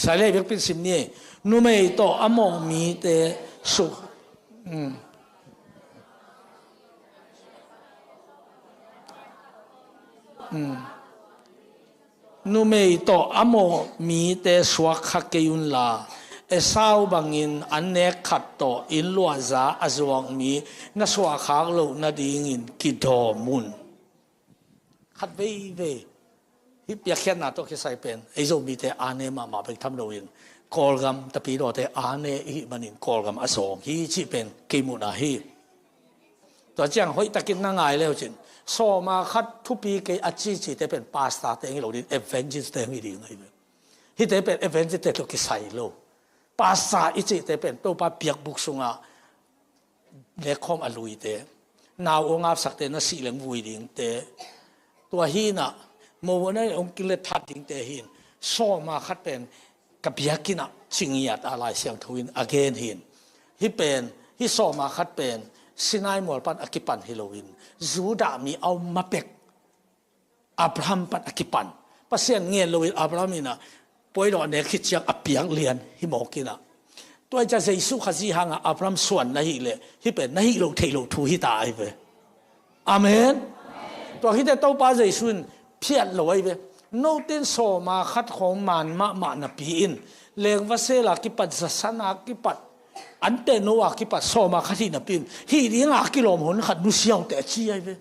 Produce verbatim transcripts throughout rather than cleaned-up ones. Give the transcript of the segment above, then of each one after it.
Sai le biakpin sim ni. Numei tawh a mawh mite suk. Mm. Mm. Numei tawh a mawh mite suak kha kei unla, Esau bangin an nek khat tawh inn luahza a zuak mi na suahkhak loh nadingin kidawm un. Khat veivei hih piakkhiatna tawh kisai pen ei Zomite ane mahmah bek tham loin Kawlgam tapidawte ane ihih manin Kawlgam a zawng hi cih pen kei muhna hi. Tua ciang hoihtakin na ngai leucin sawma khat thupi kei a cicite pen pastor teng hi lo ding, evangelist teng hi ding ahi ve. Hihte pen evangelist te tawh kisai lo. Pastor i cihte pen Topa biakbuk sungah nekkhawm a luite, nau hong apsakte, na sih leng vui dingte, tua hinah mo na hong kilet phat dingte hin sawma khat pen ka biakinn ah cingiat a Lai Siangtho in a gen hin. Hih pen, hih sawma khat pen Sinai mual pan a kipan hi loin Judah mi a om ma pek Abraham pan a kipan. Pasian ngen loin Abraham inah puailawh a nek khit ciang a piak lian hi mawk inah. Tua i ca Jesu Khazih hangah Abraham suan na hih leh hih pen na hih loh theih loh thu hi ta ahi ve. Amen. Tua khite Topa Jesu in phiat lo ahi ve. Note in sawma khat khawng man mahmah napi in lengvasela kipat, zasana kipat, ante noa kipat sawma khat hih napi in hih dinga a kilawm hun khat nusia uh teh a ci ahi ve.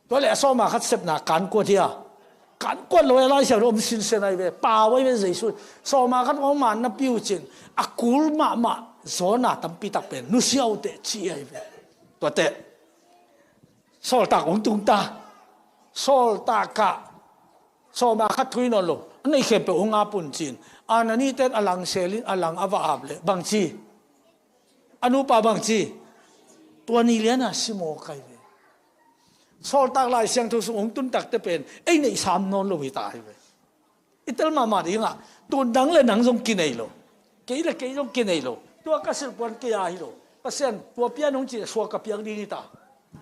Tua leh a sawma khat sepna kankuat hi a, kankuat lo a Lai Siangtho om sinsen ahi ve. Pau ahi ve Jesu in sawma khat hong man napi uh cin a kul mahmah zawna tampi tak pen nusia uh teh ci ahi ve. Tuate Sawltak hong tungta. Sawltak ah sawma khat thui nawn lo, a neih khempeuh hong ap un cin Anani ten a lang selin a lang a va ap leh bangci, a nupa bangci, tua ni liana si mawk ahi ve. Sawltak Lai Siangtho sung hong tun takte pen ei neih sam nawn lo hi ta ahi ve. I tel mahmah dingah tun nang le nang zong kinei lo, kei le kei zong kinei lo. Tua ka silhpuan kei a hi lo. Pasian tua pian hong ci suak ka piak ding hi ta.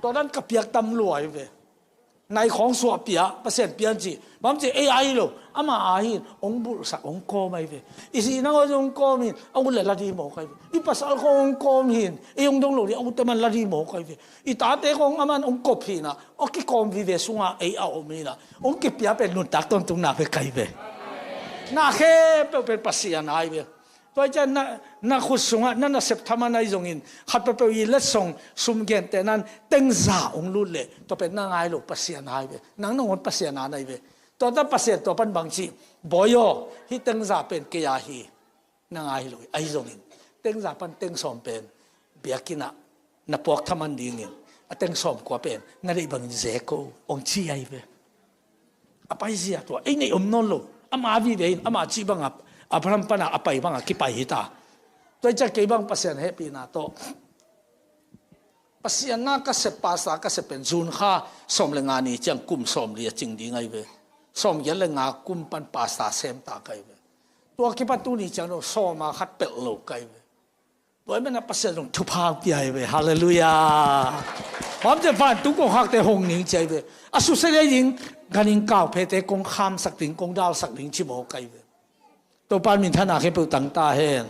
Tua dan ka piak tam lua ahi ve. Nai khawng suah pia, Pasian pian ci. Bang ci ei a hi lo. Ama a hin hong bulhsak hong kawm ahi ve. I si nang aw zong hong kawm hin a ut le la di mawk ahi ve. I pasal khawng hong kawm hin ei hong dong lo di a ut teman la di mawk ahi ve. I tate khawng aman hong kop hinah a kikawm vive sungah ei a om hinah hong kipia pen nuntak tawntung nak ve kai ve. Na khempeuh pen Pasian ahi ve. Tua i cian na, na khut sungah na nasep thaman ahi zongin khat peuhpeuh i letsong sum gentehnan tengza hong lut leh tua pen na ngai lo Pasian ahi ve. Nang nangawn Pasian a na hi ve. Tua ta Pasian tua pan bangci, bawi aw, hih tengza pen kei a hi. Na ngai lo hi, ahi zongin tengza pan teng sawm pen biakinn ah na puak thaman dingin a teng sawm kua pen na deih bangin ze ko, hong ci ahi ve. A paizia tua ei neih om nawn lo. Ama vive in ama cih banga Abraham pana a pai banga kipai hi ta. Tua i ciah kei bang Pasian hehpihna tawh Pasian na ka sep, pastor ka sep pen June kha sawm le nga ni ciang kum sawm li a cing ding ahi ve. Sawm giat le nga kum pan pastor sem ta ka hi ve. Tua kipan tuni ciang lo sawma khat pelh lo ka hi ve. Tua i mana Pasian zong thupha pia hi ve. Halleluiah. Bamte vantung kongkhakte hong ning cia hi ve. A susia ding ganin kauphete kong khamsak ding, kong dalsak ding ci mawk ka hi ve. Topa min thana khempeuh tang ta hen.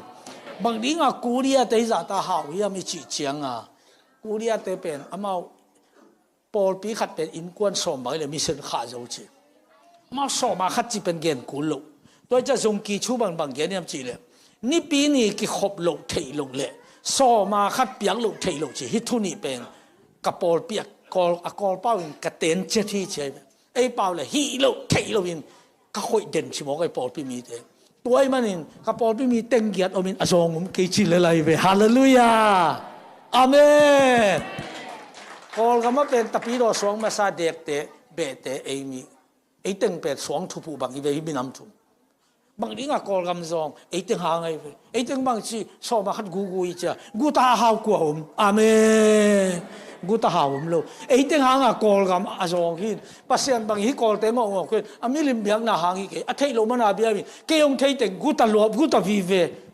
Bang dinga Korea te hi zahta hau hiam i cih cianga Korea te pen amau pawlpi khat pen innkuan sawm bang le mission khah zo ci. Amau sawma khat ci pen gen kul lo. Tua i ciah zongki chu bang bang gen hiam cih le nipi ni kikhop loh theih loh le sawma khat piak loh theih loh ci hi thu nih pen ka pawlpi a kawl, a kawlpau in ka ten cet hi ci ahi ve. Ei pau le hih loh theih loh in ka khoih den ci mawk ei pawlpi mite. Tua ahih manin ka pawlpi mi teng giat omin a zawng um kei ci le lai ve. Halleluiah. Amen. Kawlgam a pen tapidaw suang masa dekte behte ei mi, ei teng pen suang thuphuh bang i ve hi minam thum. Bang dinga Kawlgam zawng ei teng hang ahi ve. Ei teng bang ci sawma khat gugu i cia guta a hau kua om. Amen. Guta hau om lo. Ei teng hanga Kawlgam a zawng hin Pasian bang hi Kawlte ngawhngawh kei a milim biakna hang hi kei a theih loh mana biamin kei hong thei teng guta luap guta vive.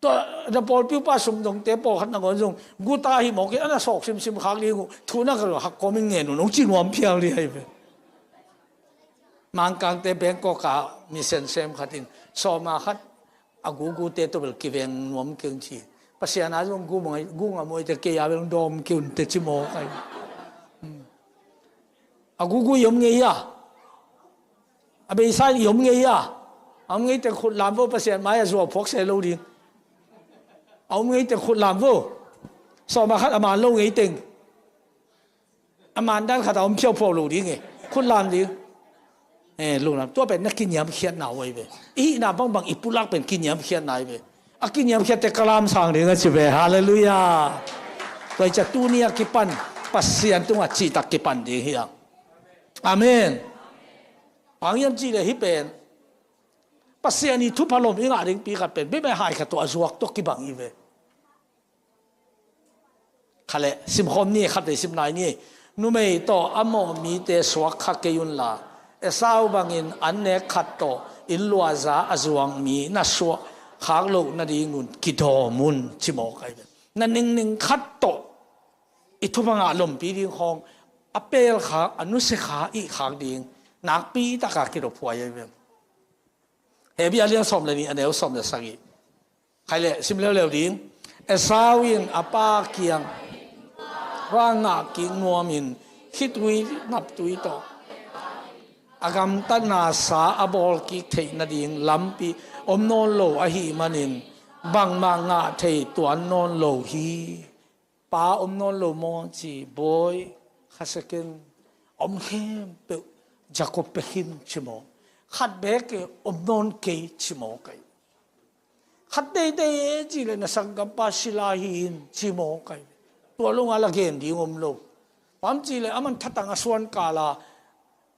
Tua na pawlpi upa sumdongte pawlkhat nangawn zong guta hi mawk in a na sawk simsim khak ding uh thu na ka hak kawmin ngen un hong ci nuam phial ding ahi ve. Mangkangte Bangkok ah mission sem khat in sawma khat a gugute tawh bel kiveng nuam kei un ci. Pasian a zong gu ngai, gu ngam uh ei te, kei a bel dawm kei un te ci mawk ai. A gugu i om ngei a, a beisa in i om ngei a, a om ngei teng khut lam vo, Pasian mai a zuau phuak se lo ding. A om ngei teng khut lam vo. Sawma khat a man lo ngei teng, a man dan khat a om phiauphau lo ding e. Khut lam ding. Eh, lo lam. Tua pen na kiniamkhiatna uh ai ve. I hihna bangbang i pulak pen kiniamkhiatna ai ve. A kiniamkhiatte ka lamsang ding a ci ve. Halleluiah. Tua i cia tuni a kipan Pasian tungah cihtak kipan ding hi ang. Amen. Bang hiam cih leh hih pen Pasian i thupha lom i ngah dingpi khat pen bia meh hai khat tawh a zuak tawh kibang hi ve. Kha le, simkhawm ni, khat vei sim nai ni. Numei tawh a mawh mite suak kha kei unla, Esau bangin an nek khat tawh inn luahza a zuang mi na suah khak loh nadingun kidawm un, ci mawk ai ve. Na ningning khat tawh i thupha ngah lompi ding khawng, a pelkha, a nusiakha, ihkhak ding nakpi taka kidophuai ai ve. Hebru a lian sawm le nih, a neu sawm le sagih. Khai le, sim leuleu ding. Esau in a pa kiang va ngah kik nuamin khitui naptui tawh a gamtatna sa a bawl kik theih nading lampi om nawn lo ahih manin bangmah ngah thei tuan nawn lo hi. Pa om nawn lo maw ci, bawi, kha second om khempeuh Jacob pia khin ci maw? Khat beek e, om nawn kei ci maw kei? Khat teitei e ci le na sanggampa sila hi in ci maw kei? Tua lo nga la gen ding om lo. Bang ci le aman thatang a suan kala,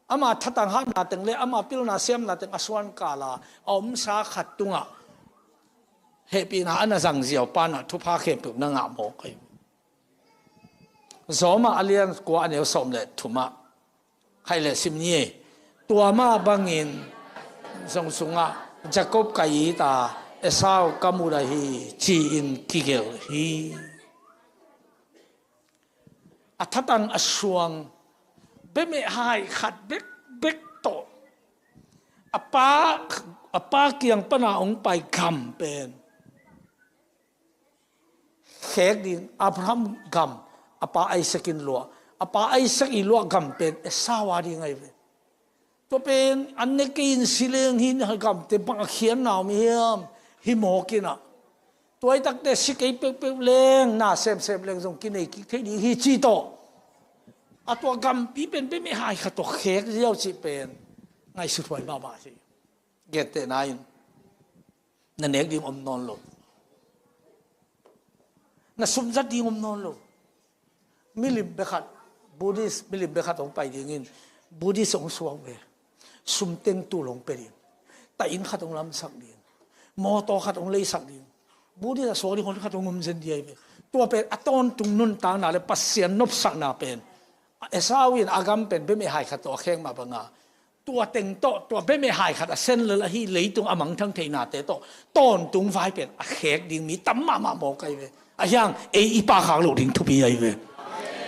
ama thatang hatna teng le ama pilna siamna teng a suan kala a omsa khat tungah hehpihna a na zang ziau pa na thupha khempeuh na ngah maw kei? Rom a lian kua, a neu sawm le thumah, khai le sim ni. Tua mah bangin zong sungah Jacob ka it a, Esau ka mut ahi ci-in kigelh hi. A thatang a suang bemeh hai khat bekbek tawh a pa, a pa kiang pana hong pai gam pen khek ding, Abraham gam, a pa Isaac in luah, a pa Isaac i luah gam pen Esau a ding ahi ve. Tua pen an ne kei in si leng hi, gamte bang a khiatna om hiam, hi mawk in ah. Tua i takte si kei peuhpeuh leng, na semsem leng zong kinei kik thei ding hi ci tawh. A tua gampi pen bemeh hai khat tawh khek ziau cih pen ngaihsut huai mahmah hi. Gentehna in na nek ding om nawn lo. Na sumzat ding om nawn lo. Milim bek khat, Buddhist milim bek khat hong pai dingin Buddhist hong suak ve. Sum teng tul hong pia ding. Taih inn khat hong lamsak ding. Mawtaw khat hong leisak ding. Buddhist a suak ding hong khat hong om zen ding ahi ve. Tua pen a tawntung nuntakna le Pasian nopsakna pen Esau in a gam pen bemeh hai khat tawh a khek mah banga tua teng tawh, tua bemeh hai khat a sen lel ahi leitung a mangthang theihnate tawh tawntung vai pen a khek ding mi tam mahmah mawk ahi ve. A hiang ei i pahkhak loh ding thupi ahi ve.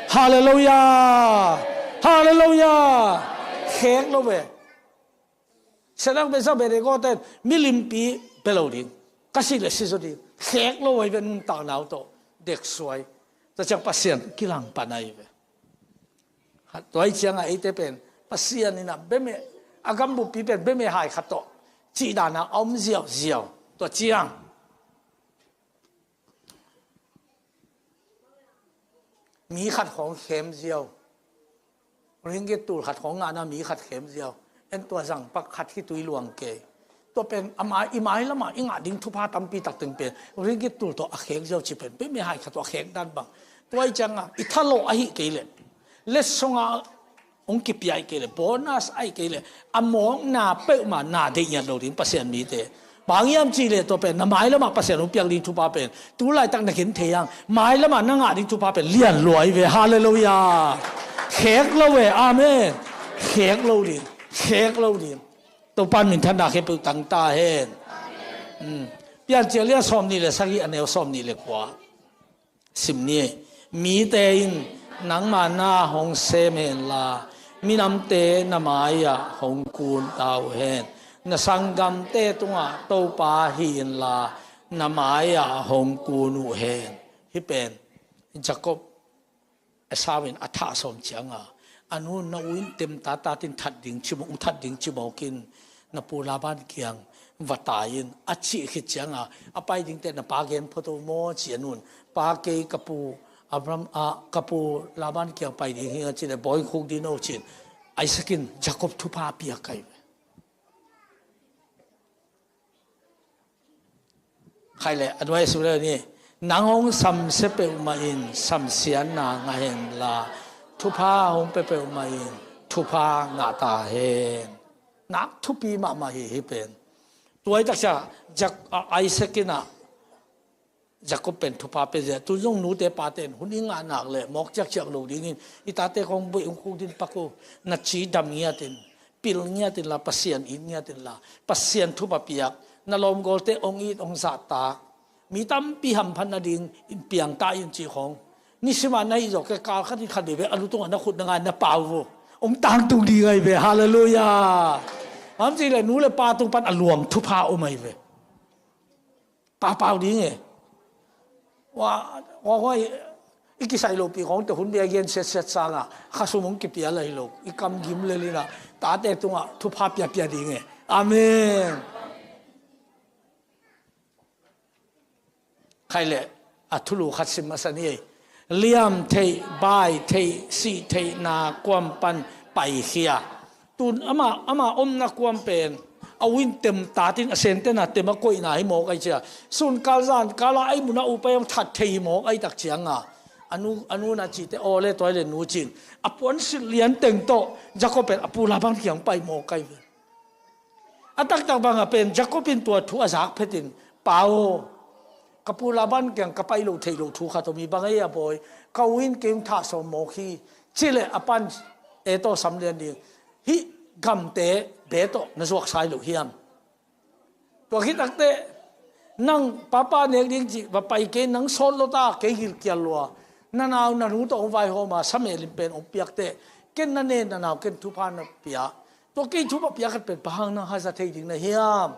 Halleluiah. Halleluiah. Khek lo ve. Sadrak, Mesak, Abednego ten milimpi bia lo ding, ka sih le si zaw ding, khek lo ahi ve, nuntakna uh tawh deksuai. Tua ciang Pasian kilang pan ahi ve. Tua hi ciangah eite pen Pasian in a bemeh, a gambuppi pen bemeh hai khat tawh cih dana a om ziauziau. Tua ciang mi khat khawng khem ziau, ringgit tul khat khawng ngahna mi khat khem ziau, en tua zangpak khat khitui luang kei. Tua pen ama i mai lamah i ngah ding thupha tampi tak teng pen ringgit tul tawh a khek ziau ci pen bemeh hai khat tawh a khek dan bang. Tua hi ciangah i thalawh ahi kei leh, letsong a hong kipia ahi kei leh, bonus ahi kei leh, a mawkna peuhmah na deih ngiat lo ding Pasian mite. Bang hiam cih leh tua pen na mailamah Pasian hong piak ding thupha pen tu laitak na khen thei ang, mailamah na ngah ding thupha pen lian lua ahi ve. Halleluiah. Khek lo ve. Amen. Khek lo ding. Khek lo ding. Topa in minthanna khempeuh tang ta hen. Piancil lian sawm nih le sagih, a neu sawm nih le kua. Sim ni. Mite in nangma na hong sem henla, Minamte na mai-ah hong kun ta uh hen. Na sanggamte tungah Topa hi inla na mai-ah hong kun uh hen. Hih pen Jacob Esau in a thah sawm cianga a nu, na u in temta tatin that ding cimawk, that ding cimawkin na pu Laban kiang va tai in a cih khit cianga a pai dingte na pa gen photo maw ci a nun. Pa, kei ka pu Abraham, ah, ka pu Laban kiang pai ding hi a ci le bawi khuk din o cin. Isaac in Jacob thupha a piak kai. Khai le a nuai a sum le ni, nang hong samsia peuhmah in samsiatna ngah hen la, thupha hong pia peuhmah in thupha ngah ta hen. Nak thupi mahmah hi hih pen. Tua hi taksa Jak-, a, Isaac in a Jacob pen thupha pia zia. Tun zong nute pate in hun i ngah nak le mawk ciakciak lo dingin i tate kong buai hong khuk din pak uh. Na ci dam ngiatin, pil ngiatin la, Pasian it ngiatin la, Pasian thupha piak, na lawmgawlte hong it hong zahtak, mi tampi hamphat nading in piangta in ci khong. Nisimah na hih zawh kei kal khat in khat veve a lu tungah na khut na ngai na pau uh. Hong tangtung ding ahi ve. Halleluiah. Ham cih le nu le pa tung pan a luang thupha om ahi ve. Papau ding e. Wa, wa, wa, i kisai lopi khong te hun bia gen siatsiat sanga khasum hong kipia la hi lo. I kam gim le lina tate tungah thupha piapia ding e. Amen. Khai le a thulu khat sim masa ni ei. Liam theih, bai theih, sih theihna kuam pan paikhia. Tun ama, ama omna kuam pen a u in temtatin a sentena tem a koihna hi mawk ai cia. Sun kal zan kala ai muna upai hong that thei hi mawk ai tak cianga a nu, a nu na cite aw le tuai le nu cin a puan silh lian teng tawh Jacob pen a pu Laban kiang pai mawk ai ve. A taktak banga pen Jacob in tua thu a zak phetin, Pa aw, ka pu Laban kiang ka pai lo thei lo thu khat om hi, bang ei a bawi, ka u in kei hong thah sawm mawk hi. Cileh a pan e tawh sam lian ding. Hih gamte be tawh na zuak sai lo hiam? Tua khit takte nang papa nek ding cih va pai kei, nang sawt lo ta, kei gilkial lua. Na nau na nu tawh hong vaihawma samelim pen hong piakte ken na ne, na nau ken thupha na pia. Tua kei thupha pia khat pen pahang nang haza thei ding na hiam?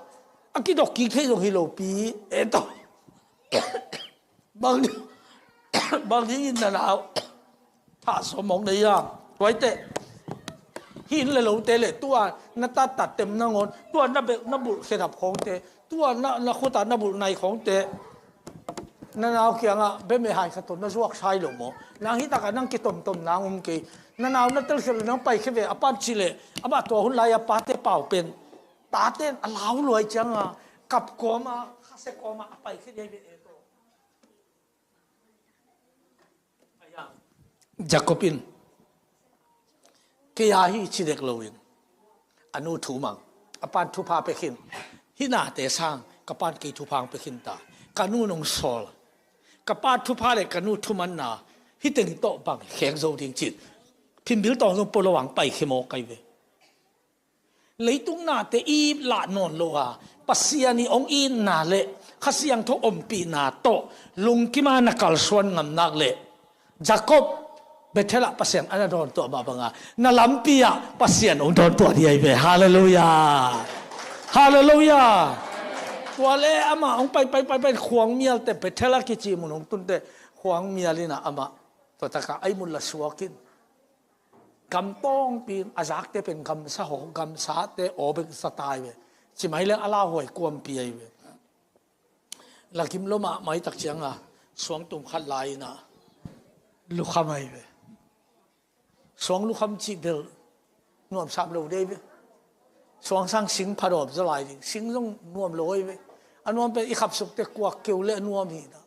A kidok kik thei zong hi lopi. E tawh bang ding, bang dingin na nau thah sawm mawk na hiam? Tuaite hin le lote le tua na tattat tem nangawn tua na bel na bulh khedap khawngte, tua na, na khuta na bulh nai khawngte na nau kiangah beme hai khat tawh na zuak sai lo maw? Nang hi takah nang kitomtom nang um kei. Na nau na telkhiat le nang paikhia ve a pan cileh amah tua hun lai-a pate pau pen tate in a lau luai cianga kap kawma khase kawma a paikhia dei ve e tawh. Jacob in kei a hi ci dek loin a nu thu mang, a pan thupha pekhin, hih nate sang ka pan kei thupha ang pekhin ta, ka nu nong sawl, ka pa thupha le ka nu thumanna hih teng tawh bang khek zo ding cin phimbil tawng zong polo ang pai khia mawk ai ve. Leitung nate i lah nawn lo a, Pasian i hong itna le Kha Siangtho ompihna tawh lungkima na kalsuan ngamnak le Jacob Bethel ah Pasian a na dawntuah mah banga na lampi ah Pasian hong dawntuah dih ahi ve. Halleluiah. Halleluiah. Tua le amah hong pai pai pai pai khuang mialte Bethel a kici mun hong tunte khuang mial inah amah tua takah ai mun la suakin gam tawngpi in a zakte pen gamsa haw, gamsate aw bek za tai ve. Cimai leng a lauhuai kuampi ahi ve. Lakim lomah maitak cianga suangtum khat lai inah lukham ahi ve. Suang lukham cih bel nuamsam lo dei ve. Suang sang sing phadawm za lai ding, sing zong nuam lo ahi ve. A nuam pen i khapsukte kuak keu le a nuam hi inah.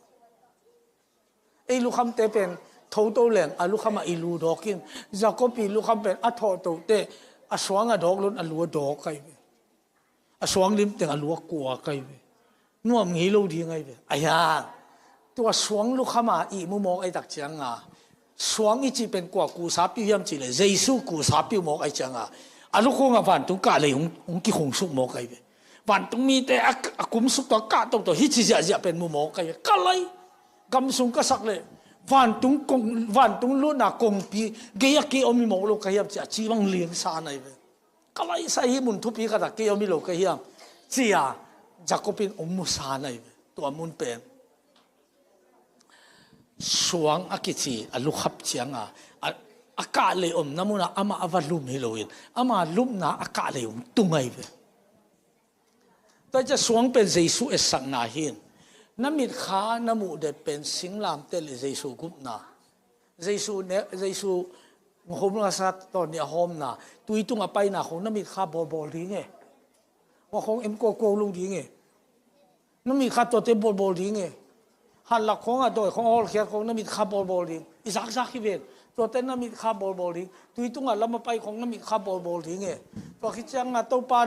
Ei lukhamte pen thoto leng a lukhamah i lu dawkin, Jacob i lukham pen a thawhtohte a suang a dawk lon a lu a dawk ahi ve. A suang limteng a lu a kuak ahi ve. Nuam ngei lo ding ahi ve. Aia, tua suang lukhama i mu mawk ahi tak cianga suang i cih pen kua kusa piu hiam cihleh Jesu kusa piu mawk ahi cianga a lukhungah vantung kah lei hong, hong kikhungsuk mawk ahi ve. Vantung mite a, a kumsuk tawh a kah toktok hi ci ziahziah pen mu mawk ahi ve. Ka lai gam sung ka sak leh Vantung kong, vantung lutna kongpi gei-ah kei om hi mawk lo ka hiam ci-a ci bang liangsa na hi ve. Ka laihsa hi mun thupi khatah kei om hi lo ka hiam ci-a Jacob in hong musa na hi ve. Tua mun pen suang a kici a lukhap cianga a, a kahlei omna munah amah a va lum hi loin ama lupna a kahlei hong tung ahi ve. Tua ciah suang pen Jesu etsakna hi. Na mitkha na muh det pen singlamteh le Jesu gupna, Jesu ne, Jesu hawm lasa tawh nih a hawmna, tui tungah paina khong na mitkha bawlbawl ding e. Hua khong em kuakuau lo ding e. Na mitkha tuate bawlbawl ding e. Hanlak khong a dawi khong a hawlkhiat khong na mitkha bawlbawl ding. I zakzak hi ven. Tuate na mitkha bawlbawl ding. Tui tungah lam a pai khong na mitkha bawlbawl ding e. Tua khit cianga Topa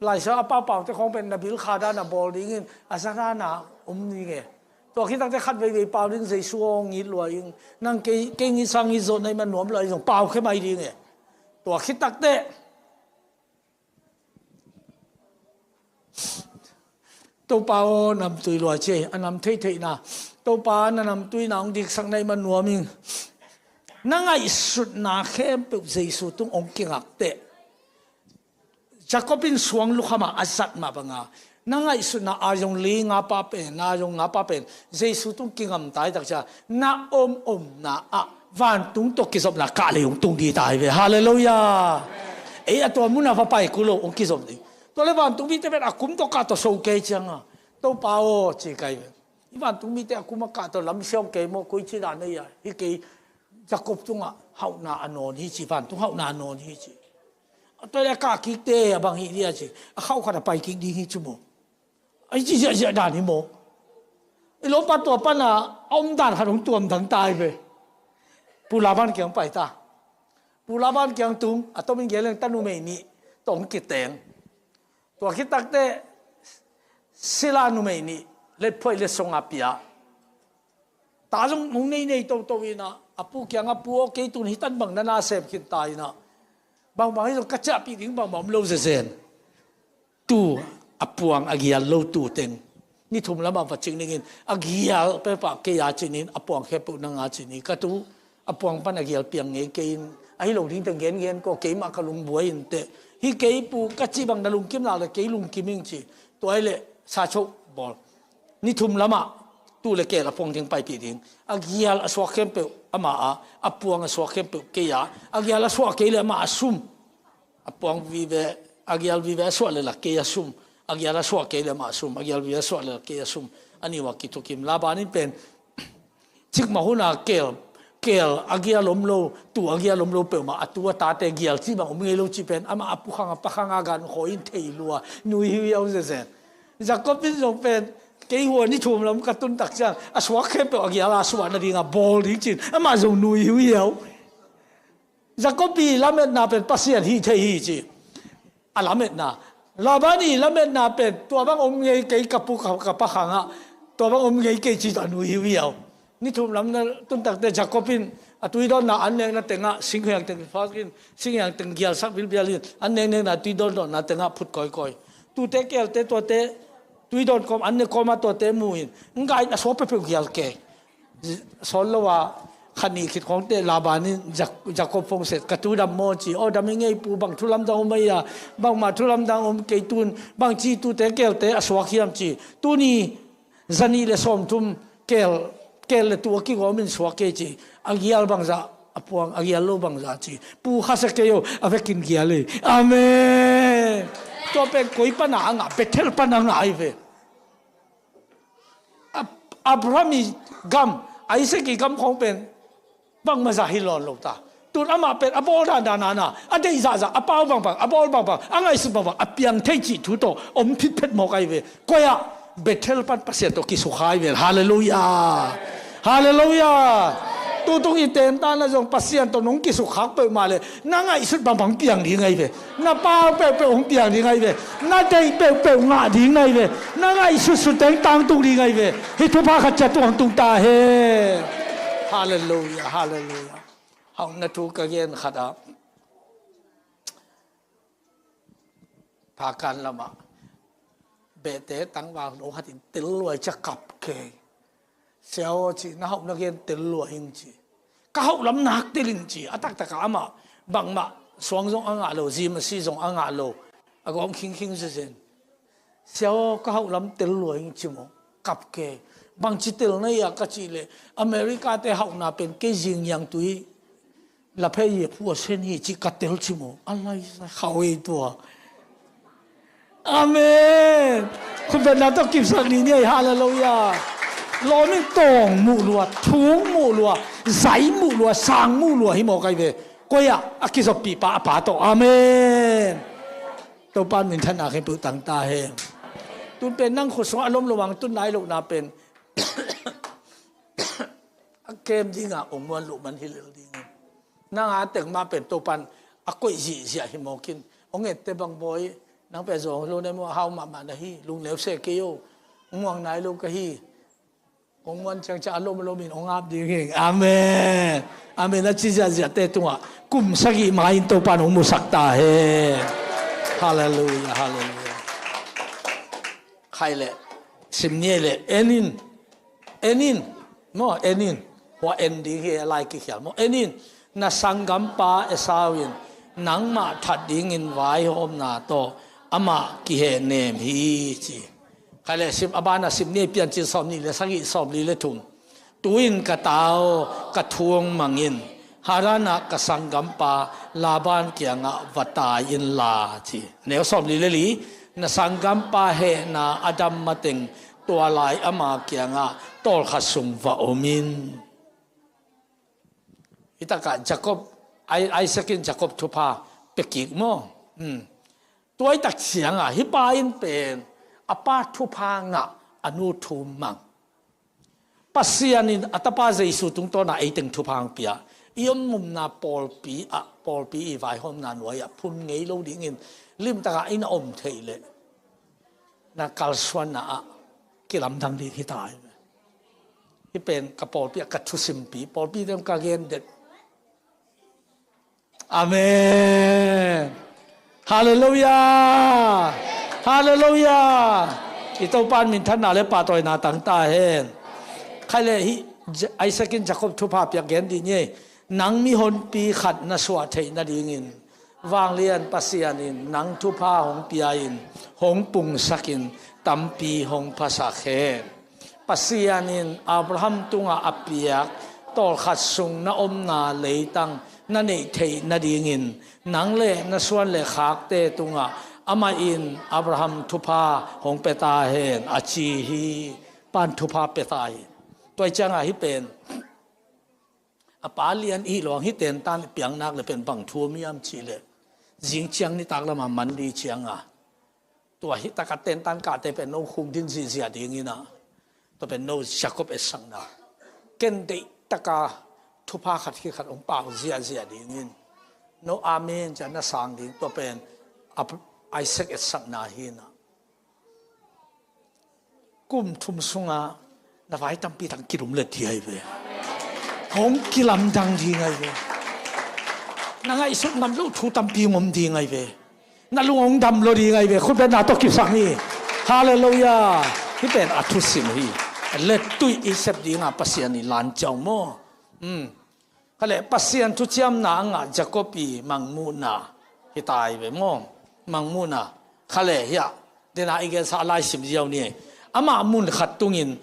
Laisiangtho a paupaute khong pen na bil kha dana bawl dingin a za dana um ding e. Tua khit takte khat veivei pau ding Jesu aw ngit lua ing. Nang kei, kei ngit sang ngit zawh na i man nuam lua i zong pau khe mai ding e. Tua khit takte Topa aw namtui lua ci e, a nam theitheihna. Topa na namtuina hong diksak na i man nuam ing. Na ngaihsutna khempeuh Jesu tung hong kingak teh. Jacob in suang lukhama a zat mah banga na ngaihsutna a zong li nga pa pen, na zong nga pa pen Jesu tung kingamtai takcia na om omna ah vantung tawh kizopna kahlei hong tung ding tai ve. Halleluiah. Ei a tua muna va pai kul lo hong kizop ding. Tua le vantung mite pen a kum tawh kah tawh so kei cianga Topa aw ci kai ve. I vantung mite a kum a kah tawh lamsiam kei maw, koici dan ei a hi kei. Jacob tungah hauhna a nawn hi ci, vantung hauhna a nawn hi ci. A tua le a kah kikte a bang hi dia ci. A khauh khat a pai kik ding hi ci maw. A hi ci ziahziah dan hi maw. I lawmpa tua pana a om dan khat hong tuam dang tai ve. Pu Laban kiang pai ta. Pu Laban kiang tung a tomin geleng ta numei nih tong kiteng. Tua khit takte sila numei nih letphuai letsonga pia. Ta zong hong neinei toto inah a pu kiangah pu aw kei tun hitan bang na na sem khin ta inah. Bangbang hi zong ka ciahpih ding bangbang om lo zezen. Tu a puang a gial lo tu teng ni thum lamah va cing dingin a gial peuhpah kei a cinin a puang khempeuh nang a cin hi. Ka tu a puang pan a gial piang ngei kei in ahi lo ding teng gengen ko keimah ka lungbuai in teh. Hi kei pu ka cih bang na lungkim lak le kei lungkim ing ci. Tua hi leh sa choh bawl. Ni thum lamah tu le keel a puang ding paipih ding. A gial a suak khempeuh amah a, a puang a suak khempeuh kei a, a gial a suak kei le amah a sum. A puang vive, a gial vive a suah le la kei a sum. A gial a suah kei le amah a sum. A gial vive a suah le la kei a sum. A nih uh a kithukim. Laban in pen cikmah huna keel, keel a gial om lo, tu a gial om lo peuhmah a tu a tate gial cih bang om ngei lo cih pen amah a pukhang a pakhang a gan khawi in thei lua nui hiuhiau zezen. Jacob in zong pen kei hua ni thum lam ka tun tak ciang a suak khempeuh a gial a suah nadinga bawl ding cin amah zong nui hiuhiau. Jacob i lametna pen Pasian hi thei hi ci. A lametna, Laban i lametna pen tua bang om ngei kei ka pu ka, ka pakhangah tua bang om ngei kei ci a nui hiuhiau. Ni thum lam na tun takte Jacob in a tuidawnna an nekna tengah singhiang teng fakin singhiang teng gialsak bilbial in an neknekna tuidawnna tengah phut kawikawi. Tute keelte tuate tuidawn kawm an ne kawma tuate mu in ngai a suak peuhpeuh gial kei. Sawl lo a khat nih khit khawngte Laban in Jak-, Jacob phongset ka tu dam maw ci. Aw dam i ngei pu bang thulamdang om ahi a bangmah thulamdang om kei tun bang ci tute keelte a suak hiam ci. Tuni zanih le sawmthum keel, keel le tu a kigawm in suak kei ci. A gial bangzah a puang a gial lo bangzah ci. Pu khasia kei o a vekin gial ei. Amen. Tua pen koi pana a ngah, Bethel pana a ngah ahi ve. Ab-, Abraham i gam, Isaac i gam khawng pen bangmah zah hi lawn lo ta. Tun amah pen a bawl dandan a na a deih zahzah a pau bangbang a bawl bangbang a ngaihsut bangbang a piang thei cih thu tawh om phitphet mawk ahi ve. Koi ah Bethel pan Pasian tawh kisukha ahi ve. Halleluiah. Halleluiah. Tutung i tentana zong Pasian tawh nong kisukkhak peuhmah le na ngaihsut bangbang piang ding ahi ve. Na pau peuhpeuh hong piang ding ahi ve. Na deih peuhpeuh ngah ding ahi ve. Na ngaihsutsut teng tangtung ding ahi ve. Hih thupha khat ciat tuangtung ta hen. Halleluiah, halleluiah. Hauhna thu ka gen khat ah Phakan lamah behte tangval no khat in tel luai cia kap kei. Sia aw ci, na hauh na gen tel lua ing ci. Ka hauh lam nak tel ing ci. A taktak ah amah bangmah suang zong a ngah lo, zim a si zong a ngah lo, a gawng khingkhing zezen. Sia aw, ka hauh lam tel lua ing ci maw. Kap kei. Bangci tel na hia ka cih leh, America te hauhna pen kei zingiang tui laphei hi, phuasen hi ci ka tel ci maw. A lai sa khau ei tua. Amen. Khutbetna tawh kipsak ni ni ei, halleluiah. Lawm in tawng muh lua, thung muh lua, zai muh lua, sang muh lua hi maw kai ve. Koi ah a kizoppih pa, a pa tawh. Amen. Topa in minthanna khempeuh tang ta hen. Tun pen nang khut sungah a lom lo ang tun nai lohna pen a kem dingah ong muan loh man hi lel dingin. Nang a teng mah pen Topan a koih zihziah hi mawkin. Ong ette bang bawi, nang pen zawng lo ne maw, hau mahmah na hi, lungneu seh kei o. Ong muang nai lo ka hi. Ong muan ciang ciang a lom lomin ong ap ding hi. Amen. Amen. A ci ziahziahte tungah kum sagih ma-in Topan ong musak ta hen. Halleluiah, halleluiah. Khai leh, sim ni ei leh, en in. En in. Maw, en in. Hua en ding hi, a lai kikhial maw. En in. Na sanggampa Esau in nangmah that dingin vaihawmna tawh amah kihehnem hi ci. Khai leh sim, a banah sim ni ei, Piancil sawmnih le sagih, sawmli le thum. Tu-in ka ta aw, ka thu hong mang in, Haran ah ka sanggampa Laban kiangah va tai inla ci. Neu sawmli le li, na sanggampa hehna a dam mateng tua lai ama kiangah tawlkhat sung va om in. Hi takah Jacob, Ai-, Isaac in Jacob thupha pia kik maw. Hmm. Tua hi tak ciangah hih pa in pen a pa thupha ngah, a nu thu mang. Pasian in a tapa Jesu tungtawna ei teng thupha hong pia. I om omna pawlpi ah, pawlpi i vaihawmna nuai ah phun ngei lo dingin limtakah i na om theih leh na kalsuanna ah kilamdang ding hi ta hi. Hih pen ka pawlpi ah ka thusimpi, pawlpi teng ka gen det. Amen. Halleluiah. Halleluiah. I Topa in minthanna le pahtawina tang ta hen. Khai leh hih Ja-, Isaac in Jacob thupha piak gen dih ni ei. Nang mihonpi khat na suah theih nadingin vanglian Pasian in nang thupha hong pia-in hong pungsakin tampi hong phasak hen. Pasian in Abraham tungah a piak tawlkhat sung na omna leitang na neih theih nadingin nang le na suan le khakte tungah amah in Abraham thupha hong pia ta hen, a ci hi. Pan thupha pia ta hi. Tua hi ciangah hih pen a pa lian i luang hih tentan piangnak le pen bang thu om hiam cih leh, zing ciang nitak lamah man dih ciangah tua hih taka tentan kahte pen no khum din zihziah dingin ah, tua pen no Jacob etsakna, ken deih taka thupha khat hi khat hong pau ziahziah dingin no amen ciah na sang ding, tua pen Ab-, Isaac etsakna hi na. Kum thum sungah na vai tampi tang kilumlet ding ahi ve. Hong kilamdang ding ahi ve. Na ngaihsut ngam loh thu tampi hong om ding ahi ve. Na lung hong dam lo ding ahi ve. Khutbetna tawh kipsak ni. Halleluiah. Hih pen a thusim hi. Lettui i sep dingah Pasian i lan ciau maw. Hmm. Khaleh Pasian thuciamna a ngah Jacob i mangmuhna hi ta hi ve maw. Mangmuhna. Khaleh hiah dena i gensa a lai sim ziau ni. Amah mun khat tungin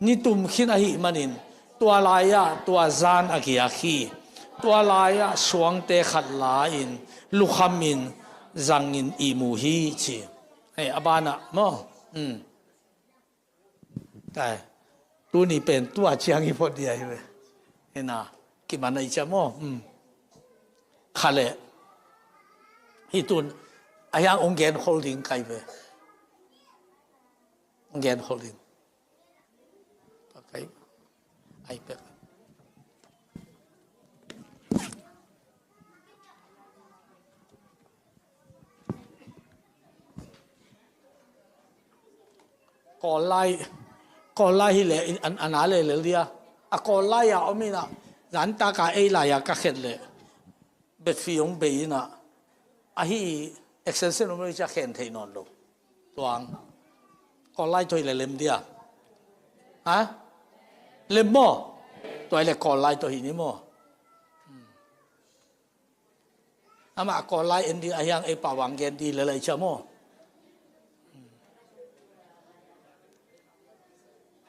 nitum khin ahih manin tua lai-ah tua zan a giak hi. Tua lai-ah suangte khat la-in lukhamin zangin ihmu hi ci. Hei, a banah maw. Hmm. Kai. Tuni pen tua ciang i phot dia hi ve. Hina. Kiman a i cia maw. Hmm. Khaleh. Hi tun. A hiang ong gen khol ding kai ve. Ong gen khol ding. Kai. Ai pek. Kawl lai, Kawl lai hi leh, an, an a leh lel dia. A Kawl lai a om ina, zan taka ei lai a ka khet leh. Bet fee hong bei ina. Ahi extension hong bei cia khen thei nawn lo. Tuang. Kawl lai thoi leh lem dia. Ha? Lem maw? Tua i le Kawl lai tawh hi ni maw? Amah Kawl lai en ding a hiang ei pawang gen ding le lai cia maw?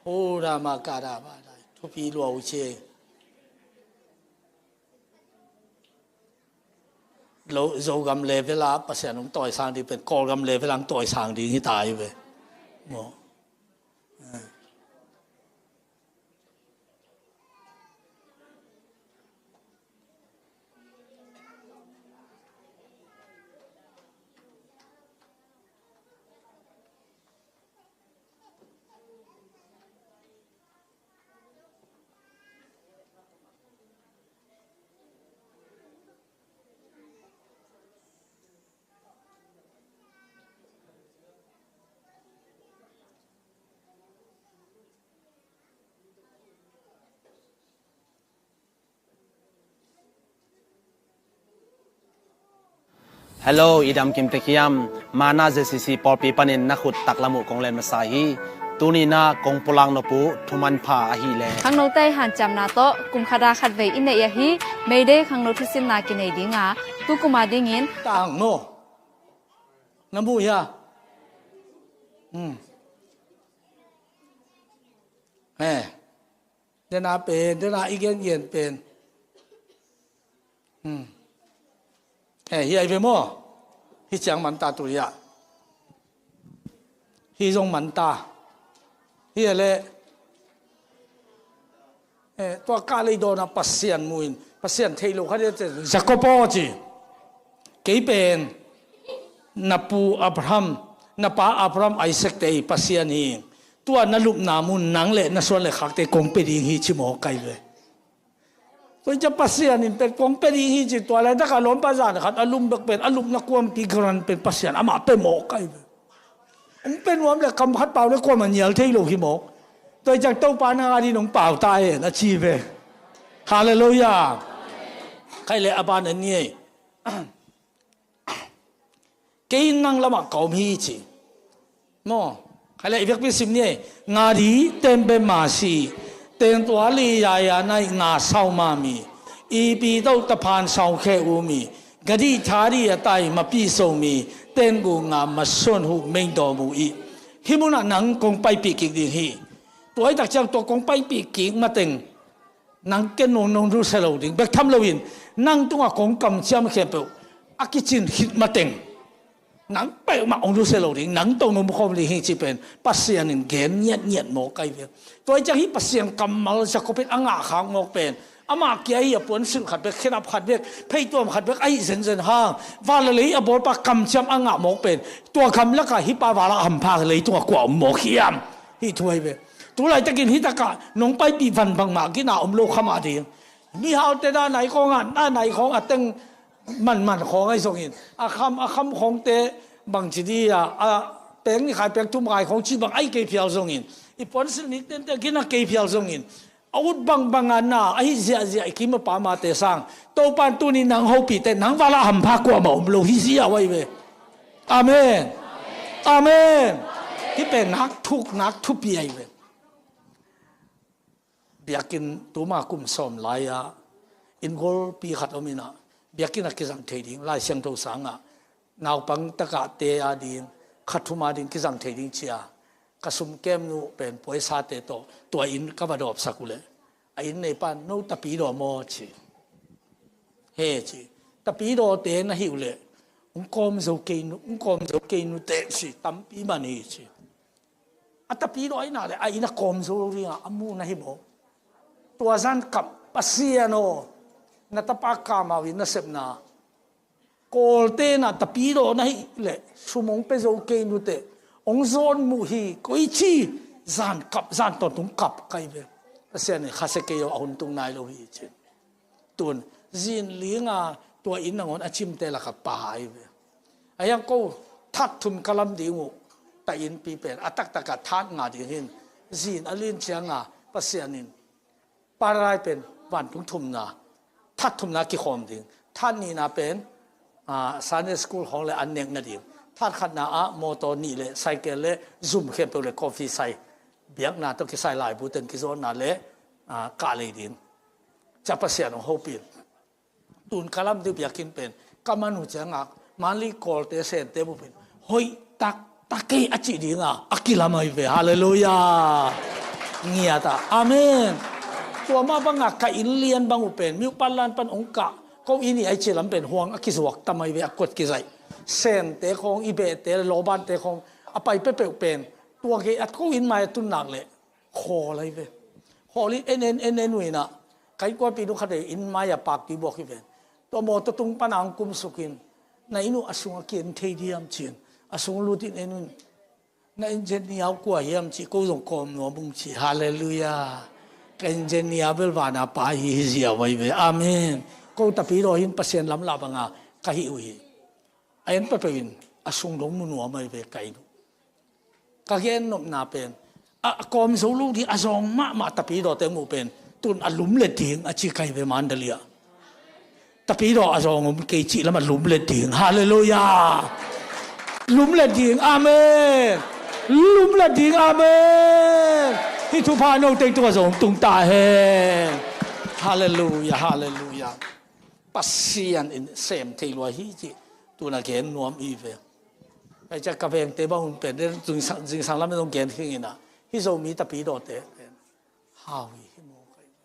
Hura ma ka da ba dai. Thupi lua uh cie. Lo, Zogam level ah Pasian hong tawisang ding pen Kawlgam level ah hong tawisang ding hi ta hi ve. Maw? Hello, i dam kim tek hiam? Mana Z C C pawlpi panin na khut taklam uh kong len masa hi. Tuni na kong pulak nop uh thuman pha ahih leh, khangnote hanciamna tawh kum khata khatvei i neih ahi May Day khangno thusinna kinei ding a, tu kum a dingin tang maw? Na mu hia? Hmm. Eh. Dena pen, dena i gen gen pen. Hmm. Eh, hi ai ve maw? Hi ciang man ta tu hia. Hi zong man ta. Hi le. Eh, tua ka lei dona Pasian mu in, Pasian thei lo kha dia te. Jacob aw ci. Kei pen na pu Abraham, na pa Abraham, Isaac te i Pasian hi. Tua na lupna mun nang le na suan le khakte kong pe ding hi ci maw kai ve. Tua i ca Pasian in pen kong pe ding hi ci tua lai taka lawmpa zan khat a lum bek pen a lupna kuampi garan pen Pasian amah pe maw kai ve. Hong pe nuam le kam khat pau le kuamah nial thei lo hi maw. Tua i ca Topa nang a din hong pau ta hen a ci ve. Halleluiah. Khai le a ban a ni ei. Kei nang lamah ka om hi ci. Maw? Khai le i vekpi sim ni ei. Ngadi tembe masi. Ten tua li ya ya nai nga sau ma mi. Ipi tau ta phan sau khe u mi. Gadi thadi a tai ma pi so mi. Ten gu nga ma suan hu meng do mu i. Hi munah nang kong paipih kik ding hi. Tua i tak ciang tua kong paipih kik mateng. Nang ken nong nong du se lo ding. Bek tham lo in. Nang tungah kong kamciam khempeuh. A kicin khit mateng. Nang peuhmah hong du se lo ding. Nang tong nong khawm ding hi ci pen. Pasian in gen ngiat ngiat maw kai ve. Tua i ciang hi Pasian kammal Jacob in a ngah khak mawk pen. Amah kia hi a puansilh khat bek, khenap khat bek, pheituam khat bek, ahi zenzen hang. Vala lei a bawlpa kamciam a ngah mawk pen. Tua kam lakah hi pa vala hampha lei tungah kua om mawk hiam. Hi thu ai ve. Tulaitakin hitakah nong paipih van bangmah gina om lo khamah ding. Mihaute da nai khawngah, na nai khawng a teng manman khawng ai zongin. A kham, a kham khawngte bangci di a, a peng ni khai peng thum ngai khawng ci bang ai kei phial zongin. I puansilh nik tente gina kei phial zongin. A ut bangbang a na, ahi ziahziah i kim a pa mate sang. Topan tuni nang hopite, nang vala hampha kuamah om lo hi ziah uai ve. Amen. Amen. Hi pen nak thuk, nak thupi ai ve. Biakinn tuma kum sawm lai-a inn golpi khat om inah biakinn a kizang thei ding Lai Siangtho sangah naupang takahte a ding kha thum a ding kizang thei ding cia ka sumkem nu pen puaisate tawh tua inn ka va dawpsak uhleh a inn neipan no tapidaw maw ci. He ci. Tapidawte na hi uhleh ung kawm zo kei nu, ung kawm zo kei nu teh ci tampi man hi ci. A tapidaw aina le a inn a kawm zo lo dingah a mu na hi maw? Tua zan kap Pasian aw, na tapa kamau in na sepna Kawlte na tapidaw na hi le sum hong pe zo kei nute hong zawn muh hi. Koici zan kap, zan tawntung kap kai ve. Pasian in khasia kei aw a hun tung nai lo hi ci. Tun zin linga tua inn nangawn a cimte laka pa ai ve. A hiang ko that thum ka lam ding uh ta innpi pen a taktaka that nga ding hin zin a lin cianga Pasian in parai pen vantung thumna that thumna kikhawm ding, that nihna pen ah, Sunday school khawng le an nek nading, that khatna ah mawtaw nih le cycle le zum khempeuh le coffee sai biakna tawh kisai laibu ten kizawtna le ah, kah lei ding. Cia Pasian hong hopih in. Tun ka lam deuh biakinn pen ka man uh ciangah Manli Kawlte Sente bup in hoih taktak kei a cih dinga a kilam ahi ve. Halleluiah. Ngiat ah. Amen. Tua mah bangah ka inn lian bang uh pen miuh panlan pan hong kah, ko inn i ai cih lam pen huang a kizuak tam ahi ve, a kuat kizaih. Sente khawng, i behte, lawbante khawng a pai peuhpeuh pen tua gei a ko inn mai a tun nak leh khawl ahi ve. Khawl in en en en en uh inah ka innkuanpih nu khat vei inn mai a pakpi buak hi ven. Tua mawtaw tung pana hong kumsuk in, na inn uh a sung a ki-en thei diam ci-in, a sung lut in en un, na engineer uh kua hiam ci, ko zong kawm nuam ung ci. Halleluiah. Ka engineer bel vana pa hi hi ziau ahi ve. Amen. Ko tapidaw hin Pasian lamlah banga ka hih uh hi. A en peuhpeuh in a sung dong mu nuam ahi ve ka inn uh. Ka gen nopna pen a, a kawm zo lo ding a zawng mahmah tapidawte muh pen tun a lumlet ding a ci kai ve Mandalay ah. Tapidaw a zawng om kei cih lam a lumlet ding. Halleluiah. Lumlet ding. Amen. Lumlet ding. Amen. Hih thupha no teng tung a zawng tung ta hen. Halleluiah. Halleluiah. Pasian in sem thei lua hi cih tuna gen nuam i ve. Ai cia ka vengte bang hun pen den zingsang, zingsang lam in zong gen khing inah hih Zomi tapidawte pen hau hi hi maw kai ve.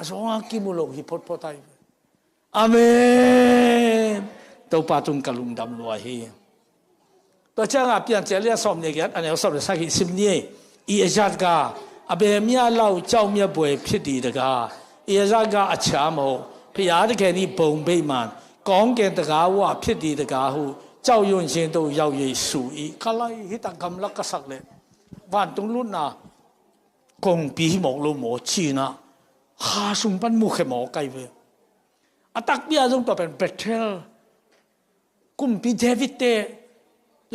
A zonga kimu lo hi photphot ai ve. Amen. Topa tung ka lungdam lua hi. Tua ciangah Piancil lian sawm le giat a neu sawm le sagih sim ni ei. Ih a zat ga a bemia lau caumia buai phit di daga ih a zat ga a ciam ho phia dake ni bong bei man kawng gen daga ua phit di daga hu cau yun zin do yau yei su i ka lai hita gamlak ka sak le vantung lutna kongpi hi mawk lo maw cina ha sung pan mu khe maw kai ve. A takpi a zong tua pen Bethel kumpi David te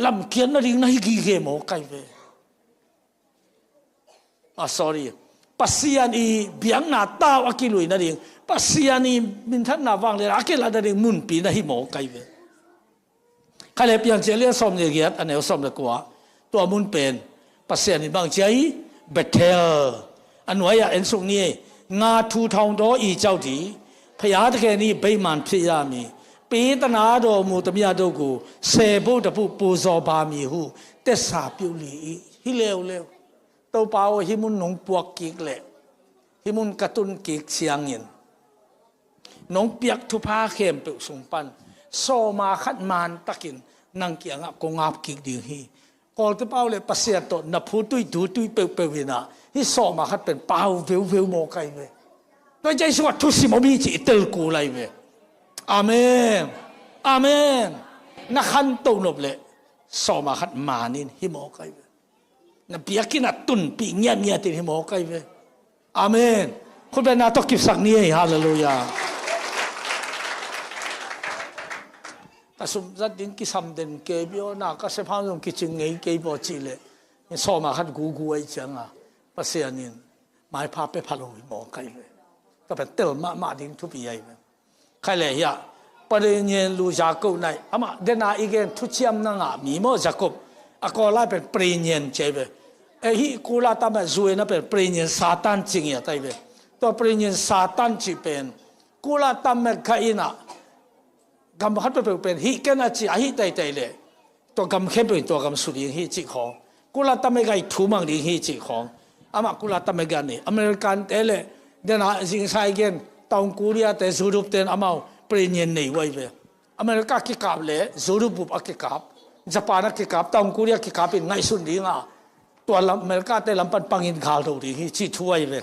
lamkiat nading na hi gige maw kai ve. Ah, sorry. Pasian i biakna tau a kilui nading, Pasian i minthanna vang le a kilat nading munpi na hi maw kai ve. Kha le Piancil lian sawm le giat a neu sawm le kua. Tua mun pen Pasian in bang cia hi Bethel. A nuai ah en suk ni ei. Nga thu thawng daw i cau di phaya takhe ni beiman phia mi pi tana daw mu tamia daw gu sebo tapu pu zaw ba mi hu tesa piu li i hi leuleu. Topa aw, hi mun nong puak kik leh hi mun ka tun kik ciangin nong piak thupha khempeuh sung pan sawma khat man takin nang kiangah kong ap kik ding hi. Kawlte pau le Pasian tawh na phu tui tu tui peuhpeuh inah hih sawma khat pen pau veuveu maw kai ve. Tua Jesu a thusim om hi ci i tel kul ai ve. Amen. Amen. Na khanto nop le sawma khat manin hi maw kai ve. Na biakinn a tunpih ngiatngiat in hi maw kai ve. Amen. Khutbetna tawh kipsak ni ei. Halleluiah. Ka sumzat ding kisam den kei biaw na ka sephang zong kicing ngei kei biaw cih leh sawma khat gugu ai cianga Pasian in maipha pe pha lo hi maw kai ve. Ka pen tel mahmah ding thupi ai ve. Khai le hiah Parinyien lu Jakob nai amah dena i gen thuciam na ngah mi maw Jakob a kawl lai pen Parinyien ci ai ve. E hih kula tam e zuina pen Parinyien Satan ci ngiat ai ve. Tua Parinyien Satan cih pen kula tam e ka inah gam khat peuhpeuh pen hih ken a ci a hih teitei le tua gam khempeuh in tua gam su ding hi cih khawng. Kula tam e gai thu mang ding hi cih khawng. Amah kula tam e gan ni American te le dena zingsai gen Taung Korea te Europe ten amau Parinyien nei uai ve. America kikap le Europe bup a kikap, Japan a kikap, Taung Korea kikap in ngaihsun dinga tua lam America te lam pan pangin gal do ding hi cih thu ai ve.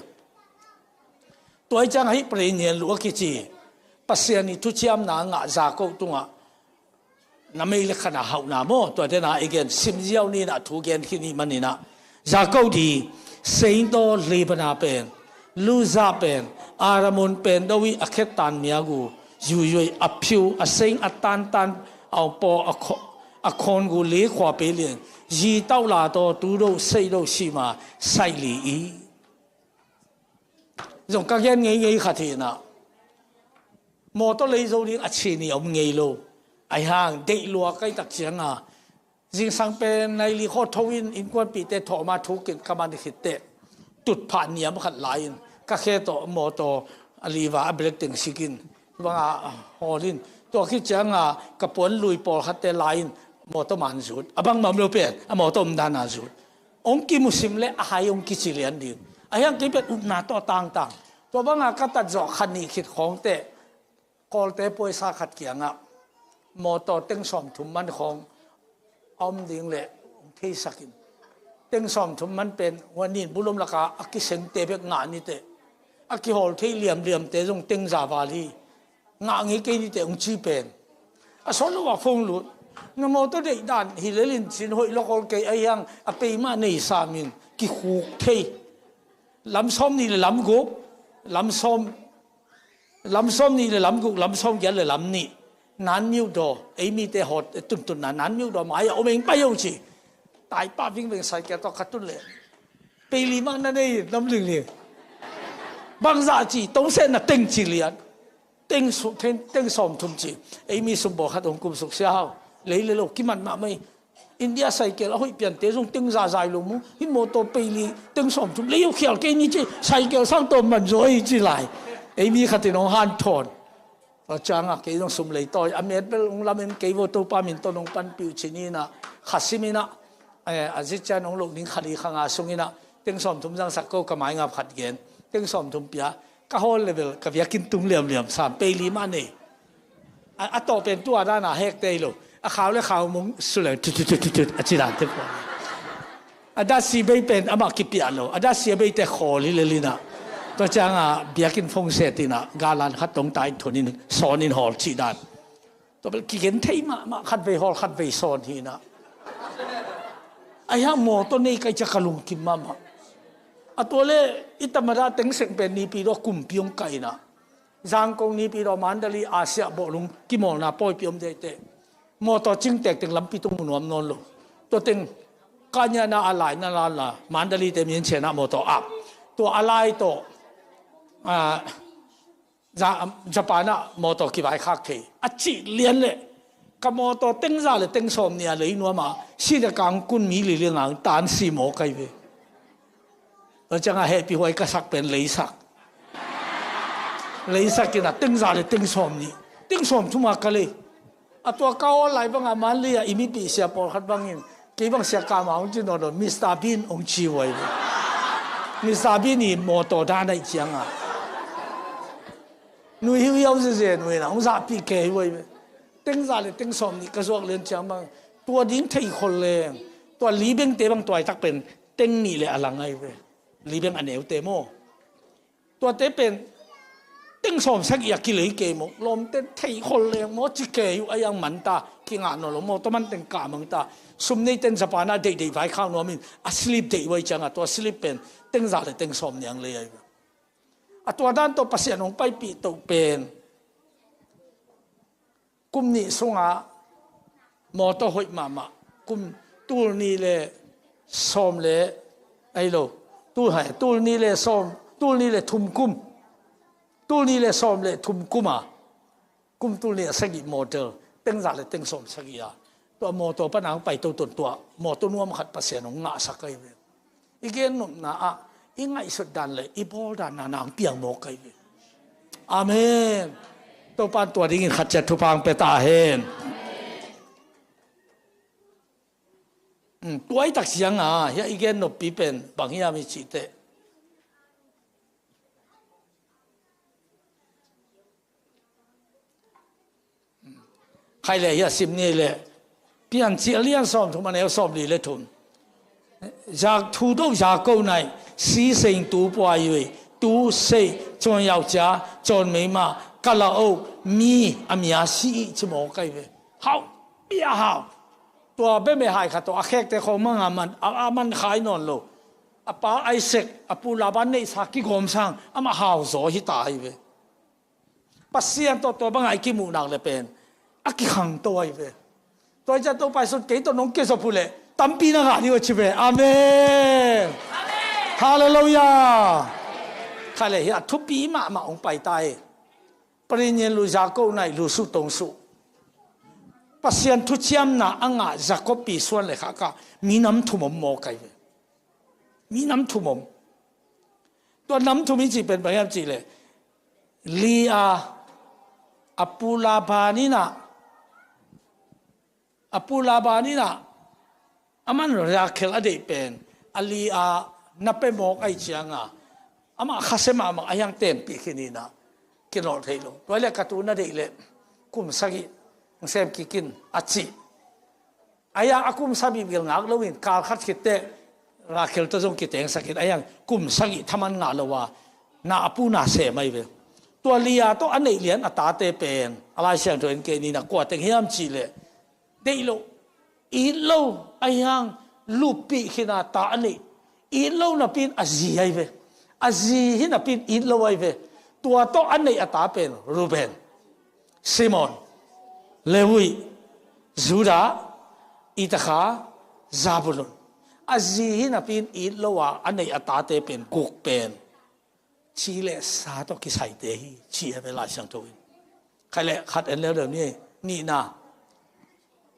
Tua i ciang ahi Parinyien lu a kici Pasian i thuciamna ngah Jakob tungah na mei le khana hauhna maw tua dena i gen simziau ninah thu gen khin i maninah Jakob di Seingtaw Lebana pen Luza pen Aramon pen do i a khettan miagu yuiyuai a phiu a seng a tantan a paw a khawngu le khua pe lian zi tauh la taw tu do sei do sima saih li i. Zong ka gen ngeingei khat hi inah mawtaw lei zo ding a chin i om ngei lo. Ahi hang deih lua kai tak cianga zingsang pen nai li khaw tho in innkuanpihte thawhma thukin ka man khit teh tutphah niam khat lai-in ka khe tawh mawtaw a liva a brake teng sikin banga hawl in, tua khit cianga ka puan lui pawlkhatte lai-in mawtaw man zut, a bangmah om lo pen a mawtaw omdana zut. Hong kimusim le a hai hong kici lian ding. A hiang kei pen upna tawh a tangtang. Tua banga ka tat zawh kha nih khit khawngte Kawlte puaisa khat kiangah mawtaw teng sawmthum man khawng a om ding le hong theisakin, teng sawmthum man pen huanin bulom lakah a kisengte bek ngah niteh, a kihawl thei liamliamte zong teng za val hi, ngah ngei kei niteh hong ci pen. A sawt lo ah phone lut, na mawtaw deih dan hi lelin cin hoih lawkawl kei a hiang a peimah nei samin kikhuk thei. Lam sawm nih le lam guk, lam sawm lam sawm nih le lam guk, lam sawm giat le lam nih, nan miuh daw, ei mite hawt tuntunna nan miuh daw mai-ah om eng pai ho ci. Taipah vingveng saikia tawh ka tun le, peili mah na nei nam lingling. Bangzah ci, tongsetna teng ci lian. Teng su-, teng, teng sawmthum ci. Ei mi sumbaw khat hong kumsuk sia hau. Lei le lo kiman mahmah hi. India saikel a hoih piante zong teng zazai lo mu. Hih mawtaw peili teng sawmthum lei uh khial kei ni ci, saikel sang tawm man zaw hi ci lai. Ei mi khatin hong hanthawn. Tua ciangah kei zong sum lei tawi a met bel hong lamen kei vo, Topa min tawh hong panpih uh ci ninah, kha siminah, eh, a zician hong loh ning kha li kha nga sunginah teng sawmthum zangsak ko, ka maingap khat gen. Teng sawmthum pia, ka hawl le bel ka biakinn tung liamliam sam, peili mah nei. A, a tawh pen tua dana hekte hi lo. A khau le khau mong suleng tut tut tut tut a ci dante pua. A dasi bei pen amah kipiah lo. A dasi a beite khawl hi lelinah. Tua cianga biakinn phone set inah galan khat tong ta in thunin sawnin hawl cih dan. Tua bel kigen thei mahmah, khatvei hawl khatvei sawn hinah. A hiang mawtaw nei kai cia ka lungkim mahmah. A tua le i tamada teng seng pen nipi daw kumpi hong kainah. Zangkong nipi daw Mandali Asia bawhlung kimawlna pawipi om deite. Mawtaw cingtek teng lampi tung mu nuam nawn lo. Tua teng kanyana a lai na lala Mandali te min chenah mawtaw ap. Tua a lai tawh, ah, Za-, Japan ah mawtaw kivaikhak thei. A cih lian le ka mawtaw tengza le teng sawm nih a lei nuamah sida kangkun mi lili ngang tan si maw kai ve. Tua ciangah hehpih huai ka sak pen leisak. Leisak inah tengza le teng sawm nih, teng sawm thuma ka lei. A tua ka awl lai bangah Mandali ah i mipih sia pawlkhat bangin kei bang sia kama hong ci nawn lo, Mister Bean hong ci huai ve. Mister Bean i mawtaw dan aih ciangah nui hiuhiau zeze nuina hong zahpih kei huai ve. Tengza le teng sawm nih ka zuak lian ciang bang tua ding thei khol leng tua libengte bang tuaitak pen teng nih le a lang ahi ve. Libeng a neute maw? Tuate pen teng sawm sagih a kilei kei maw? Lawmte thei khol leng maw ci kei uh a iang manta kingah nawn lo maw? Tua man teng kah mangta sum neiten Japan ah deihdeih vaikhak nuamin a slip deih huai ciangah tua slip pen tengza le teng sawm niang lei ahi ve. A tua dan tawh Pasian hong paipih toh pen kum nih sungah mawtaw hoih mahmah, kum tul nih le sawm le, ahi lo, tul hai, tul nih le sawm, tul nih le thum kum, tul nih le sawm le thum kum a, kum tul nih a sagih model, tengza le teng sawm sagih a, tua mawtaw pana hong pai toton tua mawtaw nuam khat Pasian hong ngahsak ahi ve. I gennopna ah i ngaihsut dan le i bawl dan nana hong piang mawk ahi ve. Amen. Topan tua dingin khat ciat thupha hong pia ta hen. Hmm, tuaitak sianga hia i gennoppi pen bang hiam i cih teh, khai le hia sim ni le, Piancil a lian sawm thum a neu sawm li le thum. Zak thu do zak ko nai, si seng tu puai ui, tu sei, cawn yau cia, cawn mei ma, ka la o, mi, a mia si i ci mawk ahi ve. Hau, bia hau. Tua beme hai khat tawh a khekte khawng manga man, a, a man khai nawn lo. A pa Isaac, a pu Laban neihsa kigawm sang, amah hau zaw hi ta ahi ve. Pasian tawh tua bangah i kimuhnak le pen a kikhangto ahi ve. Tua hi ciah Topa Jesuh kei tawh nong kizop uh leh tampi na ngah ding uh a ci ve. Amen. Halleluiah. Khai le hi a thupi mahmah hong pai ta hi. Parinyan lu zako nai lu suh tong suh. Pasian thuciamna a ngah Jacob pi suan le khaka minam thum om mawk ahi ve. Minam thum om. Tua nam thum i cih pen bang hiam cih leh, Leah, a pu Laban in ah, a pu Laban in ah, aman Rachel a deih pen, a Leah na pia mawk ahih ciangin, amah khasia mahmah a hiang tenpih khin in ah, kinawlh thei lo. Tua leh ka tu na deih leh, kum sagih hong sem kik in a ci. A hiang a kum sagih bel ngak loin, kal khat khit teh Rachel tawh zong kitengsak in, a hiang kum sagih thaman ngah lo a, na a pu na sem ahi ve. Tua Leah tawh a neih lian a tate pen, a Lai Siangtho en kei ni, na kua teng hiam cih leh, deih lo, it lo, a hiang luppih khin a ta a neih, it lo napi in a zi ahi ve. A zi hi napi in it lo ahi ve. Tua tawh a neih a ta pen Reuben, Simeon, Levi, Judah, Issachar, Zebulun. A zi hi napi in it lo a, a neih a tate pen guk pen ci le sa tawh kisaite hi, ci hi ve Lai Siangtho in. Khat le khat en leuleu ni, nihna.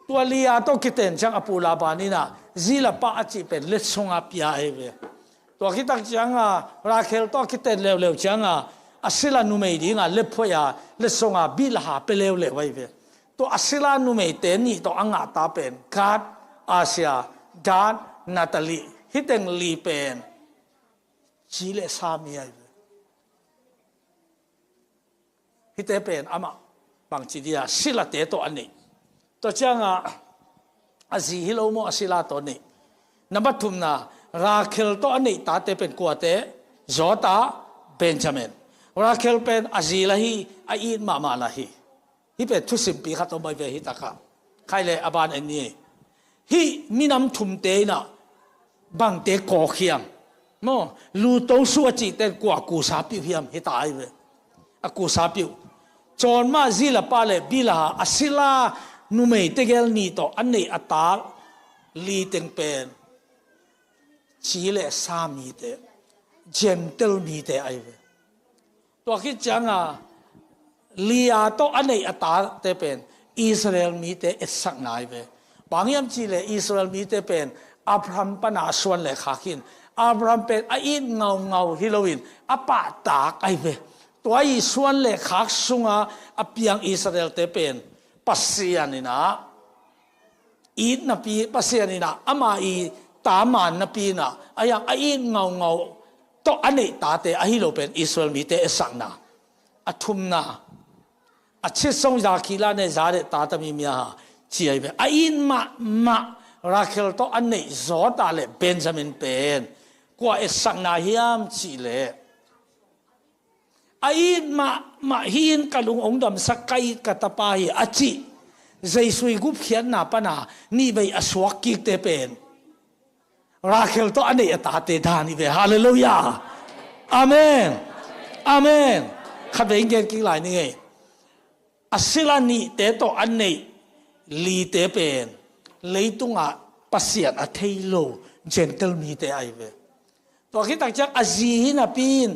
Tua Leah tawh kiten ciang a pu Laban in ah, Zilpah a cih pen letsong a pia ahi ve. Tua khit tak ciangin, Rachel tawh kiten leuleu ciangin, a sila numei dingin, lephuai a, letsong a Bilhah pia leuleu ahi ve. Tua a sila numeite nih tawh a ngah ta pen, Gad, Asher, Dan, Naphtali, hih teng li pen ci le sa mi ahi ve. Hihte pen amah bangci dia silate tawh a neih. Tua ciangin a zi hi lo maw, a sila tawh a neih. Number thumna, Rachel tawh a neih tate pen kuate, Judah, Benjamin. Rachel pen a zi la hi, a it mahmah la hi. Hih pen thusimpi khat om ahi ve hih takah. Khat le a ban en ni. Hih minam thumte in ah bangte kawk hiam? Maw, lu to su a cihte in kua kusa piuh hiam, hih ta ahi ve. A kusa piuh. Cawn mah Zilpah le Bilhah, a sila numeite gel nih tawh a neih a ta li teng pen ci le sa mite, Gentile mite ahi ve. Tua khit ciangin Leah tawh a neih a tate pen Israel mite etsakna ahi ve. Bang hiam cih leh Israel mite pen Abraham pan a suan le khak hi in, Abraham pen a it ngaungau hi loin a pahtak ahi ve. Tua i suan le khak sungah a piang Israelte pen Pasian in ah it napi, Pasian in ah ama i ta man napi in ah, a hiang a it ngaungau tawh a neih tate ahi lo pen Israel mite etsakna. A thumna, a chit song za khi la ne za de ta ta mi mia ha, ci ahi ve. A it mahmah Rachel tawh a neih Judah le Benjamin pen kua etsakna hiam cih leh, a it mahmah, hih in ka lung hong damsak, ka it ka tapa hi a cih Jesu i gupkhiatna pan a nihvei a suak kikte pen Rachel tawh a neih a tate dan hi ve. Halleluiah. Amen. Amen. Khatvei in gen kik lai ni ngei. A sila nihte tawh a neih lite pen leitungah Pasian a thei lo Gentile mite ahi ve. Tua khit tak ciang a zi hi napi in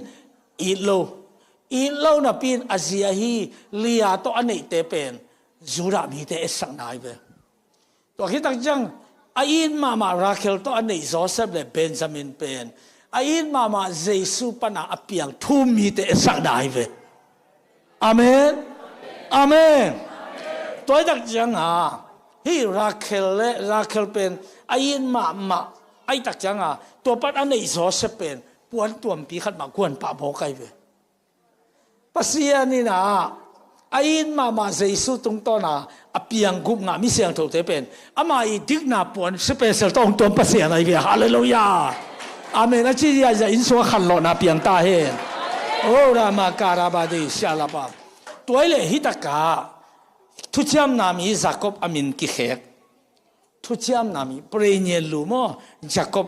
it lo, it lo napi in a zi ahi Leah tawh a neihte pen Judah mite etsakna ahi ve. Tua khit tak ciang a it mahmah Rachel tawh a neih Joseph le Benjamin pen a it mahmah Jesu pan a a piang thum mite etsakna ahi ve. Amen. Amen. Tua i tak ciangin hih Rachel le, Rachel pen a it mahmah, a i tak ciangin tua pan a neih Joseph pen puan tuampi khat mah guan pah mawk ahi ve. Pasian in ah a it mahmah Jesu tungtawn a a piang gupna mi siangthote pen ama i dikna puan special tawh hong tuam Pasian ahi ve. Halleluiah. Amen. A ci ziahziah inn sungah khanlawhna piang ta hen. O rama karabadi sialapa. Tua i le hih takah thuciamna mi Jacob a min kikhek. Thuciamna mi, preinian lu maw, Jacob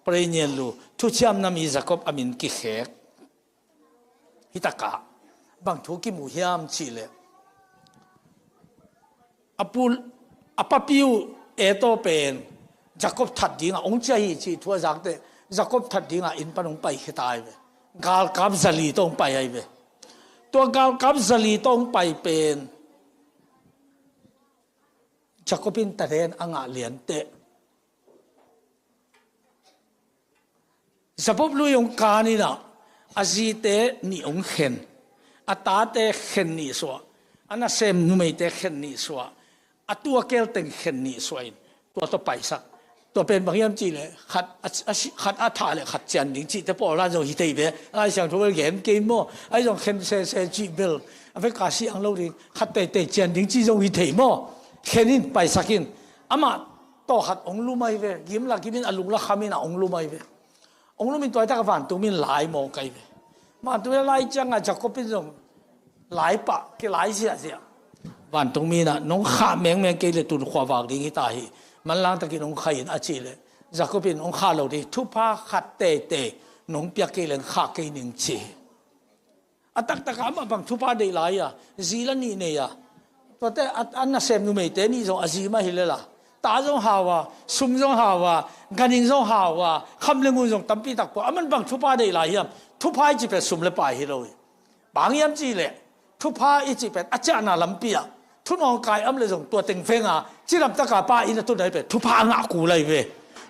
preinian lu, thuciamna mi Jacob a min kikhek. Hih takah bang thu kimu hiam cih leh, a pu, a papi uh Esau pen Jacob that dingah hong ciah hi cih thu a zak teh, Jacob that dingah inn pan hong pai khia ta ahi ve. Galkap zali tawh hong pai ahi ve. Tua galkap zali tawh hong pai pen Jacob in talent a ngah lian teh, Jacob lui hong kan in ah, A zite nih hong khen, a tate khen nih suah, a nasem numeite khen nih suah, a tuakel teng khen nih suah in tua tawh paisak. Tua pen bang hiam cih leh khat a, a si-, khat a thah leh khat cian ding cihte pawl dan zong hi thei ve. A Lai Siangtho bel gen kei maw? Ahi zong khen sese cih bel a vek a si ang lo ding, khat teitei cian ding cih zong hi thei maw? Khen in, paisak in. Amah tawh khat hong lum ahi ve. Gim la gim in, a lung la kham in, a hong lum ahi ve. Hong lum in tua hi tak a vantung mi in lai mawk ahi ve. Vantung mi in a lai ciang a Jacob in zong lai pah, kilai ziahziah. Vantung mi in ah, nong khah mengmeng kei leh tun khua vak ding hi ta hi. Manlang takin hong khai in a cih leh Jacob in hong khah lo ding, thupha khat teitei nong piak kei leh khah kei ning ci hi. A taktak a amah bang thupha deih lai a, zi la nih nei a. Tuate a, a nasem numeite nih zong a zi mah hi lel a. Ta zong hau a, sum zong hau a, ganhing zong hau a, kham le ngun zong tampi tak pua. Aman bang thupha deih lai hiam? Thupha i cih pen sum le pai hi lo hi. Bang hiam cih leh thupha i cih pen a ciahna lampi ah thunawng kai om leh zong tua teng veng a, cidam tak a pa inn a tun ahi pen thupha a ngah kul ahi ve.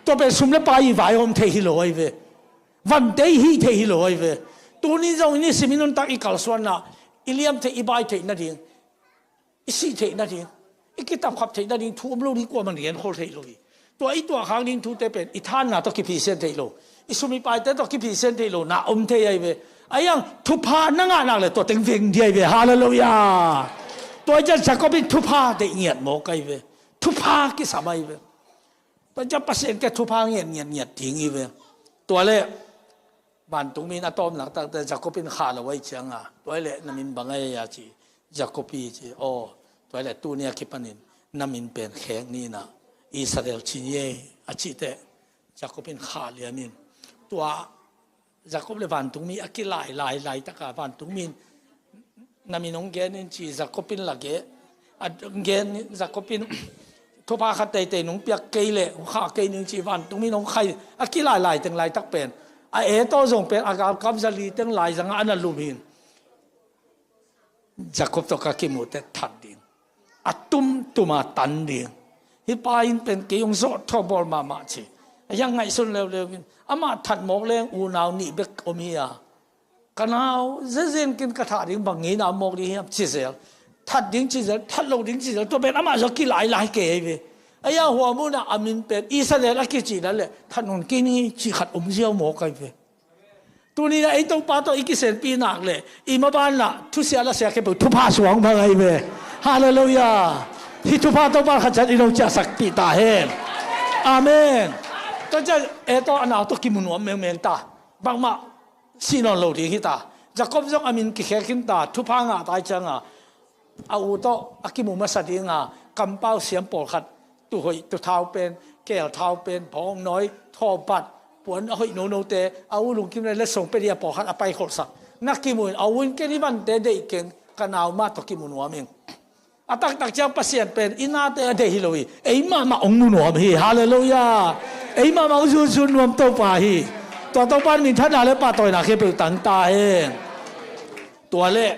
Tua pen sum le pai i vaihawm thei hi lo ahi ve. Vante i hih theih hi lo ahi ve. Tuni zong i nisim i nuntak i kalsuanna, i liam theih, i bai theih nading, i sih theih nading, i kitapkhap theih nading thu om lo ding, kuaman gen khol theih lo hi. Tua i tuahkhak ding thute pen i thanna tawh kiphisian theih lo, i sum i paite tawh kiphisian theih lo na om thei ahi ve. Ahi hang thupha na ngah nak leh tua teng veng ding ahi ve. Halleluiah. Tua i ciang Jacob in thupha deih ngiat mawk ahi ve. Thupha kisam ahi ve. Tua ciang Pasian kiang thupha ngiat ngiat ngiat ding hi ve. Tua leh vantung mi in a tawm laktakte Jacob in khah lo ahi ciang a, tua leh na min bang ahi a ci. Jacob hi ci. Aw, tua leh tuni a kipanin na min pen khek ni in ah, Israel ci ni ei, a cih teh Jacob in khah lian in. Tua Jacob le vantung mi a kilailai laitak a vantung mi in na min hong gen in ci, Jacob in la gen. A gen in, Jacob in thupha khat teitei nong piak kei leh hong khah kei ning ci, vantung mi in hong khai. A kilailai teng laitak pen a Esau zong pen a galkap zali teng lai zang a na lum hi in. Jacob tawh ka kimuh teh that ding, a tumtum a tan ding. Hih pa in pen kei hong zawhthawh bawl mahmah ci. A hiang ngaihsun leuleu in, amah that mawk leng unau nih bek om hi a, ka nau zezen kin ka thah ding bang ngeina om mawk ding hiam ci zel. That ding ci zel, that lo ding ci zel, tua pen amah zong kilailai kei ahi ve. A hiang hua munah a min pen Israel a kicihna leh that nawn kei ni ci khat om ziau mawk ahi ve. Tuni in ah ei Topa tawh i kisenpi nak leh i maban ah thusia lasia khempeuh thupha suang bang ahi ve. Halleluiah. Hih thupha Topa khat ciat i lo ciahsakpih ta hen. Amen. Tua ciang Esau a nau tawh kimu nuam mengmeng ta. Bangmah sih nawn lo ding hi ta. Jacob zong a min kikhek khin ta, thupha ngah ta ahi ciang a, a u tawh a kimu masa ding a, kampau siam pawlkhat, tuhoih, tuthau pen, keelthau pen, bawngnawi, thawmpat, puan a hoih nonote, a u lungkim le letsong pia ding a pawlkhat a paikholhsak. Na kimu in, a u in, ken hih bangte deih keng, ka nau mah tawh kimu nuam ing. A taktak ciang Pasian pen i nate a deih hi lo hi. Ei mahmah hong mu nuam hi. Halleluiah. Ei mahmah hong zunzun nuam Topa hi. Tua Topa in minthanna le pahtawina khempeuh tang ta hen. Tua leh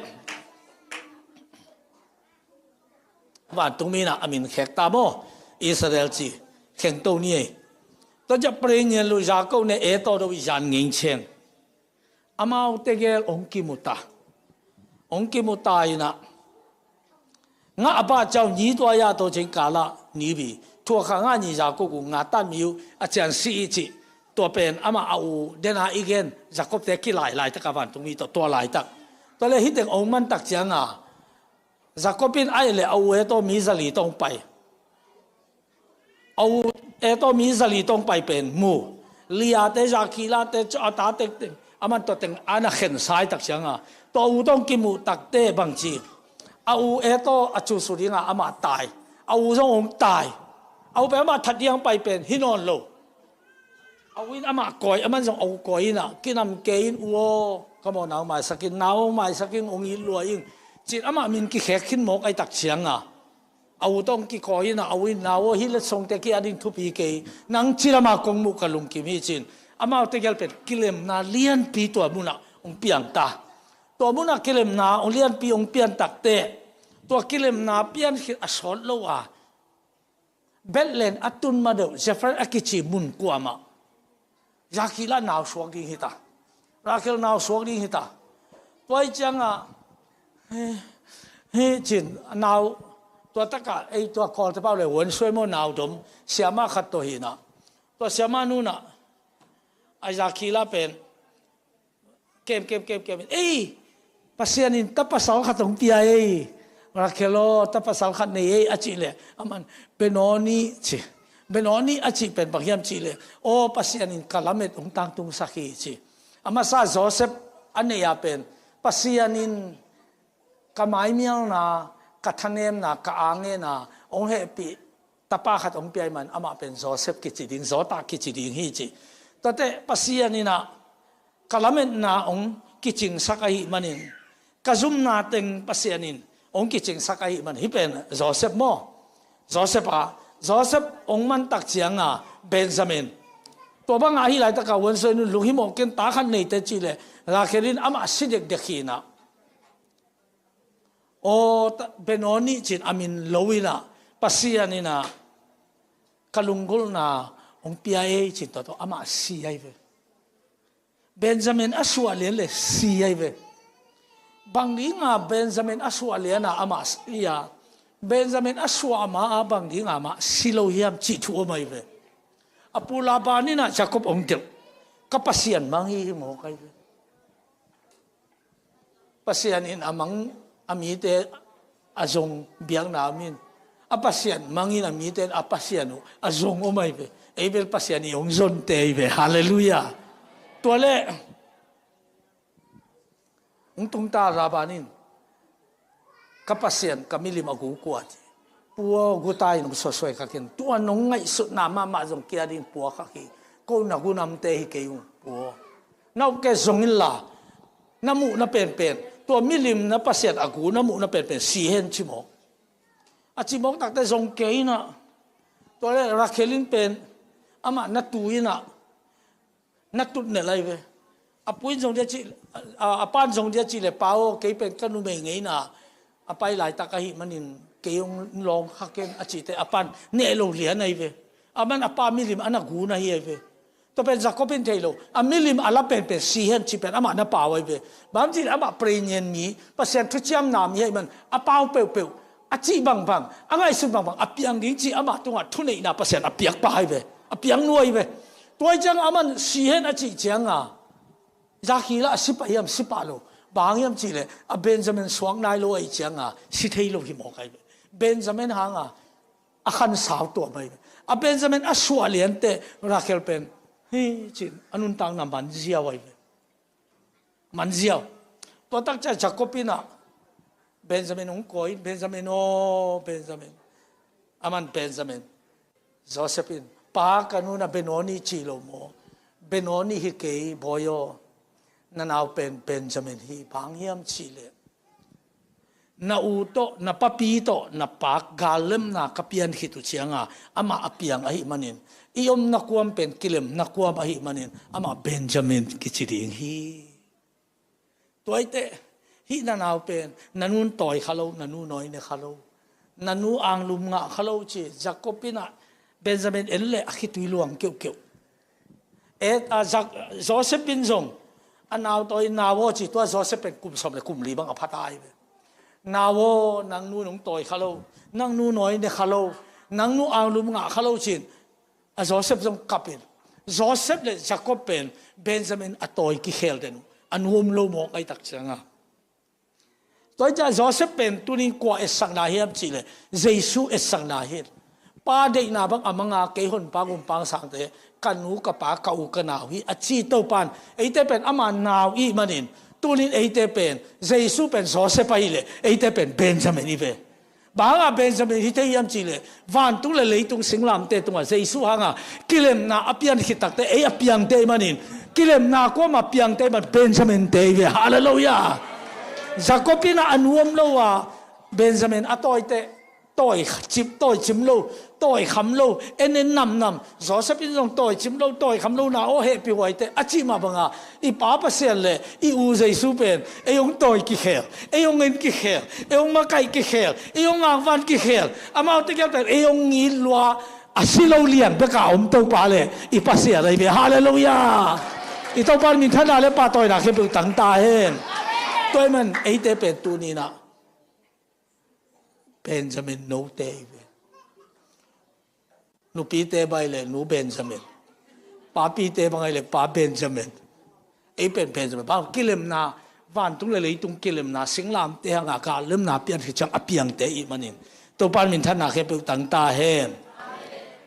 vantung mi in ah a min khek ta maw? Israel ci, khengto ni ei. Tua ciang pray ngian lo, za ko ne e to do i zan ngeng cheng. Amau tegel hong kimu ta. Hong kimu ta in ah, ngah a pah ciang ni tua ya to ceng kala ni bi, thua kha ngah ni za ko gu ngah tan mi uh a cian si i ci. Tua pen amah a u dena i gen Jacob te kilailai tak a vantung mi tawh tua laitak. Tua leh hih teng hong man tak ciang a, Jacob in a et leh a u e to mi zali tawh hong pai. A u e to mi zali tawh hong pai pen mu. Lia te, Zakila te, a ta tek teng, a man tua teng a na khen sai tak ciang a, tua u tawh hong kimuh tak teh bang ci, a u e to a cu su ding a amah tai. A u zong hong tai. A u pen amah that ding hong pai pen hi nawn lo. A u in amah kawi, a man zong a u kawi in ah, kinam kei in u aw, ka maw nau maisak in, nau maisak in, hong it lua ing, ci-in amah min kikhek khin mawk ahi tak ciang a, a u tawh hong kikawi in ah, a u in, nau aw, hih letsongte ki-at ding thupi kei, nang ci lam a kong muh ka lungkim hi, ci-in amau tegel pen kilemna lianpi tua mun ah hong piang ta. Tua mun ah kilemna hong lianpi hong pian tak teh, tua kilemna pian khit a sawt lo a, Bethlehem a tun ma deuh, Zefrath a kici mun kuamah Zakila nau suak ding hi ta. Rakhel nau suak ding hi ta. Tua ih ciangah, he, he cin, nau, tua takah, ei tua Kawlte pau le, Wan Suai maw, nau dom, siama khat tawh hi na. Tua siama nunah, Isaac khila pen, kem, kem, kem, kem. Ei, Pasian in ta pasal khat hong pia ei. Rakhel aw, ta pasal khat nei ei, a cih leh, aman, Benoni ci. Benoni a cih pen bang hiam cih leh, aw, Pasian in ka lamet hong tangtungsak hi ci. A masa Joseph a neih ah pen, Pasian in ka maimialna, ka thanemna, ka angena hong hehpih tapa khat hong pia ih man, amah pen Joseph kici ding, Jota kici ding hi ci. Tuate Pasian in ah ka lametna hong kicingsak ahih manin, ka zumna teng Pasian in hong kicingsak ahih man, hih pen Joseph maw? Joseph a, Joseph hong mantak cianga Benjamin. Tua banga hih laitakah Wan Suai nun lunghimawh ken, ta khat neite cih leh, Rakhel in amah si dekdek hi na. Aw, ta, Benoni cin a min lo in ah, Pasian in ah ka lunggulhna hong pia ei cin, tua tawh amah si ahi ve. Benjamin a suah lian le si ahi ve. Bang dinga Benjamin a suah liana amah si a, Benjamin a suah ma a bang dinga amah si lo hiam cih thu om ahi ve. A pu Laban in ah Jacob hong delh, ka Pasian mang hi hi mawk ahi ve. Pasian in a mang a mite a zong biakna om in, a Pasian mang in a mite a Pasian uh a zong om ahi ve. Ei bel Pasian i hong zonte ahi ve. Halleluiah. Tua leh hong tungta Laban in, ka Pasian ka milim a gu kua ci. Pu aw, guta in hong suasuai kha ken. Tua nong ngaihsutna mahmah zong kia ding pua kha khi. Ko na gu namte hi kei ung, pu aw. Na upkeh zong inla, na muhna penpen, tua milim na Pasian a gu na muhna penpen si hen ci mawk. A ci mawk takte zong kei in ah, tua leh Rakhel in pen amah na tu in ah, na tut nelh ahi ve. A pu in zong dia ci, a, a pan zong dia ci leh, pa aw, kei pen ka numei ngeina a pai laitak ahih manin kei hong lawng kha ken a cihte a pan neh lo lian ahi ve. Aman a pa milim a na gu na hi ahi ve. Tua pen Jacob in thei lo, a milim a la penpen si hen ci pen amah na pau ahi ve. Bang ci leh amah pregnant mi, Pasian thuciamna mi ahih man, a pau peuhpeuh, a cih bangbang, a ngaihsut bangbang a piang ding ci, amah tungah thuneihna Pasian a piak pa ahi ve. A piang nu ahi ve. Tua ih ciang aman si hen a cih cianga, za khi lah a si pah hiam, si pah lo. Bang hiam cih leh a Benjamin suak nai lo ahih cianga si thei lo hi mawk ahi ve. Benjamin hanga a khansau tuam ahi ve. A Benjamin a suah lianteh Rakhel pen hi cin a nuntakna man ziau ahi ve. Man ziau. Tua tak ciang Jacob in ah Benjamin hong kawi in, Benjamin aw, Benjamin. Aman Benjamin. Joseph in, pa, ka nu na Benoni ci lo maw? Benoni hi kei, bawi aw. Na nau pen Benjamin hi. Bang hiam cih leh, na u tawh, na papi tawh, na pa gallemna ka pian khit uh cianga amah a piang ahih manin, i omna kuam pen kilemna kuam ahih manin, amah Benjamin kici ding hi. Tua ih teh, hih na nau pen na nun tawi kha lo, na nu nawi ne kha lo, na nu anglum ngah kha lo ci. Jacob in ah Benjamin en leh a khitui luang keuhkeuh. Et a, Jak-, Joseph in zong a nau tawi, nau aw ci, tua Joseph pen kum sawm le kum li bang a pha ta ahi ve. Nau aw, nang nu nong tawi kha lo, nang nu nawi ne kha lo, nang nu anglum ngah kha lo cin, a Joseph zong kap in. Joseph le Jacob pen Benjamin a tawi kikhel den uh a nuam lo mawk ahi tak cianga. Tua ih ciang Joseph pen tunin kua etsakna hiam cih leh, Jesu etsakna hi. Pa deihna bang a manga kei honpa gumpang sangte, ka nu, ka pa, ka u, ka nau hi a ci Topan, eite pen ama nau ih manin, tunin eite pen Jesu pen Joseph ahih leh eite pen Benjamin hi ve. Bang hanga Benjamin hi thei hiam cih leh, vantung le leitung singlamteh tungah Jesu hanga kilemna a pian khit takte ei a piangte ih manin, kilemna kuama piangte ih man Benjamin te hi ve. Halleluiah. Jacob in ah a nuam lo a, Benjamin a tawiteh, tawi cim, tawi cim lo, tawi kham lo, en en namnam. Joseph in zong tawi cim lo, tawi kham lo, na aw hehpih huaiteh a cih mah banga, i Pa Pasian le i U Jesu pen ei hong tawi kikhel, ei hong en kikhel, ei hong makaih kikhel, ei hong ngakvan kikhel, amaute kiang pen ei hong ngitlua, a si lo liang beka om Topa le i Pasian ahi ve. Halleluiah. I Topa minthanna le pahtawina khempeuh tang ta hen. Tua ahih man eite pen tuni-in ah Benjamin note hi ve. Nupite bang ahih leh Nu Benjamin, papite bang ahih leh Pa Benjamin. Ei pen Benjamin bang kilemna, vantung le leitung kilemna, singlamteh hangah gallemna piankhia ciang a piangte ahih manin Topa minthanna khempeuh tang ta hen.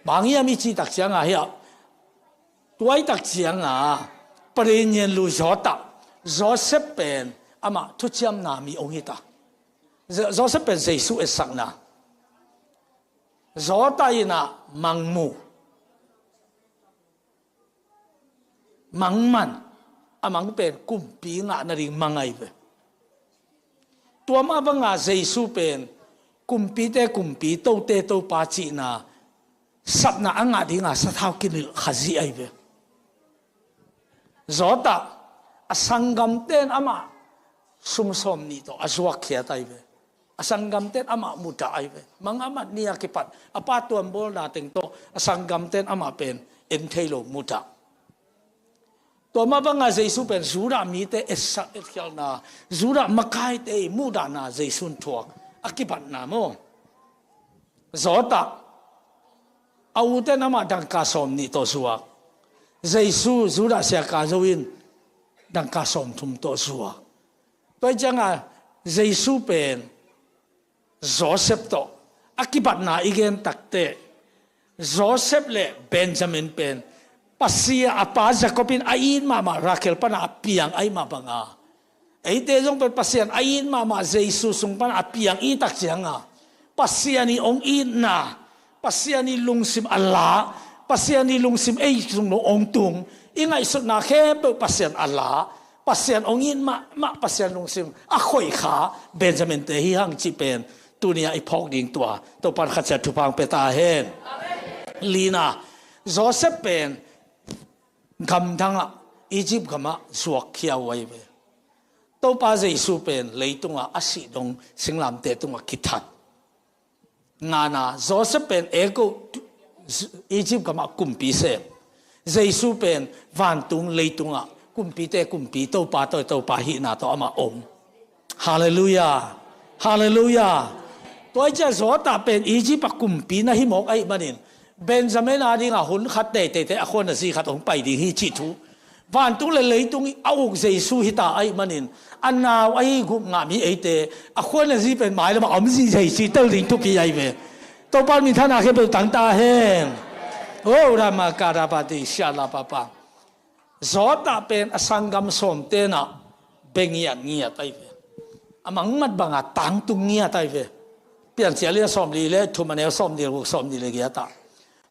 Bang hiam i cih tak ciangah hiah, tua ahih tak ciangah Padei nianlu zawtah Joseph pen amah thuciamna mi hong hi ta. Jo-, Joseph pen Jesu etsakna. Zawtah in ah mang mu, mang man, a mang pen kumpi ngah nading mang ahi ve. Tua mah banga Jesu pen kumpite kumpi, tote topa cihna, sapna a ngah dinga sathau kinilh Khazih ahi ve. Zawtah a sanggamte in amah sum sawmnih tawh a zuakkhiat ahi ve. A sanggamte in amah mudah ahi ve. Mang a mat ni a kipat a pa tuambawlna teng tawh a sanggamte in amah pen en thei lo mudah. Tua mah banga Jesu pen Judah mite etsak etkhialhna, Judah makaite ii muhdahna Jesu in thuak a kipatna maw. Zawtah a ute in amah dangka sawmnih tawh zuak. Jesu Judah Iskariot in dangka sawmthum tawh zuak. Tua ahih ciangah Jesu pen Joseph tawh a kipatna i gen takteh, Joseph le Benjamin pen Pasian, a pa Jacob in a it mahmah Rachel pana a piang ahih mah banga, eite zong pen Pasian a it mahmah Jesu sung pana a piang i tak cianga Pasian ii hong itna, Pasian ii lungsim a la, Pasian ii lungsim ei sung nong hong tung, i ngaihsutna khempeuh Pasian a la, Pasian hong it mahmah, Pasian lungsim a khoih kha Benjamin te hi hang cih pen tuni-ah i phawk ding tua Topa in khat ciat thupha hong pia ta hen. Lina, Joseph pen gamdangah, Egypt gamah zuakkhia uh ahi ve. Topa Jesu pen leitungah a sih dong singlamteh tungah kithat. Ngana, Joseph pen Egypt gamah kumpi sem. Jesu pen vantung leitungah kumpite kumpi, Topa tawh Topa hihna tawh amah om. Halleluiah. Halleluiah. Tua ahih ciang zawtah pen Egypt a kumpi na hi mawk ahih manin Benjamin adingah hun khat teiteite a khuanazi khat hong pai ding hi cih thu. Vantung le leitung a uk Jesu hita ahih manin a nau ahi gup ngah mi eite a khuanazi pen mailamah a om zihziah hi cih tel ding thupi ahi ve. Topa minthanna khempeuh tang ta hen. O rama karabati siala papa. Zawtah pen a sanggam sawmte in ah bia ngiatngiat ahi ve. A mangmat banga tangtung ngiat ahi ve. Piancil a lian sawmli le thum a neu sawmli le guk, sawmli le giat ah.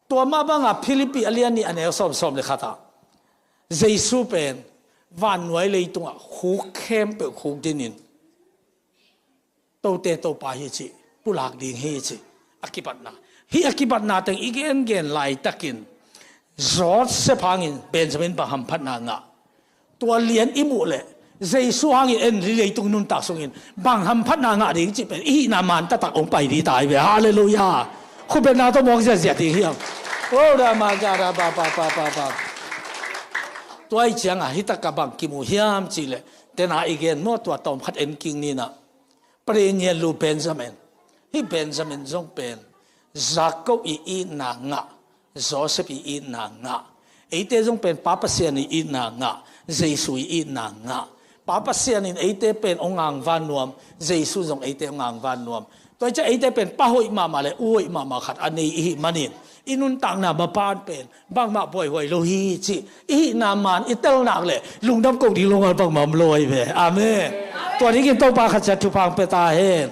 Tua mah banga Philippi a lian nih a neu sawm, sawm le khat ah Jesu pen vannuai leitungah khuk khempeuh khuk dinin tote Topa hi cih, pulak ding hi cih a kipatna. Hih a kipatna teng i gengen laitakin Joseph hangin Benjamin bang hamphatna ngah. Tua lian i muh leh Jesu hangin en leitung nuntak sungin bang hamphatna ngah ding cih pen i hihna man taktak hong pai ding ta hi ve. Halleluiah. Khupetna tawh muak ziahziah ding hiam. O rama gara ba ba ba ba ba. Tua ahih ciangah hih takah bang kimu hiam cih leh, tena i gen maw, tua tawm khat en kik ni in ah. Padei nianlu Benjamin. Hih Benjamin zong pen Jacob ii itna ngah, Joseph ii itna ngah. Eite zong pen Pa Pasian ii itna ngah, Jesu ii itna ngah. Pa Pasian in eite pen hong angvan nuam, Jesu zong eite hong angvan nuam. Tua ahih ciang eite pen pa hoih mahmah le u hoih mahmah khat a nei i hih manin i nuntakna mapan pen bangmah buaihuai lo hi cih i hihna man i tel nak leh lungdam koh ding longal bangmah om lo ahi ve. Amen. Tua dingin Topa khat ciat thupha hong pia ta hen.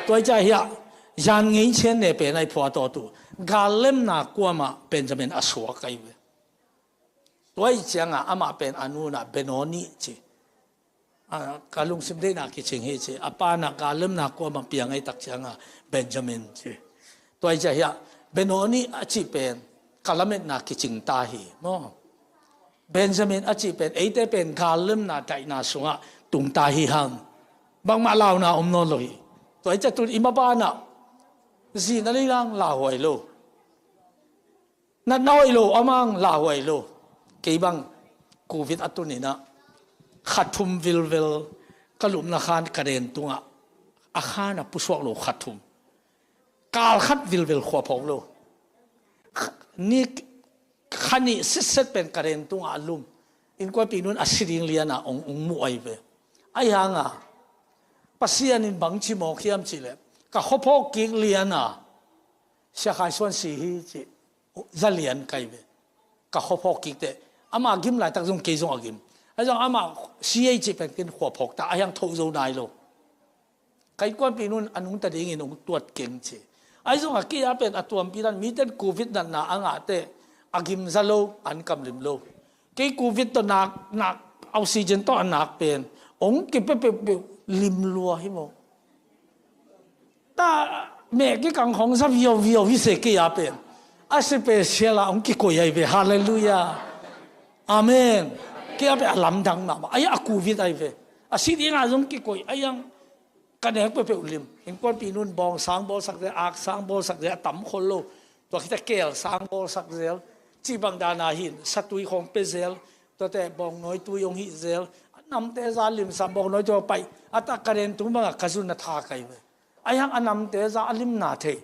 Tua ahih ciang hiah Jan Ngei Chin ne pen ahi phuat aw tu, gallemna kuamah Benjamin a suak ahi ve. Tua ahih ciangah amah pen a nu in ah Benoni ci. A, ka lungsim deihna kicing hi ci. A pa in ah gallemna kuamah piang ahih tak ciangah Benjamin ci. Tua ahih ciang hiah Benoni a cih pen ka lametna kicing ta hi maw. Benjamin a cih pen eite pen gallemna daihna sungah tung ta hi hang. Bangmah launa om nawn lo hi. Tua ahih ciang tun i maban ah zi na lei lang lauhuai lo. Natna hoih lo, a mang lauhuai lo. Kei bang Covid a tun in ah, kha thum vilvel ka lumna khan ka den tungah, a khan a pusuak lo kha thum. Kal khat vilvel khua phawk lo. Ni kha nih sitset pen ka den tungah a lum. Innkuanpih nu'n a si ding lian a ong, ong muh ahi ve. Ahi hang a, Pasian in bangci mawk hiam cih leh, ka khuaphawk kik lian a, Sia Khai Suan si hi cih, za lian ka hi ve. Ka khuaphawk kik teh, ama gim laitak zong kei zong a gim. Ahi zong ama si hi cih pen ken khuaphawk ta, ahi hang tho zo nai lo. Ka innkuanpih nu'n a nungta dingin ong tuat keng ci. Ahi zong a kei a pen a tuampi dan, mite'n Covid natna a ngah teh, a gim za lo, an kam lim lo. Kei Covid tawh nak, nak, oxygen tawh a nak pen, ong kipia peuhpeuh lim lua hi maw. Ta meh kikang khawng za viauviau hi se kei a pen. A special a ong kikoih ahi ve, halleluiah. Amen. Kei a pen a lamdang mahmah. Ahi a Covid ahi ve. A si ding a zong kikoih, ahi hang ka nek peuhpeuh lim. Innkuanpih nu'n bawng sang bawlsak zel, ak sang bawlsak zel, a tam khol lo. Tua khit a keel sang bawlsak zel. Cih bang dan a hin, satui khawng pia zel. Tuate bawngnawi tui ong hih zel. A namte za limsak, bawngnawi tui a pai. A tak ka den tung bang a ka zun a tha ka hi ve. Ahi hang a namte za a limna thei.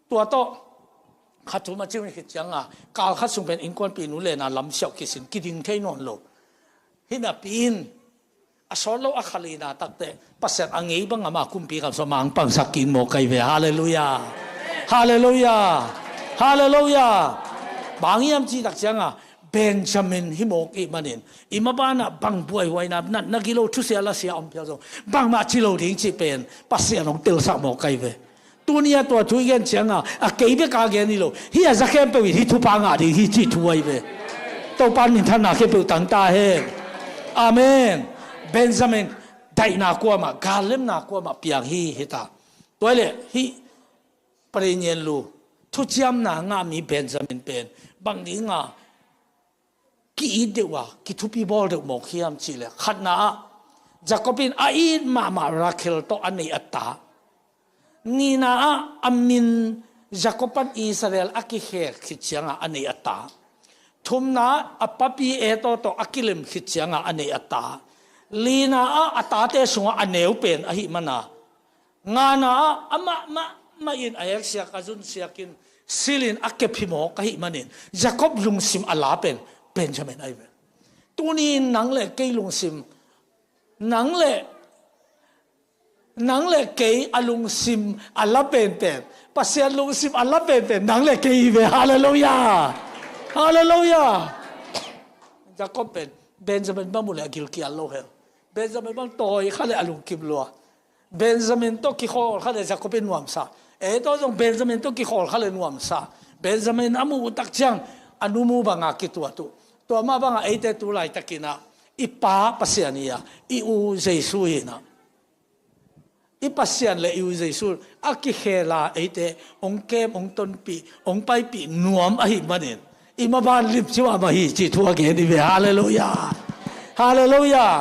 Tua tawh, kha thum a ciang khit ciang a, kal khat sung pen innkuanpih nu le na lam siauh kisin, kiding thei nawn lo. Hi napi in, a sawt lo a kha lina tak teh, Pasian a ngei bang ama kumpi gam sung mang pangsak kik mawk ka hi ve. Halleluiah. Halleluiah. Halleluiah. Bang hiam cih tak ciang a, Benjamin hi mawk ahih manin, i maban ah bang buaihuaina, natna gilo, thusia lasia om phial zong, bangmah ci lo ding cih pen Pasian ong telsak mawk ka hi ve. Tuni a tua thu i gen ciang a, a kei bek a gen hi lo, hih a za khempeuh in hih thupha ngah ding hi cih thu ahi ve. Topa'n minthanna khempeuh tang ta hen. Amen. Benjamin, daihna kuamah, gallemna kuamah piang hi, hi ta. Tua hi leh, hih Parinyellu thuciamna ngah mi Benjamin pen bang ding a ki-it deuh a, kithupi bawl deuh mawk hiam cih leh, khatna ah, Jacob in a it mahmah Rachel tawh a neih a ta. Nihna ah, a min Jacob pan Israel a kikhel khit ciang a, a neih a ta. Thumna ah, a papi Esau tawh a kilem khit ciang a, a neih a ta. Lina ah, a tate sungah a neu pen ahih man a, ngana ah, amah mahmah in a eksiak, a zunsiak in, silin a kep hi mawk ahih manin, Jacob lungsim a la pen Benjamin ahi ve. Tuni in nang le kei lungsim, nang le, nang le kei a lungsim a la penpen, Pasian lungsim a la penpen nang le kei hi ve. Halleluiah. Halleluiah. Jacob pen Benjamin bang mu le a gilkial lo hel. Benjamin bang tawi kha le a lungkim lua. Benjamin tawh kikhawl kha le Jacob in nuamsa. Esau zong Benjamin tawh kikhawl kha le nuamsa. Benjamin a muh uh tak ciang a nu mu bang a kituat uh. Tua mah bang a eite tu laitakin ah, i Pa Pasian hi a, i U Jesu hi in ah, i Pasian le i U Jesu a kikhel a eite ong kem, ong tonpih, ong paipih nuam ahih manin, i maban limci mahmah hi cih thu a gen hi ve. Halleluiah. Halleluiah.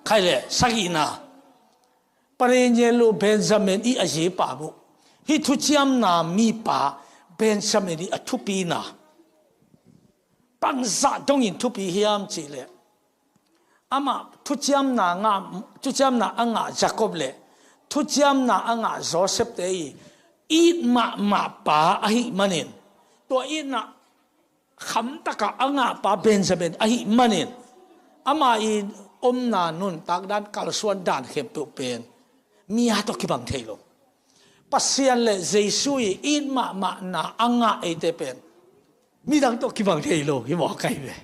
Khai le sagihna, Parinyellu Benjamin i a zipa uh, hih thuciamna mipa Benjamin i a thupina, bangzah dongin thupi hiam cih leh, amah thuciamna ngah, thuciamna a ngah Jacob le thuciamna a ngah Joseph te i it mahmah pa ahih manin, tua itna khamtakah a ngahpa Benjamin ahih manin, ama i omna nuntak dan, kalsuan dan khempeuh pen mi a tawh kibang thei lo. Pasian le Jesu i it mahmahna a ngah eite pen midang tawh kibang thei lo hi mawk ahi ve.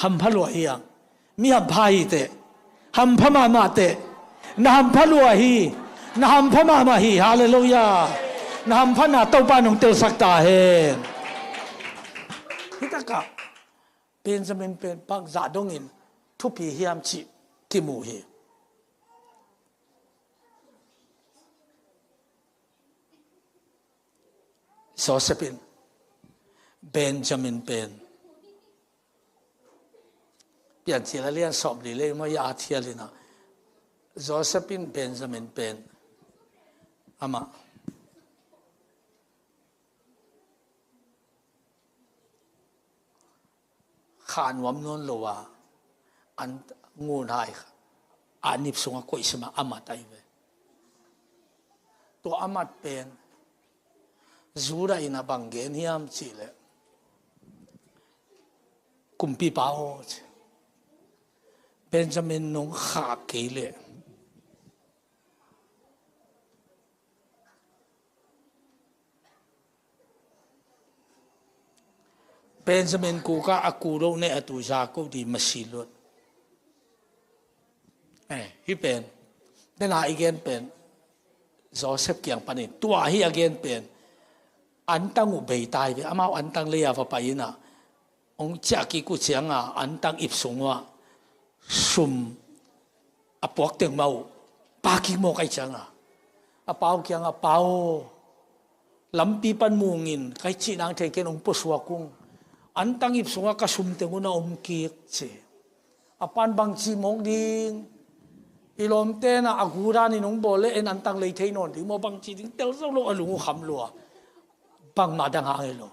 Hampha lua hi ang. Mi hampha hi teh. Hampha mahmah teh. Na hampha lua hi. Na hampha mahmah hi. Halleluiah. Na hampha na Topa nong telsak ta hen. Hitakah Benjamin pen bangzah dongin thupi hiam cih kimu hi. Joseph in Benjamin pen, Piancil a lian sawmli le maw, i a thial in ah, Joseph in Benjamin pen amah kha nuam nawn lo a, an ngun hai a nip sungah koihsim a a mat ahi ve. Tua a mat pen Judah in a bang gen hiam cih leh, kumpipa aw, ci, Benjamin nong khah kei leh Benjamin kukah a ku lo ne a tu za ko di masi lut. Eh, hih pen, dena i gen pen Joseph kiang panin tua hi a gen pen, antang uh bei tai ve, amau antang lei a va pai in a, hong ciah kik uh ciang a, antang ip sung uh a sum a puak teng mah uh pah kik mawk ahih ciang a, a pa uh kiang a, Pa aw, lampi pan mungin ka hih cih nang thei ken, hong pusuak ung. Antang ip sungah ka sum teng uh na om kik, ci. A pan bangci mawk ding, i lawmte na a gu danin hong bawl leh en antang lei thei nawn ding maw, bangci ding tel zo lo, a lung uh kham lua. Bangmah dang hang hi lo.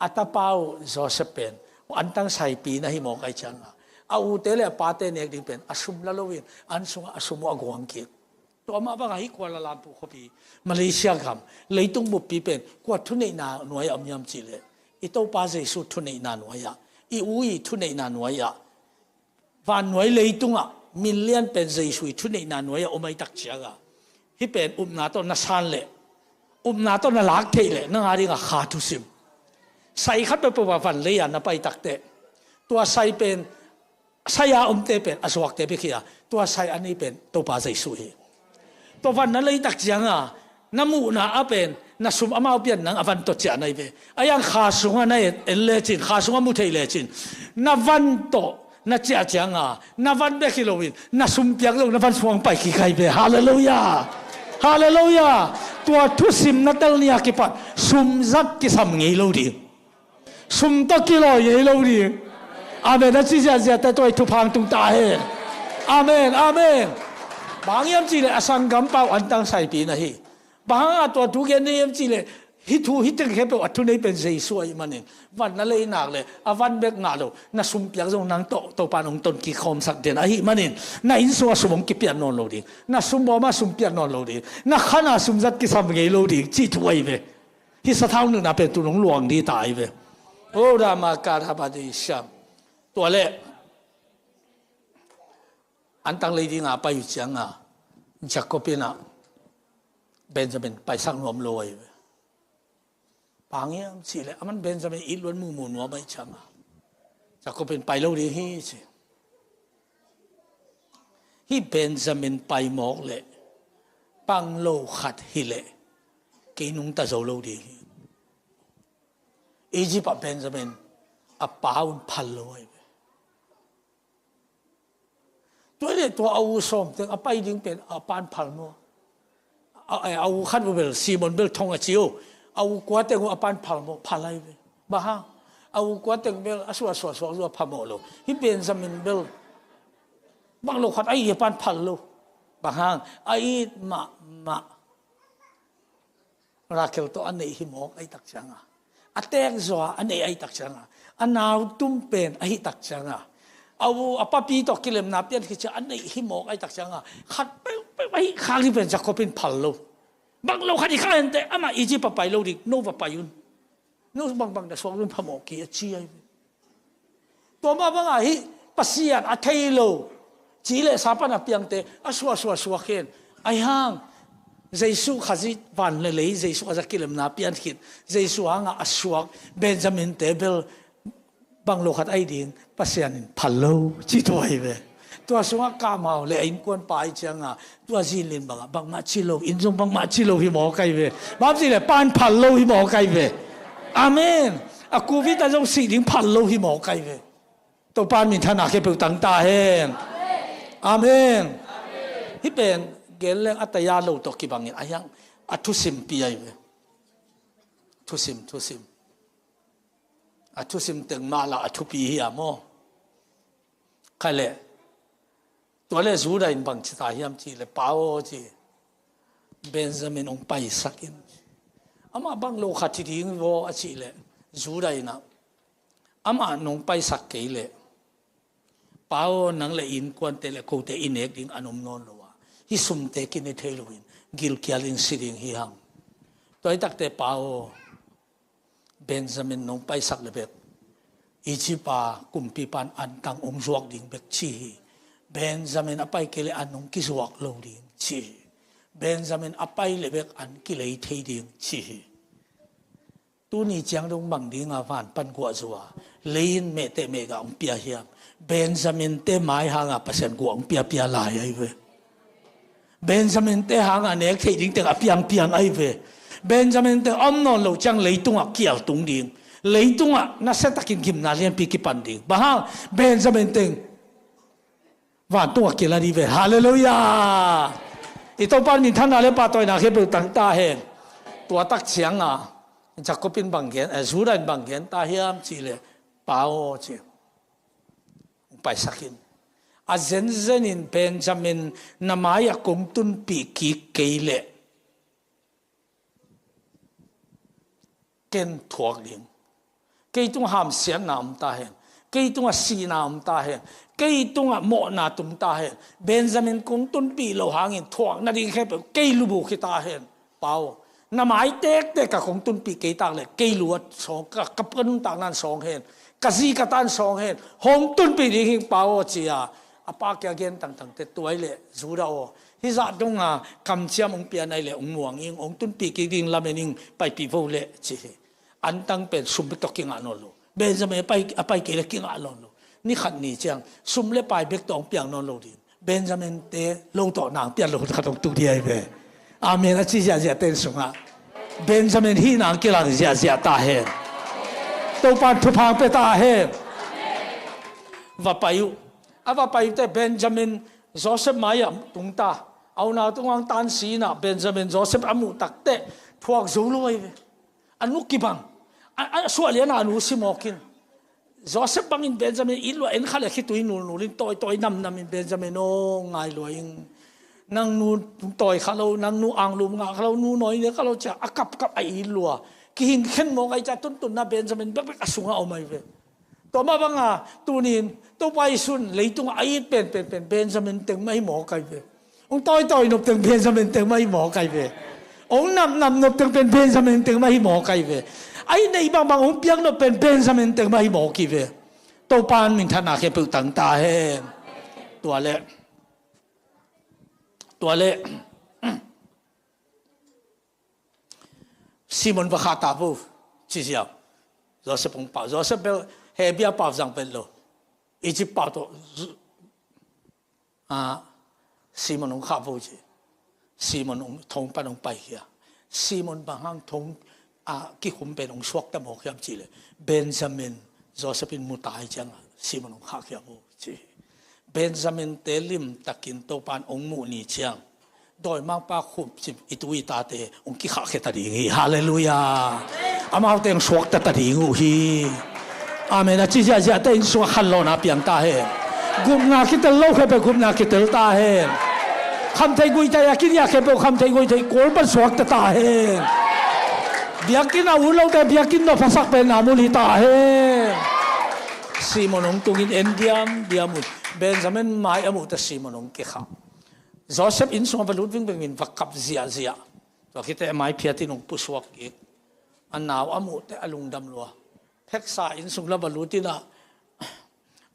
A tapa uh Joseph pen antang saipi na hi mawk ahih ciang a, a ute le a pate nek ding pen a sum la loin an sungah a sum uh a guang kik. Tua mah bangah hih Kuala Lumpur khuapi, Malaysia gam, leitung buppi pen kua thuneihna nuai-ah om hiam cih leh, i Topa Jesu thuneihna nuai-ah, i U i thuneihna nuai-ah, vannuai leitungah min lian pen Jesu i thuneihna nuai-ah om ahih tak ciang a, hih pen upna tawh na san leh, upna tawh na lak theih leh, nang a dingah kha thusim. Sai khat peuhpeuh a van lei-a na pai takteh, tua sai pen, sai a omte pen a zuakte bek hi a, tua sai a nei pen Topa Jesu hi. Tua van na lei tak ciang a, na muhna ah pen na sum amau pian nang a van tawh ciah na hi ve. A hiang kha sungah na en, en lecin, kha sungah mu thei lecin, na van tawh na ciah ciang a, na van bek hi loin na sum piak zong na van sung pai kik hi ve. Halleluiah. Halleluiah. Tua thusim na tel ni a kipat sum zat kisam ngei lo ding. Sum tawh kilawi ngei lo ding. Amen. A ci ziahziah te tua i thupha hong tung ta hen. Amen. Amen. Bang hang hiam cih leh a sanggam pa uh antang saipi na hi. Bang hang a tua thu gen na hiam cih leh, hih thu, hih teng khempeuh a thunei pen Jesu ahih manin, van na lei nak leh a van bek ngah lo, na sum piak zong nang tawh Topa in hong ton kik khawmsak den ahih manin, na inn sungah sum hong kipiat nawn lo ding, na sum bawm ah sum piat nawn lo ding, na khan ah sum zat kisam ngei lo ding cih thu ahi ve. Hih sathau nunna pen tu nong luang ding ta ahi ve. O Rama Karabadisha. Tua leh antang lei ding a pai uh ciang a, Jacob in a Benjamin paisak nuam lo ahi ve. Bang hang hiam cih leh aman Benjamin it luat muhmuh nuam ahih ciang a, Jacob in pai lo ding hi, ci. Hih Benjamin pai mawk leh, bang lo khat hi leh kei nungta zo lo ding hi. Egypt ah Benjamin a pa un phal lo ahi ve. Tua leh tua a u sawm teng a pai ding pen a pan phal maw? A, a, a u khat uh bel, Simon bel thong a ci uh. A u kua teng uh a pan phal maw? Phal ahi ve. Bang hang? A u kua teng bel a suah suah suah suah phamawh lo. Hih Benjamin bel bang lo khat ahi a pan phal lo. Bang hang? A it mahmah Rachel tawh a neih hi mawk ahih tak ciang a, a teek zaw a neih ahih tak ciang a, a nau tum pen ahih tak ciang a, a u a papi tawh kilemna pian khit ciang a neih hi mawk ahih tak ciang a, khat peuhpeuh ahih khak ding pen Jacob in phal lo. Bang lo khat hi khak ente, amah Egypt ah pai lo ding, no va pai un. No bangbang na suak lo in phamawh kei a ci ahi ve. Tua mah bangah hih Pasian a thei lo, ci le sa pan a piangte a suah suah suak hen. Ahi hang Jesu Khazih van le lei, Jesu Khazih kilemna pian khit, Jesu hangah a suak Benjamin te bel bang lo khat ahi ding, Pasian in phal lo, ci tua ahi ve. Tua sungah kamhau le a innkuan pa ahi ciangah, tua zinlin bangah bangmah ci lo, inn zong bangmah ci lo hi mawk ahi ve. Bang ci le pan phal lo hi mawk ahi ve. Amen. A covid ah zong sih ding phal lo hi mawk ahi ve. Topa min thana khempeuh tang ta hen. Amen. Hih pen gen leng a taya lo tawh kibangin a hiang a thusimpi ahi ve. Thusim, thusim. A thusim teng mah lah a thupi hi a maw? Kha le, tua le Judah in bang ci ta hiam ci le, Pa aw, ci, Benjamin hong paisak in. Amah bang lo khat hi ding vaw a ci le, Judah in ah, amah nong paisak kei le, Pa aw, nang le innkuante le kote i nek ding an om nawn lo a, hih sumte kine thei loin gilkialin si ding hi hang. Tua hi takte Pa aw, Benjamin nong paisak le bek Egypt a kumpipa in antang hong zuak ding bek ci hi. Benjamin a pai kei le an hong kizuak lo ding ci hi. Benjamin a pai le bek an kilei thei ding ci hi. Tuni ciang dong bang dinga van pan guahzu a lei in mehteh mehgah hong pia hiam? Benjamin te mai hanga Pasian guah hong piapia lai ahi ve. Benjamin te hanga nek theih ding teng a piangpiang ahi ve. Benjamin te om nawn lo ciang leitungah kial tung ding, leitungah nasiatakin gimna lianpi kipan ding. Bang hang? Benjamin teng vantungah kila ding ve. Halleluiah. I Topa minthanna le pahtawina khempeuh tang ta hen. Tua tak cianga Jacob in bang gen, eh, Judah in bang gen ta hiam cih leh, Pa aw ci, hong paisak in. A zenzenin Benjamin na mai-ah kong tunpih kik kei leh ken thuak ding. Kei tungah hamsiatna om ta hen. Kei tungah sihna om ta hen. Kei tungah mawhna tum ta hen. Benjamin kong tunpih loh hangin thuak nading khempeuh kei lu buk hi ta hen. Pa aw, na mai tektek ah kong tunpih kei tak leh kei lu a sawng, ka, ka, ka nuntakna in sawng hen. Ka zi ka ta in sawng hen. Hong tunpih ding hing Pa aw ci-a a pa kiang gen tangtangte tua hi leh, Judah aw, hih zah donga kamciam hong pian ahi leh hong muang ing, hong tunpih kik ding lamen ing, paipih vo leh ci hi. Antang pen sum bek tawh kingah nawn lo. Benjamin a pai, a pai kei leh kingah nawn lo. Ni khat ni ciang sum le pai bek tawh hong piang nawn lo ding. Benjamin te lo tawh nang pian lo khat hong tung ding ahi ve. Amen a ci ziahziah ten sungah Benjamin hih nang kilang ziahziah ta hen. Topa in thupha hong pia ta hen. Va pai uh. A va pai uh teh Benjamin Joseph mai-ah tung ta. A unau tungah hong tansi in ah Benjamin Joseph a muh tak teh thuak zo lo ahi ve. A nu kibang. A, a suah lian a nu si mawk in. Joseph bangin Benjamin it lua, en kha le khitui nulnul in, tawitawi namnam in, Benjamin aw, ngai lua ing. Nang nu tawi kha lo, nang nu anglum ngah kha lo, nu nawi ne kha lo ci-a a kapkap a it lua. Kihin khen mawk ahi ciah tuntunna Benjamin bekbek a sungah om ahi ve. Tua mah banga tuni-in Topa Jesu in leitungah a it penpen pen Benjamin teng mah hi mawk ahi ve. Hong tawitawi nop teng Benjamin teng mah hi mawk ahi ve. Hong napnap nop teng pen Benjamin teng mah hi mawk ahi ve. A it neih bangbang hong piak nop pen Benjamin teng mah hi mawk hi ve. Topa in minthanna khempeuh tang ta hen. Tua leh, tua leh Simon va khah ta vo, ci ziau. Joseph hong pau. Joseph bel Hebrew pau zang vet lo. Egypt pau tawh, ah, Simon hong khah vo ci. Simon hong thong pan hong paikhia. Simon bang hang thong, ah, kikhum pen hong suakta mawk hiam cih leh, Benjamin, Joseph in mu ta hi ciangah Simon hong khahkhia vo ci. Benjamin te limtakin Topa in hong muh ni ciang dawimangpa khupcip i tu i tate hong kikhahkhia ta ding hi. Halleluiah. Amaute hong suakta ta ding uh hi. Amen. A ci ziahziahte inn sungah khanlawhna piang ta hen. Gupna kitel lo khempeuh gupna kitel ta hen. Khamthei guihthei a kiniah khempeuh khamthei guihthei kual pan suakta ta hen. Biakinn a ut lote biakinn nophasak pen na mun hi ta hen. Simon hong tungin en diamdiam un. Benjamin mai a muhte Simon hong kikhah. Joseph inn sungah va lut vingveng in va kap ziahziah. Tua khit teh a mai phiatin hong pusuak kik. A nau a muhte a lungdam lua. Pheksa inn sung la va lut in ah,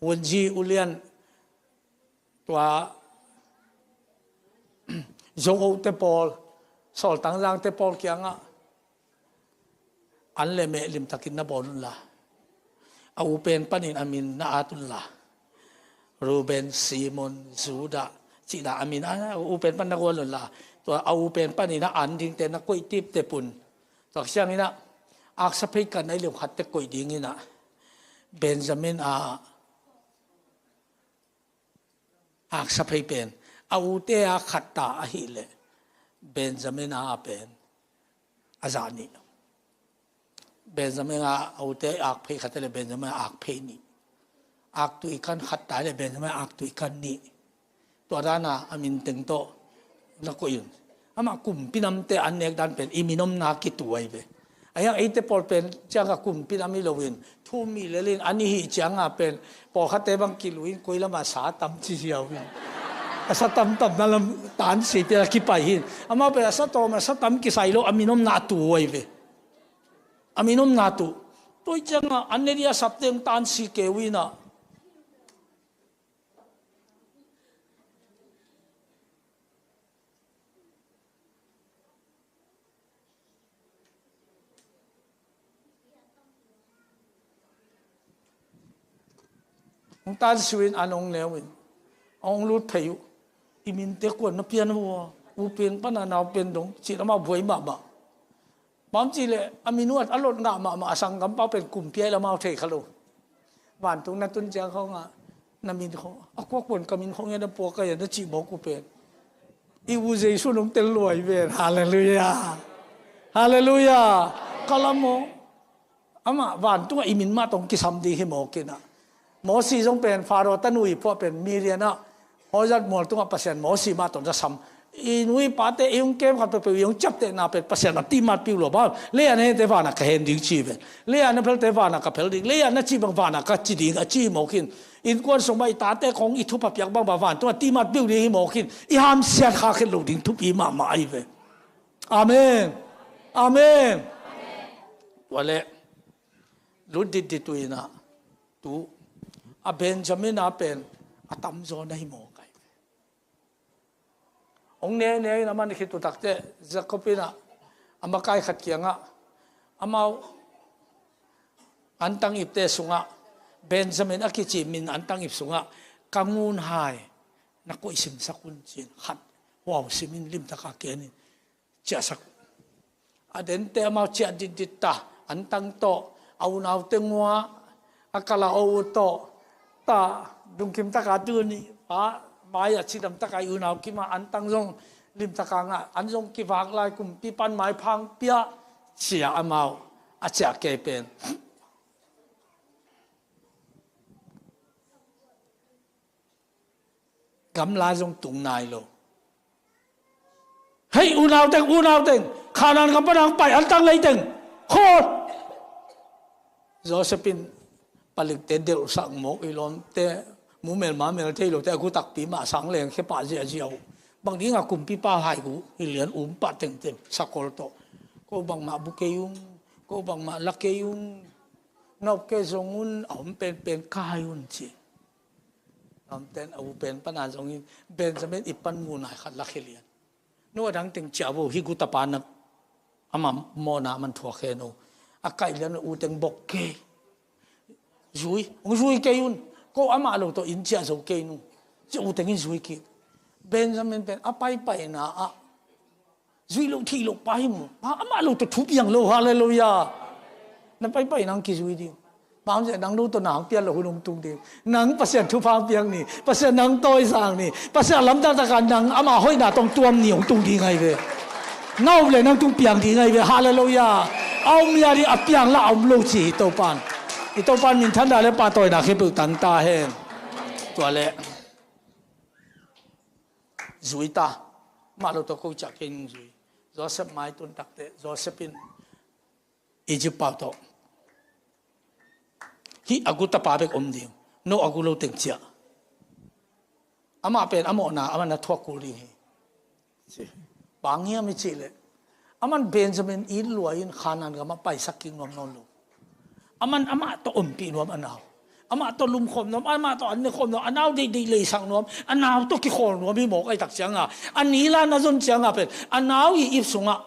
Wunji ulian, tua Zong-o te pawl, Sawltangzang te pawl kiangah an le meh limtakin na bawl unla, a u pen panin a min na at unla, Reuben, Simon, Judah cihna a min a, a u pen pan na gual unla, tua a u pen panin a an dingte na koih tiptep un. Tua ciangin ah aksa phei kan a i lem khat te koih dingin ah Benjamin a aksa phei pen a ute a khat ta ahih leh Benjamin a pen a zah nih. Benjamin a ute a ak phei khat leh Benjamin a ak phei nih. Ak tui kan khat ta leh Benjamin a ak tui kan nih. Tua dana a min teng tawh na koih un. Amah kumpi namte an nek dan pen i min omna kitu ahi ve. A hiang eite pawl pen ciangah kumpi nam hi loin, thu mi lelin a nih hih ciangah pen pawlkhatte bang kiluin koi lamah sa tam ci ziau in. A sa tamtamna lam tansi pia kipai hin. Amau pen a sa tawm a sa tam kisai lo a min omna tu ai ve. A min omna tu. Tua ciangah an ne dia sap teng tansi keu inah. Hong tansiu in an hong neu in hong lut phei uh. I minte kuan na pian uh a, u pen pana nau pen dong cih lamah buai mahmah. Bang cih leh a min uh a lot ngah mahmah a sanggam pau pen kumpi ai lamau thei kha lo. Vantung na tun ciang khawngah na min khawng a kuak puan ka min khawng ia na puak a ia na cih mawk uh pen i u Jesu nong tel luai ven. Halleluia. Halleluia. Ka lam aw. Amah vantungah i min mah tawh kisam ding hi mawk inah. Mosi zong pen Faro tanu i phuah pen Midian ah hawizat mual tungah Pasian Mosi mah tawh na sam. I nu i pate i hong kem khat peuhpeuh i hong ciaptehna pen Pasian a timat piu lo bang. Lei a na hente vanah ka hen ding ci ven. Lei a na phelte vanah ka phel ding. Lei a na cih bang vanah ka ci ding a ci hi mawk in. Innkuan sungah i tate khawng i thupha piak bangbang vantungah timat piu ding hi mawk in. I hamsiat kha khet lo ding thupi mahmah ahi ve. Amen. Amen. Tua leh lut ditdit uh inah tu a Benjamin a pen a tamzaw na hi mawk ai. Hong nene in a man khit uh takteh Jacob inah a makai khat kiangah amau antang ipte sungah Benjamin a kici min antang ip sungah ka ngunhai na koih simsak un ci-in khat huau simin limtaka ken in ciahsak uh. A dente amau ciah ditdit ta, antang tawh a unaute ngua a kala aw uh tawh ta, dungkim taka tuni pa mai a cidam taka i unau kima antang zong limtaka ngah an zong kivak lai kumpi pan maiphang piah ciah amau a ciah kei pen. Gamla zong tung nai lo. Hei unau teng, unau teng, Khanan gam pana hong pai antang lei teng khol. Joseph in palikte delhsak mawk i lawmte mumel mamel thei lote a gu takpi mah sang leng khepah ziahziah uh. Bang dingah kumpipa hai gu hi lian um pah tengteng sakol tawh. Ko bangmah bu kei ung, ko bangmah la kei ung, nop kei zong un a om penpen kai un ci. Lamten a u pen pana zongin Benjamin i pan ngunai khat lak hi lian. No a dang teng ciah vo hi gu tapa nak ama mawhna man thuak hen o. A kaih lian u teng bok kei. Zui, hong zui kei un. Ko amah lo tawh in ciah zo kei nu. Ci u teng in zui kik. Benjamin pen a paipaina ah zui lo thei lo pa hi mu. Pa amah lo tawh thu piang lo, halleluia. Na paipai nang kizui ding. Bang zia nang lo tawh nang pian lo hun hong tung ding. Nang Pasian thupha piang ni. Pasian nang tawisang ni. Pasian lamdang taka nang ama hoihna tawh tuam ni hong tung ding ahi ve. Na up le nang tung piang ding ahi ve. Halleluia. A om ya ding a piang la a om lo ci hi Topan. I Topan minthanna le pahtawina khempeuh tang ta hen. Tua le. Zui ta. Mah lo tawh ko ciah kei nung zui. Joseph mai tun takte Joseph in Egypt pau tawh hih a gu tapa bek om ding. No a gu lo teng ciah. Amah pen a mawhna amah na thuak kul ding hi. Bang hiam i cih leh aman Benjamin it luai in Khanan gamah paisak kik nuam nawn lo. Aman amah tawh ompih nuam a nau. Amah tawh lumkhawm nuam, amah tawh an nekhawm nuam, a nau deihdeih leisak nuam, a nau tawh kikhawl nuam hi mawk ahi tak cianga a nila na zon cianga pen a nau i ip sungah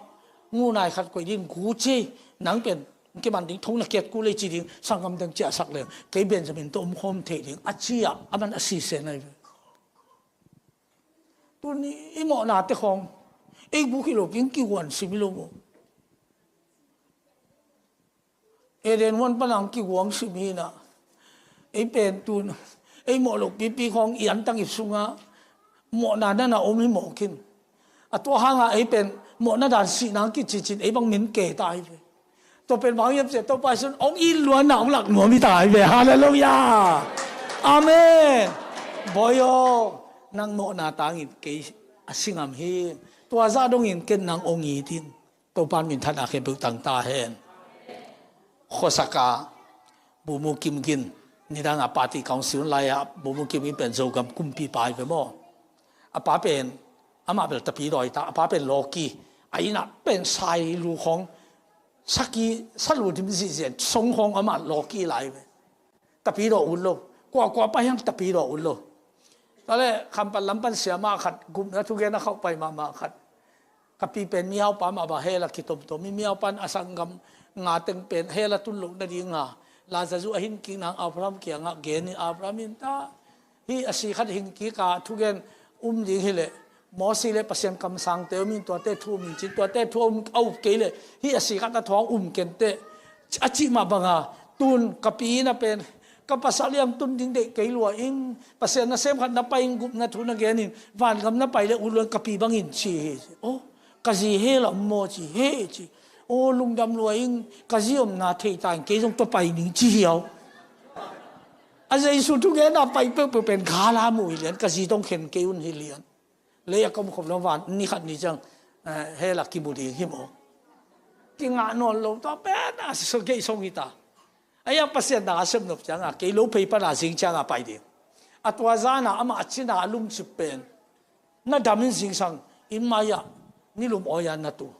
ngunai khat koih ding gu ci. Nang pen kiman ding thong na kiat kul ei ci ding sanggam teng ciahsak leng kei Benjamin tawh omkhawm thei ding a ci-ah aman a sisen ahi ve. Tuni i mawhnate khawng ei buk hi lo kingkiguan sim hi lo maw? Eden huan pana ang kiguang sim hi na. Ei pen tun ei mawh lo pipi khawng i antang ip sunga mawhna nana om hi mawkin. A tua hanga ei pen mawhna dan sihna ang kicicin ei bang min ke ta hi ve. Tua pen bang hiam sia Topa Jesu'n hong it luanna hong lak nuam hi ta hi ve. Halleluia. Amen. Bawi aw, nang mawhna tangin kei a si ngam hi. Tua zah dongin ken nang hong it in. Topan minthanna khempeuh tang ta hen. khuasak a Bumu Kimgin, nidang a party council lai a Bumu Kimgin pen Zogam kumpipa hi ve maw. A pa pen amah bel Tapidaw hi ta, a pa pen lawki, a inn ah pen sailu khawng, saki salu dim zihzian song khawng amah lawki lai ve. Tapidaw ut lo. Kuakua pai hiang Tapidaw ut lo. Tua leh Khampat lam pan siama khat, gupna thugen a khauh pai mahmah khat, ka pi pen mihaupa mah bang hell ah kitomtom hi, mihaupa in a sanggam nga teng pen hell ah tun loh nading a, Lazarus a hin kik nang Abraham kiangah gen hi. Abraham in ta, hih a si khat hin kik a thugen um ding hileh, Moses le Pasian kamsangte om in, tuate thu um in cin, tuate thu a um, a up kei leh hih a si khat a thu a um kenteh, a cih mah banga, tun ka pi in a pen, ka pasal hiam tun ding deih kei lua ing, Pasian nasem khat na pai in, gupna thu na gen in, vangam na pai leh ut lua ing, ka pi bangin ci hi. Oh, ka zi hell ah om maw ci, he ci. Oh, lungdam lua ing, ka zi omna thei ta ing, kei zong tua pai ning ci hiau. A Jesu thugen a pai peuhpeuh pen gala mu hi lian, ka zi dong khen kei un hi lian. Lei a ka om khop lo van, ni khat ni ciang, eh, hell ah kimu ding hi maw. Kingah nawn lo, tua pen a so kei song hi ta. A hiang Pasian dang a sem nop cianga, kei lo phei pana zing cianga pai ding. A tua zana amah a cina a lumcip pen, na dam in zingsang, inn mai-ah nilum awi-a na tu.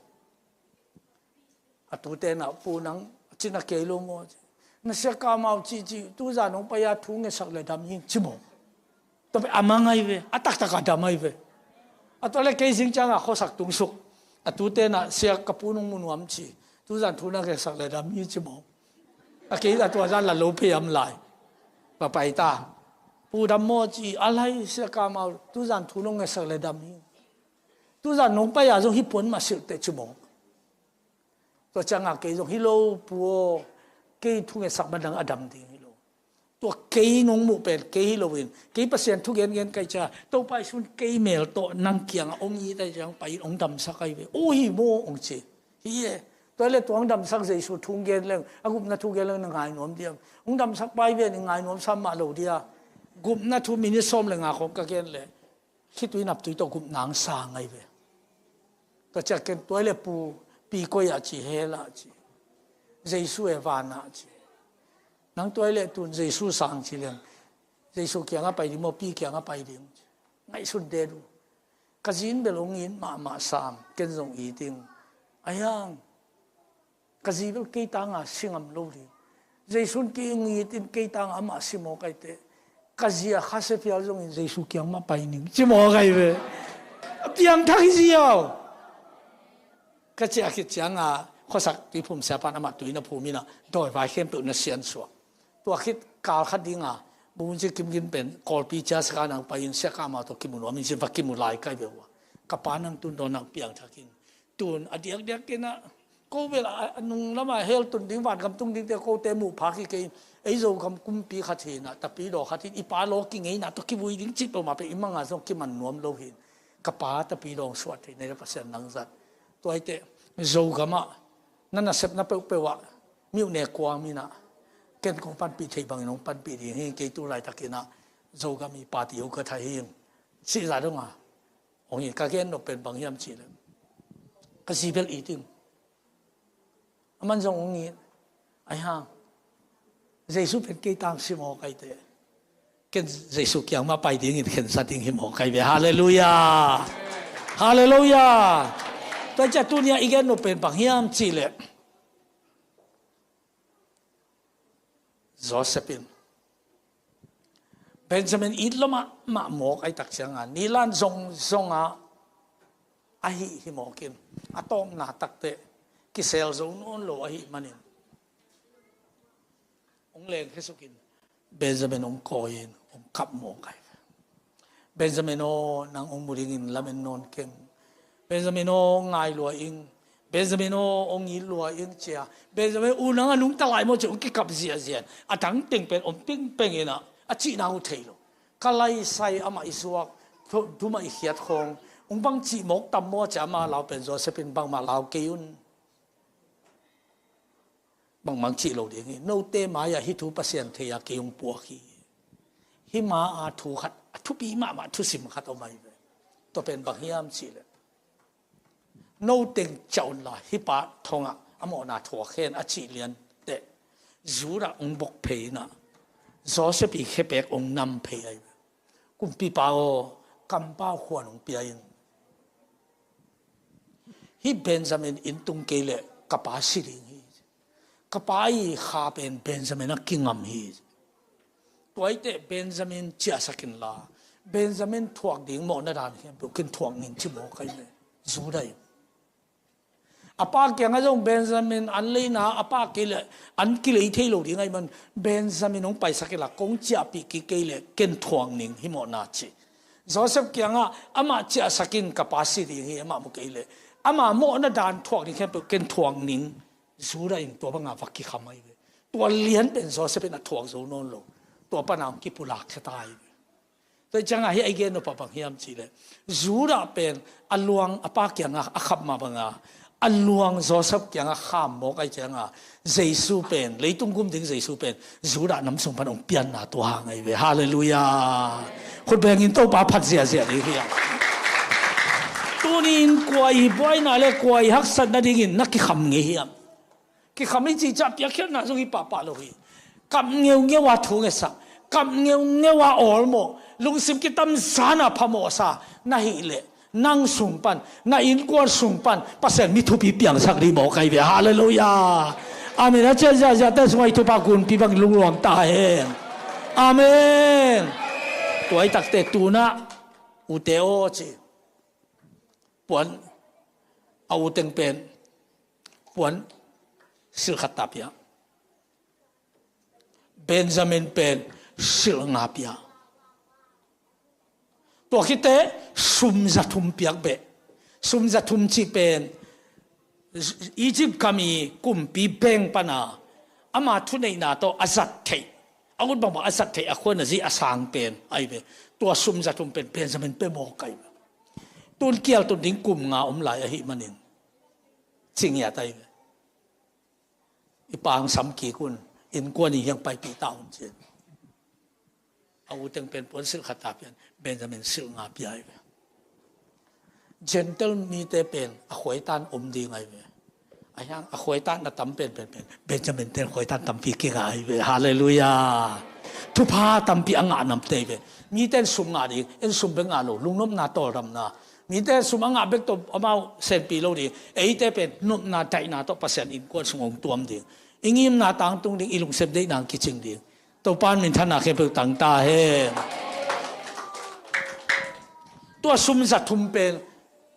A tute na, pu nang a cina kei lo maw ci. Na sia kamau ci ci, tuzan hong pai-a thu ngetsak le dam hing ci maw. Tua pen a mang ai ve, a taktak a dam ai ve. A tua le kei zing cianga khuasak tung suk. A tute na sia ka pu nong mu nuam ci. Tuzan thu na ngetsak le dam hing ci maw. A kei a tua zan la lo phei am lai. Pa pai ta. Pu dam maw ci, a lai sia kamau, tuzan thu nong ngetsak le dam hing. Tuzan nong pai-a zong hih puan mah silh teh ci maw. Tua cianga kei zong hi lo pu aw, kei thu ngetsak man dang a dam ding hi lo. Tua kei nong muh pen kei hi loin, kei Pasian thu gengen kai cia, Topa Jesu in kei mel tawh nang kiangah hong it ai ciang pai in hong damsak ai ve. Uh hi maw hong ci. Hi e. Tua le tua hong damsak Jesu thu hong gen leng, a gupna thu gen leng na ngai nuam diam. Hong damsak pai ve, na ngai nuam sam mah lo dia. Gupna thu minute sawm le nga khawng ka gen leh, khitui naptui tawh gupna hong sang ai ve. Tua ciah ken tua le pu, pi koi ah ci, hell ah ci. Jesu e, van ah ci. Nang tua le tun Jesu sang ci liang. Jesu kiangah pai ding maw, pi kiangah pai ding ci. Ngaihsun det uh. Ka zi in bel hong it mahmah sam, ken zong it ing. A hiang. Ka zi bel kei tanga si ngam lo ding. Jesu in kei hong it in kei tanga amah si mawk ai teh, ka zi a khasia phial zongin Jesu kiang mah pai ning ci mawk ai ve. A piangthak hi ziau. Ka ciah khit cianga khuasak tuiphum siapan amah tui na phum in a, dawivai khempeuh na siansuah. Tua khit kal khat dinga, Bungci Kimgin pen Kawlpi cia saka nang pai in siaka amau tawh kimu nuam in ci, va kimu lai kai ve ua. Ka pa nang tun dawn nang piangthak in. Tun a diakdiak kei na, ko bel a, a nung lama hell tun ding, vangam tung dingte kote muh phak hi kei in. Ei Zogam kumpi khat hi na, Tapidaw khat hi in, i pa law kingeina tawh kivui ding cih peuhmah pen i manga zong kiman nuam lo hi in. Ka pa Tapidaw suah thei na hi, Pasian nang zat. Tua hi teh, Zogam ah na nasepna peuhpeuh ah miuhne kuam in a, ken kong panpih theih bangin hong panpih ding hi, kei tu laitakin a Zogam i party u ka thah hi in. Sihzah dong a, hong hi, ka gen nop pen bang hiam cih leh, ka zi bel it ing. Aman zong hong it. Ai hang, Jesu pen kei tang si mawk ai teh, ken Jesu kiang mah pai dingin khensat ding hi mawk ai ve. Halleluiah. Halleluiah. Tua ciah tuni a i gen nop pen bang hiam cih leh, Joseph in Benjamin it lua mahmah mawk ai tak cianga, nilan zongzong a ahih hi mawk in, a tawpna takteh kisel zo nawn lo ahih manin, hong lengkhia suk in, Benjamin hong kawi in hong kap mawk ai. Benjamin aw, nang hong mu dingin lamen nawn keng. Benjamin aw, hong ngai lua ing. Benjamin aw, hong it lua ing, cia. Benjamin, u nang a nungta lai maw, cia, hong kikap ziahziah. A dang teng pen om pingpeng in a, a cihna uh thei lo. Ka laisai amah i zuak, dum ah i khiat khawng, hong bang cih mawk tam maw, cia, ama lau pen Joseph in bangmah lau kei un. Bangmah cih lo ding hi. Note mai-ah hih thu Pasian thei-a kei hong puak hi. Hih ma-a thu khat, a thupi mahmah thusim khat om ahi ve. Tua pen bang hiam cih leh, no teng ciah unla, hih pa thongah a mawhna thuak hen a cih lian teh, Judah hong bok phei in ah, Joseph i khepek hong nam phei ahi ve. Kumpipa aw, kampau khuan hong pia in. Hih Benjamin inn tung kei leh ka pa si ding hi. Ka pa i kha pen Benjamin a kingam hi. Tua hi teh Benjamin ciahsak inla, Benjamin thuak ding mawhna dan khempeuh ken thuak ning ci mawk ahi ve. Judah in a pa kiangah zong Benjamin an leina a pa kei leh an kilei thei lo ding ahih man Benjamin hong paisak inla kong ciahpih kik kei leh ken thuak ning hi mawhna ci. Joseph kiangah amah ciahsak in ka pa si ding hi, amah mu kei leh ama mawhna dan thuak ding khempeuh ken thuak ning. Judah in tua bangah va kikham ahi ve. Tua lian pen Joseph in a thuak zo nawn lo. Tua pana hong kipulak khia ta ahi ve. Tua ciangah hih a i gen nop ah bang hiam cih leh, Judah pen a luang a pa kiangah a khap mah bangah a luang Joseph kiangah kham mawk ahi ciangah Jesu pen, leitung gum ding Jesu pen Judah nam sung pan hong pianna tua hang ahi ve. Halleluiah. Khut bengin Topa phat ziahziah ding hi a. Tuni-in kua i buaina le kua i haksat nadingin na kikham ngei hiam? Kikham i cih ciang piakkhiatna zong hi pahpah lo hi. Kap ngeungeu a thu ngetsak, kap ngeungeu a awlmawh, lungsim kitamzan a phamawhsa na hih leh nang sung pan, na innkuan sung pan Pasian mi thupi piangsak ding mawk ahi ve. Halleluiah. Amen. A ciah ziahziahte sungah i Topa gunpi bang lungnuam ta hen. Amen. Tua hi takte tunah ute aw ci. Puan a u teng pen puan silh khat ta pia. Benjamin pen silh nga pia. Tua khit teh sum za thum piak beh. Sum za thum cih pen Egypt gam i kumpi bank pana ama thuneihna tawh a zat theih, a ut bangbang a zat theih a khuan a zi a sang pen ahi ve. Tua sum za thum pen Benjamin pia mawk ahi ve. Tun kial tun ding kum nga om lai ahih manin ci ngiat ahi ve. I pa hong sam kik un, innkuan in hiang paipih ta un ci-in a u teng pen puan silh khat ta pia-in Benjamin silh nga pia ahi ve. Gentile mite pen a khuaitan om ding ahi ve. A hiang a khuaitan a tam penpen pen Benjamin ten khuaitan tampi kinga ahi ve. Halleluiah. Thupha tampi a ngah namte ahi ve. Mite in sum ngah ding, en sum bek ngah lo, lungnopna tawldamna. Mite in sum a ngah bek tawh amau senpi lo ding. Eite pen nopna daihna tawh Pasian innkuan sung hong tuam ding. I ngimna tangtung ding, i lungsim deihna hong kicing ding. Topa in minthanna khempeuh tang ta hen. Tua sum za thum pen,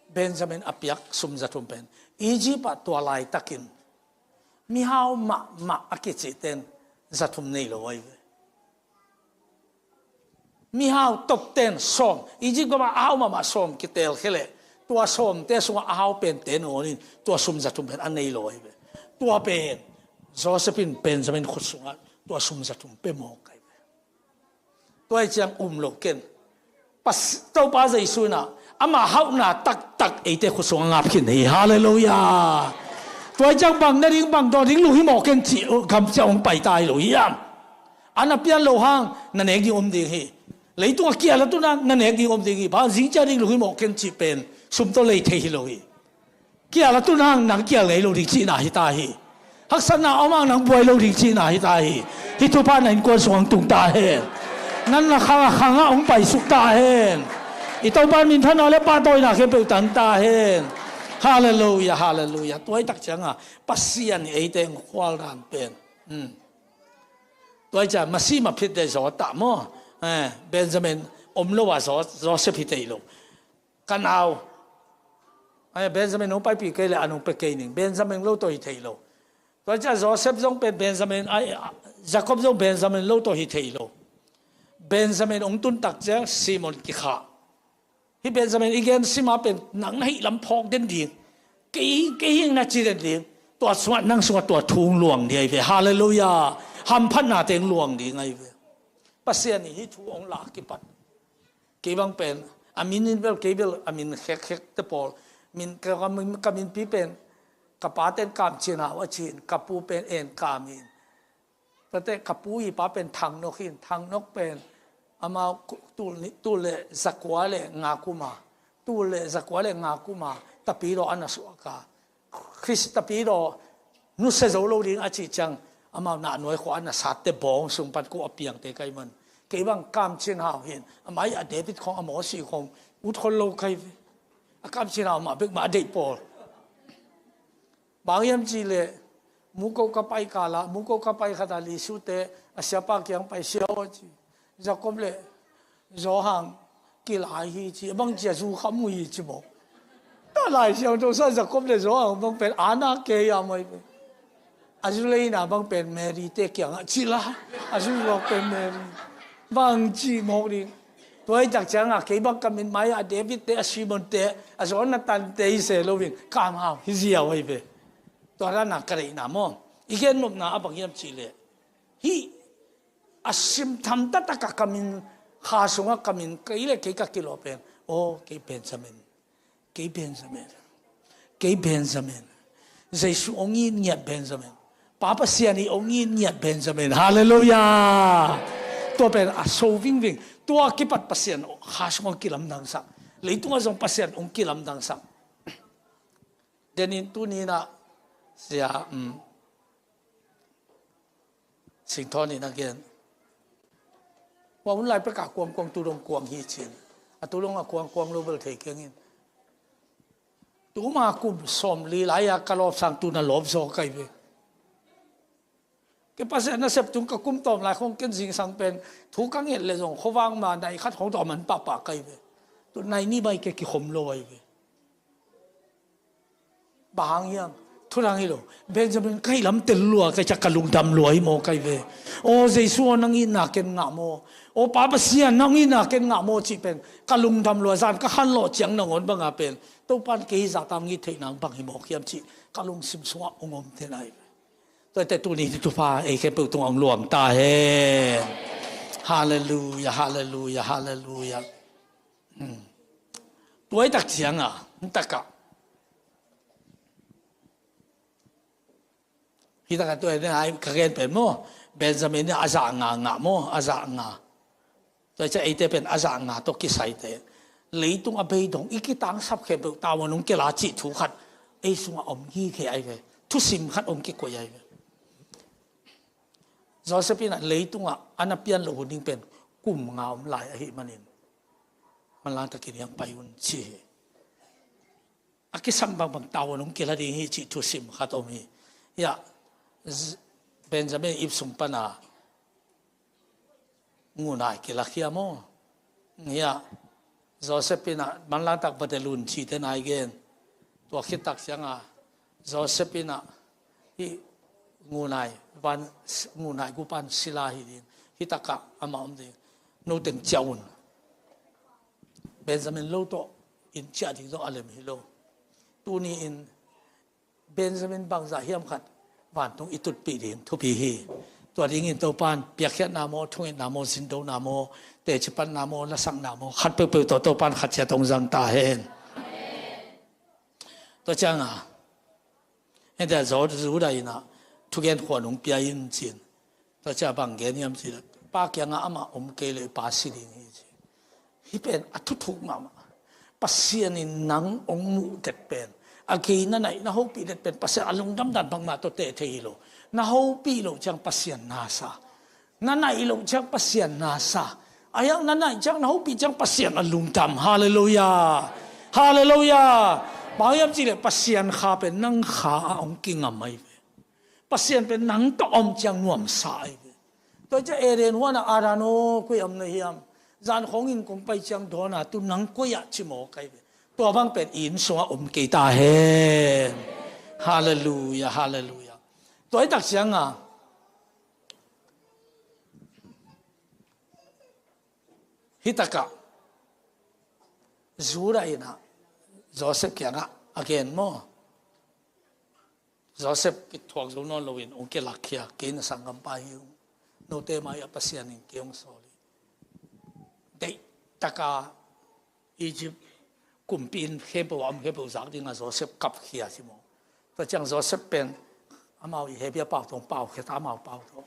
Benjamin a piak sum za thum pen Egypt ah tua laitakin mihau mahmah a kicihten za thum nei lo ahi ve. Mihau tokten sawm, Egypt gam ah a hau mahmah sawm kitelkhia leh tua sawmte sungah a hau pente nawn in tua sum za thum pen a nei lo ahi ve. Tua pen Joseph in Benjamin khut sungah tua sum za thum pia mawk ahi ve. Tua hi ciang um lo ken. Pas-, Topa Jesu in ah ama hauhna taktak eite khut sungah ngap khin hi. Halleluiah. Tua hi ciang bang na ding bang dawn ding lung hi mawk ken cih gam ciang hong pai ta hi lo hiam? A na pian loh hang na nek ding om ding hi. Leitung a kial a tun hang na nek ding om ding hi. Bang zing ciang ding lung hi mawk ken cih pen sum tawh lei thei hi lo hi. Kial a tun hang nang kial ngei lo ding cihna hi ta hi. Haksatna a om hang nang buai lo ding cihna hi ta hi. Hih thupha na innkuan sung hong tung ta hen. Nan na khang a khang ah hong paisuk ta hen. I Topa in minthanna le pahtawina khempeuh tang ta hen. Halleluiah, halleluiah. Tua hi tak ciangah Pasian in eite hong khual dan pen. Hmm. Tua hi ciang masi maphit deh zaw ta maw? Eh, Benjamin om lo a zaw, Joseph hi thei lo. Ka nau. Ai, Benjamin hong paipih kei leh an hong pia kei ning. Benjamin lo tawh hi thei lo. Tua ciang Joseph zong pen Benjamin, ai, Jacob zong Benjamin lo tawh hi thei lo. Benjamin hong tun tak ciang Simon kikhah. Hih Benjamin i gen sim a pen nang na hih lam phawk den ding. Kei, kei hing na ci den ding. Tua sungah nang sungah tua thu hong luang ding ahi ve. Halleluiah. Hamphatnate hong luang ding ahi ve. Pasian in hih thu hong lak kipat. Kei bang pen, a min in bel, kei bel, a min khekkhek te pawl. Min, ka, ka min, ka minpi pen, ka pa ten Kam Cin Hau a ci in, ka pu pen En Kam in. Tate ka pu i pa pen Thang Nok in, Thang Nok pen, amau ku-, tul ni, tul le zakua le nga kum a, tul le zakua le nga kum a, Tapidaw a na suak a. Khrist Tapidaw nusia zo lo ding a cih ciang Amau na nuai khua na satte bawng sung pan ko a piangte kai man. Kei bang Kam Cin Hau hin, a mai a David khong, a Mosi khong, ut khol lo kai ve. A Kam Cin Hau mah bek mah a deih pawl. Bang hiam cih leh, muko ka pai kala, muko ka pai khat a Lisutte a siapa kiang pai, "Sia aw," ci, "Jacob le Johan kilai hi," ci, "A bang ci a zu kha mu hi," ci maw. Ta Lai Siangtho sa Jacob le Johan bang pen ana kei a mai pen. A zu leina bang pen Mary te kiangah ci la. A zu zuak pen Mary. Bang ci mawk ding. Tua hi tak ciangah kei bang ka min mai a David te, a Simon te, a Jonathan te hi se loin Kam Hau hi ziau ahi ve. Tua dana ka deihna maw, i gen nopna a bang hiam cih leh, hih a sim tham taktak a ka min, kha sungah ka min, kei le kei ka kilawh pen, "Aw, kei Benjamin, kei Benjamin, kei Benjamin. Jesu hong it ngiat Benjamin. Pa Pasian i hong it ngiat Benjamin." Halleluiah. Tua pen a so vingving. Tua kipat Pasian kha sungah hong kilamdangsak. Leitungah zong Pasian hong kilamdangsak. Denin tuni-in ah, sia, um, Singthawn in a gen. Tua hun lai pekah kuangkuang tu dong kuang hi ci-in, a tu dong a kuangkuang lo bel thei keng in. Tuma kum sawmli lai-a ka lawp sang tu-in a lawp zaw kai ve. Kei Pasian nasep tung ka kum tawm lai khong ken zingsang pen thu ka nget leh zong khuavak ma nai khat khong tawm an pahpah kai ve. Tu nai nih mai kei kikhom lo ai ve. Bang hang hiam? Thu dang hi lo. Benjamin ka hih lam tel lua, ka hih ciang ka lungdam lua hi maw kai ve. Aw Jesu aw, nang itna ken ngah maw. Aw Pa Pasian, nang itna ken ngah maw cih pen ka lungdam lua, zan ka khanlawh ciang nangawn banga pen Topa'n kei hih zahta hong it theihna bang hi mawk hiam cih ka lungsim sungah hong om te nai ve. Tuate tuni hih thupha ei khempeuh tungah hong luang ta hen. Halleluiah, halleluiah, halleluiah. Hmm. Tua hi tak ciangah, hih takah, hih takah tua hi, ka gen pen maw, Benjamin in a zah nga ngah maw, a zah nga. Tua hi ciang eite pen a zah nga tawh kisai te, leitung a beidong i kitangsap khempeuh tavuan hong kila cih thu khat ei sungah om gige ai ve. Thusim khat hong kikoih ai ve. Joseph in ah leitungah a na pian loh hun ding pen kum nga om lai ahih manin, manlang takin hiang pai un ci hi. A kisam bangbang tavuan hong kila ding hi cih thusim khat om hi. Hiah, Z-, Benjamin ip sung pana ngunai kilakhia maw. Hiah, Joseph in ah manlang tak va del un cite nai gen. Tua khit tak ciangah Joseph in ah hih ngunai van, ngunai gupan sila hi ding. Hih takah amah om ding. Noteng ciah un. Benjamin lo tawh in ciah ding zong a lem hi lo. Tuni-in Benjamin bangzah hiam khat vantung i tutpih ding thupi hi. Tua dingin Topa'n piakkhiatna maw, thungetna maw, zindona maw, tecipatna maw, lasakna maw, khat peuhpeuh tawh Topa'n khat ciat hong zang ta hen. Tua ciangah, hih takah Judah in ah thugen khuan hong pia in ci-in. Tua ciang bang gen hiam cih leh, pa kiangah amah om kei leh pa si ding hi ci. Hih pen a thuthuk mahmah. Pasian in nang hong muhdet pen, a gei na naih na hopih det pen Pasian a lungdam dan bangmah tawh teh thei hi lo. Na hopih loh ciang Pasian na sa. Na naih loh ciang Pasian na sa. A hiang na naih ciang, na hopih ciang Pasian a lungdam. Halleluiah. Halleluiah. Bang hiam cih leh Pasian kha pen nang kha ah hong kingam ahi ve. Pasian pen nang tawh om ciang nuamsa ahi ve. Tua hi ciang Eden huanah Adam aw, koi ah om na hiam? Zan khawng inn kong pai ciang dawn a, tu nang koi ah ci mawk ahi ve. Tua bang pen i inn sungah om kei ta hen. Halleluiah, halleluiah. Tua hi tak ciangah, hih takah Judah in ah Joseph kiangah a gen maw. Joseph kithuak zo nawn loin hong kilakhia, "Kei na sanggampa hi ung. Note mai-ah Pasian in kei hong sawl hi." Deih taka Egypt kumpi inn khempeuh a om khempeuh zak dingah Joseph kapkhia ci maw. Tua ciang Joseph pen amau i Hebrew pau tawh hong paukhia ta, amau pau tawh.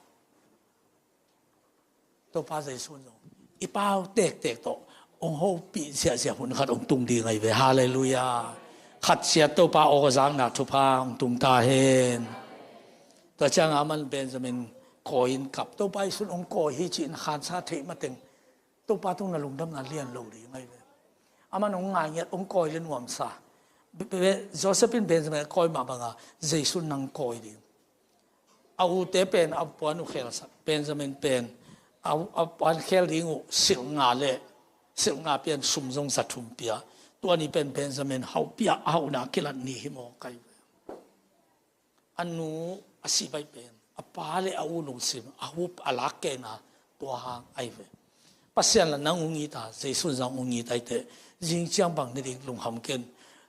Topa Jesu in zong i pau tektek tawh hong hopih ziahziah hun khat hong tung ding ahi ve. Halleluiah. Khat ciat Topa aw zakna thupha hong tung ta hen. Tua ciangah aman Benjamin kawi in kap, Topa Jesu in hong kawi hi ci-in a khansa theih mateng Topa tung na lungdamna lian lo ding ahi ve. Aman hong ngaingiat, hong kawi le nuamsa. Be-, be-, Joseph in Benjamin a kawi mah banga Jesu in nang kawi ding. A ute pen a puan uh khelsak, Benjamin pen a, a puan khel ding uh silh nga le silh nga pia in sum zong za thum pia. Tua ni pen Benjamin hauh pia, a hauhna kilat ni hi maw kai ve. A nu a sih baih pen a pa le a u lungsim a hup a lak kena tua hang ahi ve. Pasian la nang hong it a, Jesu in zong hong it ahi teh, zing ciang bang ne ding lungham ken.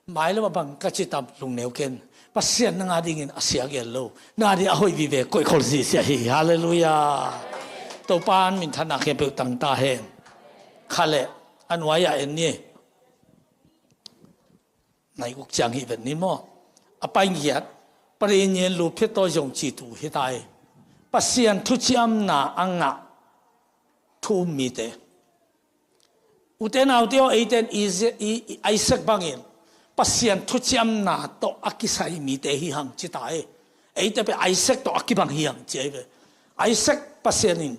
Mailam ah bang ka ci tam lungneu ken. Pasian nang a dingin a sia gel lo, nang a ding a hoih vive koihkhol zisia hi. Halleluiah. Topa in minthanna khempeuh tang ta hen. Kha le, a nuai-ah en ni. Nai guk ciang hih vet ni maw? A pai giat, Parihnyian lu phiat tawi zong ci tu hi ta hi. Pasian thuciamna a ngah thu um mite. Ute naute aw, eite in Isaac, i, i, Isaac bangin Pasian thuciamna tawh a kisai mite hi hang ci ta hi. Eite pen Isaac tawh a kibang hi hang ci ahi ve. Isaac Pasian in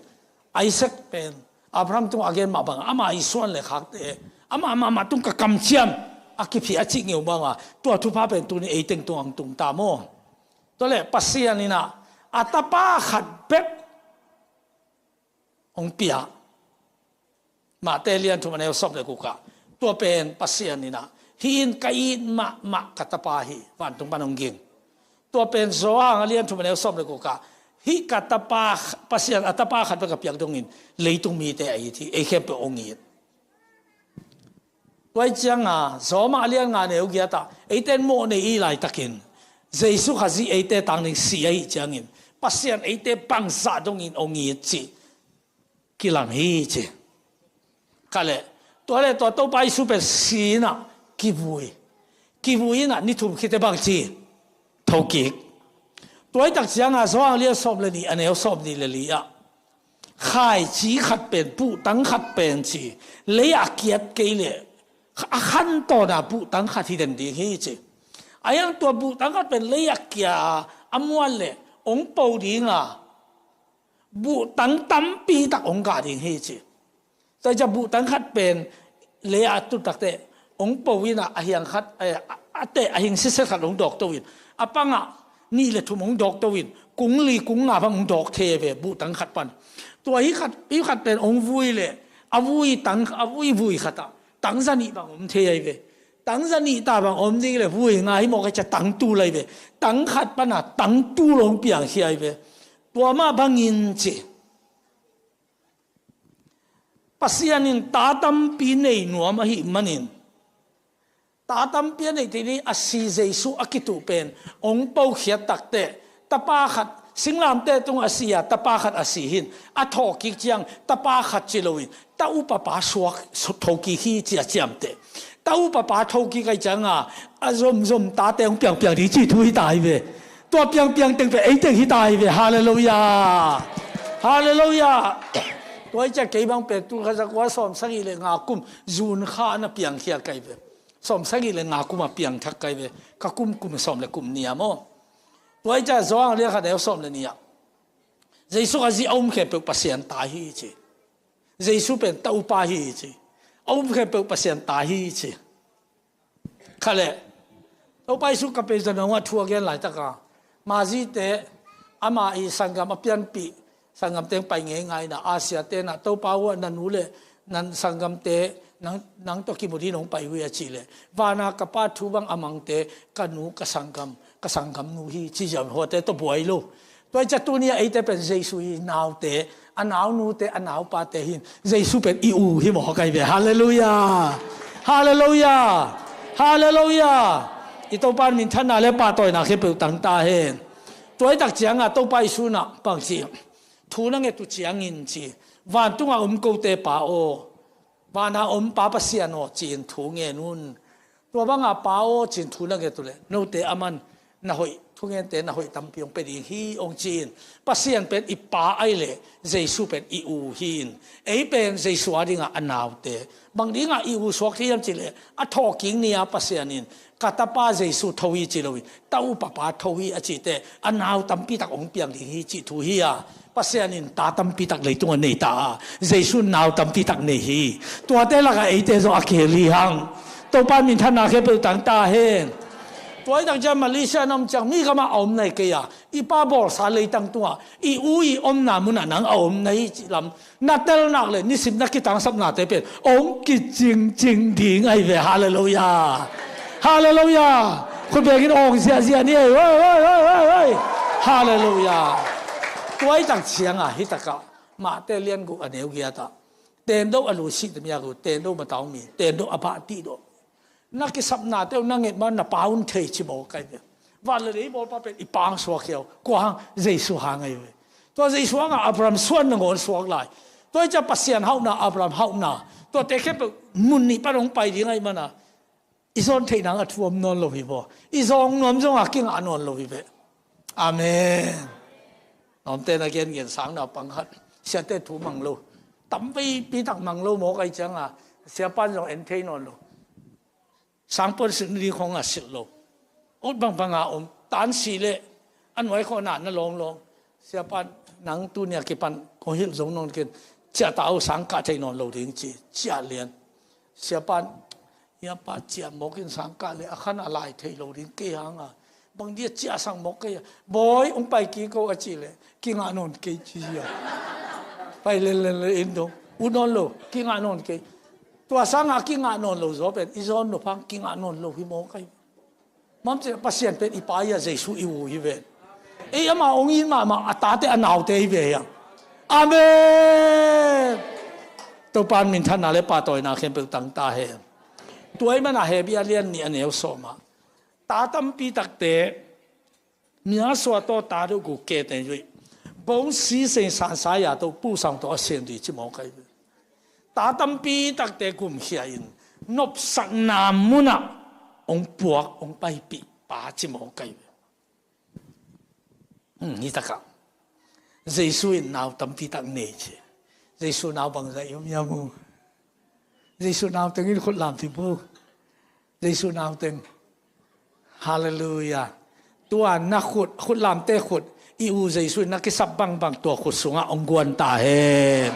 Isaac pen Abraham tungah a gen mah bangah ama i suan le khakte, amah mahmah tung ka kamciam a kiphi a cih ngeu bangah tua thupha pen tuni eiteng tungah hong tung ta maw? Tua le Pasian inah a tapa khat bek hong pia. Mate lian thum a neu sawm le gukah tua pen Pasian inah, hih in ka it mahmah ka tapa hi, vantung pan hong ging. Tua pen Johan a lian thum a neu sawm le gukah, hih ka tapa, Pasian a tapa khat bek a piak dongin leitung mite a it hi, ei khempeuh hong it. Tua hi cianga Rom a lian nga neu giatah eite in mawh nei i laitakin Jesu Khazih eite tangding si ahi ciangin Pasian eite bangzah dongin hong it cih kilang hi ci. Kha le, tua le tua Topa Jesu pen si inah kivui. Kivui inah ni thum khite bang ci, thokik. Tua hi tak cianga Johan lian sawm le nih a neu sawm nih le li ah, khaici khat pen, buhtang khat pen ci, lei a kiat kei le a khan tawna buhtang khat hi den ding hi ci. A hiang tua buhtang khat pen lei a kia a muat le hong po dinga buhtang tampi tak hong gah ding hi ci. Tua hi ciah buhtang khat pen lei a tut takteh hong po inah a hiang khat, eh, a, a teh a hing siset khat hong dawk to in, a pangah nih le thum hong dawk to in, kung li kung nga bang hong dawk thei ve buhtang khat pan. Tua hi khat, hi khat pen hong vui le a vui tang, a vui vui khatah tang za nih bang om thei ahi ve. Tang za nih ta bang om ding le vui nga hi mawk a ciah tang tul ahi ve. Tang khat pana tang tul hong piangkhia ahi ve. Tua mah bangin ci. Pasian in ta tampi nei nuam ahih manin, ta tampi a neih tini a si Jesu a kituh pen hong pokah takteh, tapa khat, singlamteh tungah a si a tapa khat a si hin, a thawhkik ciang tapa khat ci loin ta upapa suak, su-, thokik hi ci a ciamteh. Ta upapa thokik ahi cianga a zomzom tate hong piangpiang ding ci thu hi ta hi ve. Tua piangpiang teng pen ei teng hi ta hi ve. Halleluiah. Halleluiah. Tua hi ciah kei bang pen tul khat za kua sawm sagih le nga kum June kha na piangkhia kai ve. Sawm sagih le nga kum a piangthak kai ve. Ka kum kum sawm le kum nih a maw? Tua hi ciah Johan lian khat neu sawm le nih ah, Jesu Khazih a um khempeuh Pasian ta hi ci. Jesu pen ta upa hi ci. A um khempeuh Pasian ta hi ci. Kha le, Topa Jesu ka pei zan hong a thu a gen laitaka, Mazite, ama i sanggam a pianpih sanggam teng pai ngeingai na, Asia tenah Topa uh ah na nu le nan sanggamte nang, nang tawh kimu ding hong pai uh hi a cih leh, vana ka Pa thu bang a mangte ka nu, ka sanggam, ka sanggam nu hi ci ziau huate tawh buai lo. Tua hi ciah tuni a eite pen Jesu i naute, a naunute, a naupate hin Jesu pen i u hi mawk ahi ve. Halleluiah. Halleluiah. Halleluiah. I Topa in minthanna le pahtawina khempeuh tang ta hen. Tua hi tak cianga Topa Jesu in ah bang ci, thu na nget uh ciangin ci, vantunga om kote Pa aw, vana om Pa Pasian aw ci-in thu ngen un. Tua banga Pa aw ci-in thu na nget uh leh note aman na hoih Thungente na hoih tampi hong pia ding hi hong ci-in, Pasian pen i Pa ahih leh Jesu pen i u hi-in, ei pen Jesu a dingah a naute. Bang dingah i u suak thei hiam cih leh, a thawhkik ni-a Pasian in ka tapa Jesu tho hi ci loin, ta upa pa tho hi a cih teh a nau tampi tak hong piang ding hi cih thu hi-a, Pasian in ta tampi tak leitungah nei ta a, Jesu in nau tampi tak nei hi. Tuate lakah eite zong a kihel hi hang. Topa minthanna khempeuh tang ta hen. Tua hi tak ciang Malaysia na om ciang mi gamah a om nai kei a, i pa bawlsa leitang tungah i u i omna munah nang a om nai cih lam na tel nak leh nisim na kitangsapnate pen hong kicingcing ding ahi ve. Halleluiah. Halleluiah. Khut bengin awng ziahziah ni ei. Hoi, hoi, hoi, hoi, hoi. Halleluiah. Tua hi tak ciangah hi takah Mate lian guk a neu giatah, tendo a lu sih tamiak uh, tendo matau mi, tendo a bah tih dawh. Na kisapnate uh na nget ma na pa un thei ci mawk ahi ve. Van le lei bawlpa pen i pa hong suak hi a, kua hang? Jesu hang ahi ve. Tua Jesu hangah Abraham suan nangawn suak lai. Tua hi ciah Pasian hauhna, Abraham hauhna, tuate khempeuh mun nih pan hong pai ding ahi mana, i zawn theih nang a thu om nawn lo hi vaw. I zawng nuam zongah kingah nawn lo hi ve. Amen. Nawmte na gengen sang naupang khat, siate thu mang lo. Tam veipi tak mang lo mawk ahi cianga, siapan zong en thei nawn lo. Sangpuan silh ni ding khong a silh lo. Ut bangbanga om, tan si leh a nuai khawhna na lawnglawng. Siapan, nang tunia kipan kong hilh zo nawn ken, ciah ta uh, sang kah thei nawn lo ding ci, ciah lian. Siapan, hiapa ciah mawk in sang kah leh a khan a lai thei lo ding kei hanga, bang dia ciahsak mawk kei a, Bawi, hong pai kik o a cih leh, kingah nawn kei ci hi a. Pai lenlen le in dong, ut nawn lo, kingah nawn kei. Tua sangah kingah nawn lo zaw pen i zawn nop hang kingah nawn lo hi mawk ahi. Mam cih Pasian pen i Pa hi a, Jesu i u hi ve. Ei ama hong it mahmah a tate a naute hi ve hi a. Amen. Topa in minthanna le pahtawina khempeuh tang ta hen. Tua ahih mana Hebru a lian nih a neu sawmah, ta tampi takte, mya sua tawh ta deuh gu kete yui, bong si seng sansa ya to pusang tawh a sen di ci mawk ahi ve. Ta tampi takte gumkhia in nopsakna munah hong puak, hong paipih pa ci mawk ahi ve. Hmm, hi takah Jesu in nau tampi tak nei ci. Jesu nau bangzah i om hiam uh? Jesu nau teng in khut lam ti bu. Jesu nau teng. Halleluiah. Tua na khut, khut lamte khut, i u Jesu in na kisap bangbang tua khut sungah hong guan ta hen.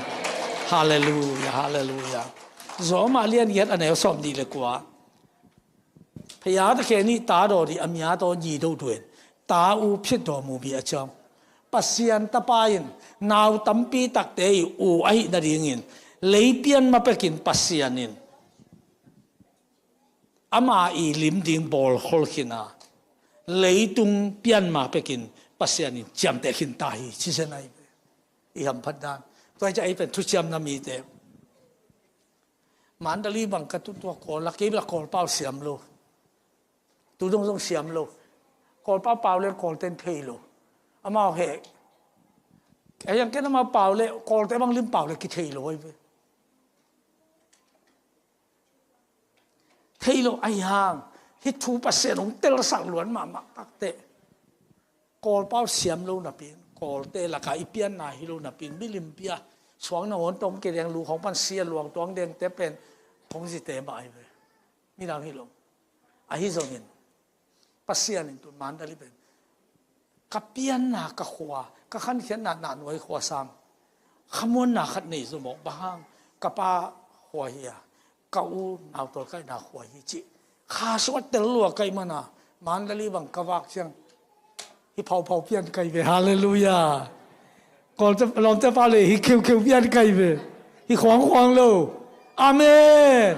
Halleluiah, halleluiah. Zawmah lian giat a neu sawm nih le kua. Phaya ta khe nih ta daw dih a mya taw nyi do duen, ta u phit daw mu bi a ciang. Pasian Tapa in nau tampi takte i u ahih nadingin lei pian ma pekin Pasian in ama i lim ding bawl khol khin a, leitung pian ma pekin Pasian in ciamteh khin ta hi ci zen ahi ve. I hamphat dan. Tua hi ciah ei pen thuciamna mite. Mandali bang ka tu tua Kawl la, kei la Kawl pau siam lo. Tu dong zong siam lo. Kawl pau pau le Kawl ten thei lo. Amau he. Ei ang ken amau pau le Kawl te bang lim pau le kithei lo ahi ve. Thei lo ahi hang, hih thu Pasian hong telsak luan mahmah takte. Kawl pau siam lo napin, Kawlte laka i pianna hi lo napin, milim pia, suang nangawn tawm kei deng lu khong pan sia luang tuang dengte pen, hong zite mah ahi ve. Midang hi lo. Ahi zongin, Pasian in tun Mandali pen, ka pianna ka khua, ka khankhiatna na nuai khua sang khamuanna khat nei zo mawk, bang hang, ka pa khua hi a, ka u nautawlkaihna khua hi cih kha suak tel lua kaih mana, Mandali bang ka vak ciang, hi phauphau pian kai ve. Halleluiah. Kawlte, lawmte pa le hi kheukheu pian kai ve. Hi khuangkhuang lo. Amen.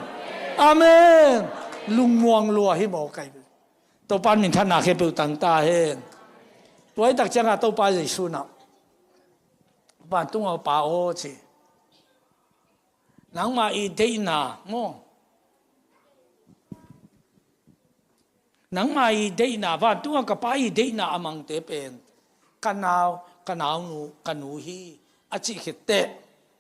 Amen. Lungmuang lua hi mawk kai ve. Topa in minthanna khempeuh tang ta hen. Tua hi tak ciangah Topa Jesu in ah, vantung a Pa aw ci, nangma i deihna maw, nangma i deihna, vantung a ka Pa i deihna a mangte pen ka nau, ka naunu, ka nu hi, a cih khit teh,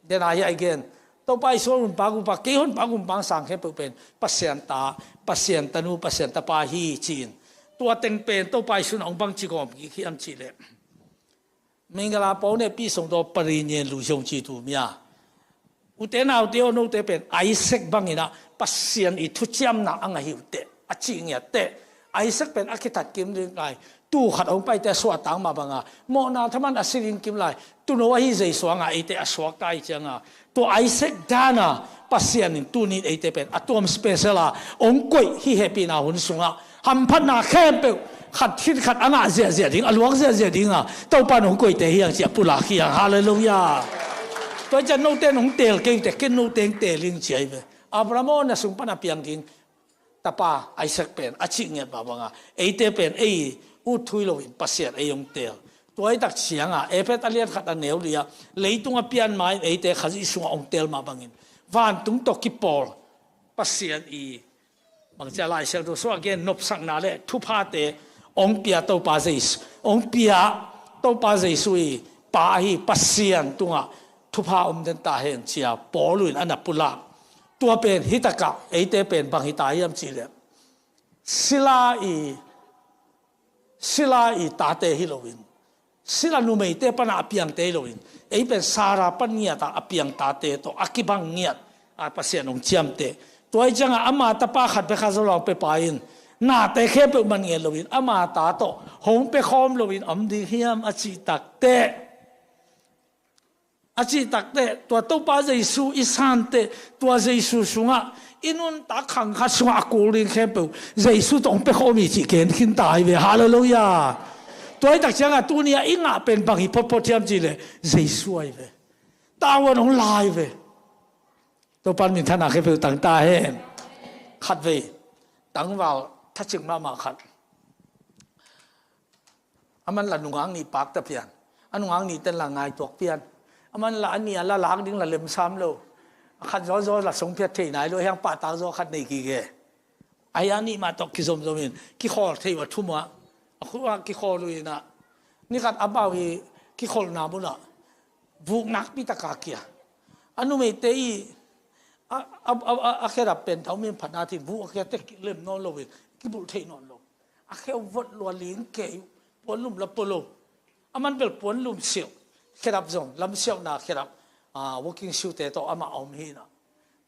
den a hi a i gen, Topa Jesu honpa gumpa, kei honpa gumpa sang khempeuh pen Pasian ta, Pasian tanu, Pasian tapa hi ci-in, Tua teng pen Topa Jesuh in hong bangci gawm kik hiam cih leh, Mingala Paul ne pi song daw pari nyen lu hiong ci tu mia. Ute naute aw, note pen Isaac bangin ah Pasian i thuciamna a ngah hi uh teh, a cih ngiat teh, Isaac pen a kithat kim ding lai, tuu khat hong paite a suahtang mah banga mawhna thaman a si ding kim lai, tuuno ahi Jesu a ngah eite a suakta hi cianga, tua Isaac dana Pasian in tuni in eite pen a tuam special a hong koih hi. Hehpihna hun sungah hamphatna khempeuh khat khit khat a ngah ziahziah ding, a luak ziahziah dinga Topa in hong koihte hi hang ci a pulak hi hang. Halleluiah. Tua hi ciang note in hong teel kei uh teh, ken note in teel ing ci ahi ve. Abraham aw, na sung pan a piang ding tapa Isaac pen a cih ngiat mah banga eite pen ei ut thui loin Pasian ei hong teel. Tua hi tak cianga Efesa a lian khat a neu li-ah, leitung a pian ma-in eite Khazih sungah hong teel mah bangin vantung tawh kipawl Pasian i, bangci a Lai Siangtho sungah a gen, nopsakna le thuphate hong pia Topa Jesu, hong pia Topa Jesu i Pa ahi Pasian tungah thupha om den ta hen ci a Paul in a na pulak. Tua pen hi takah eite pen bang hi ta hiam cih leh, sila i, sila i tate hi loin, sila numeite pana a piangte hi loin, ei pen Sarah pan ngiata a piang tate tawh a kibang ngiat a Pasian hong ciamteh. Tua hi cianga ama tapa khat bek a zo lo pia pa in, nate khempeuh man ngen loin ama ta tawh hong pia khawm loin om ding hiam a cih tak teh, a cih tak teh, tua Topa Jesu i san teh, tua Jesu sungah i nuntak khang khat sungah a kul ding khempeuh Jesu tawh hong pia khawm hi cih gen khin ta hi ve. Halleluiah. Tua hi tak cianga tuni-ah i ngah pen bang hi photphot hiam cih leh, Jesu ahi ve. Tavuan hong la hi ve. Topa in minthanna khempeuh tang ta hen. Khatvei tangval thacing mahmah khat, a man la nungak nih pakta pian, a nungak nihte in la ngaihtuak pian, a man la a nih a la lak ding la lemsam lo, a khat zawzaw la songphiat thei nai lo, hiang pahtak zaw khat nei kik e. Ahi a nih mah tawh kizomzom in kikhawl thei uh a thum uh ah, a khut ah kikhawl uh in ah, ni khat a bau hi kikholhna munah vuk nakpi taka kia, a numeite i a, a, a, a, a khedap pen thaum in phatna thin vuk a kia teh kilem nawn loin kibulh thei nawn lo. A kheu vot lua ling kei uh, puanlum la pua lo. A man bel puanlum siauh, khedap zong lamsiauhna khedap, ah, walking shoe te tawh amah a om hi na.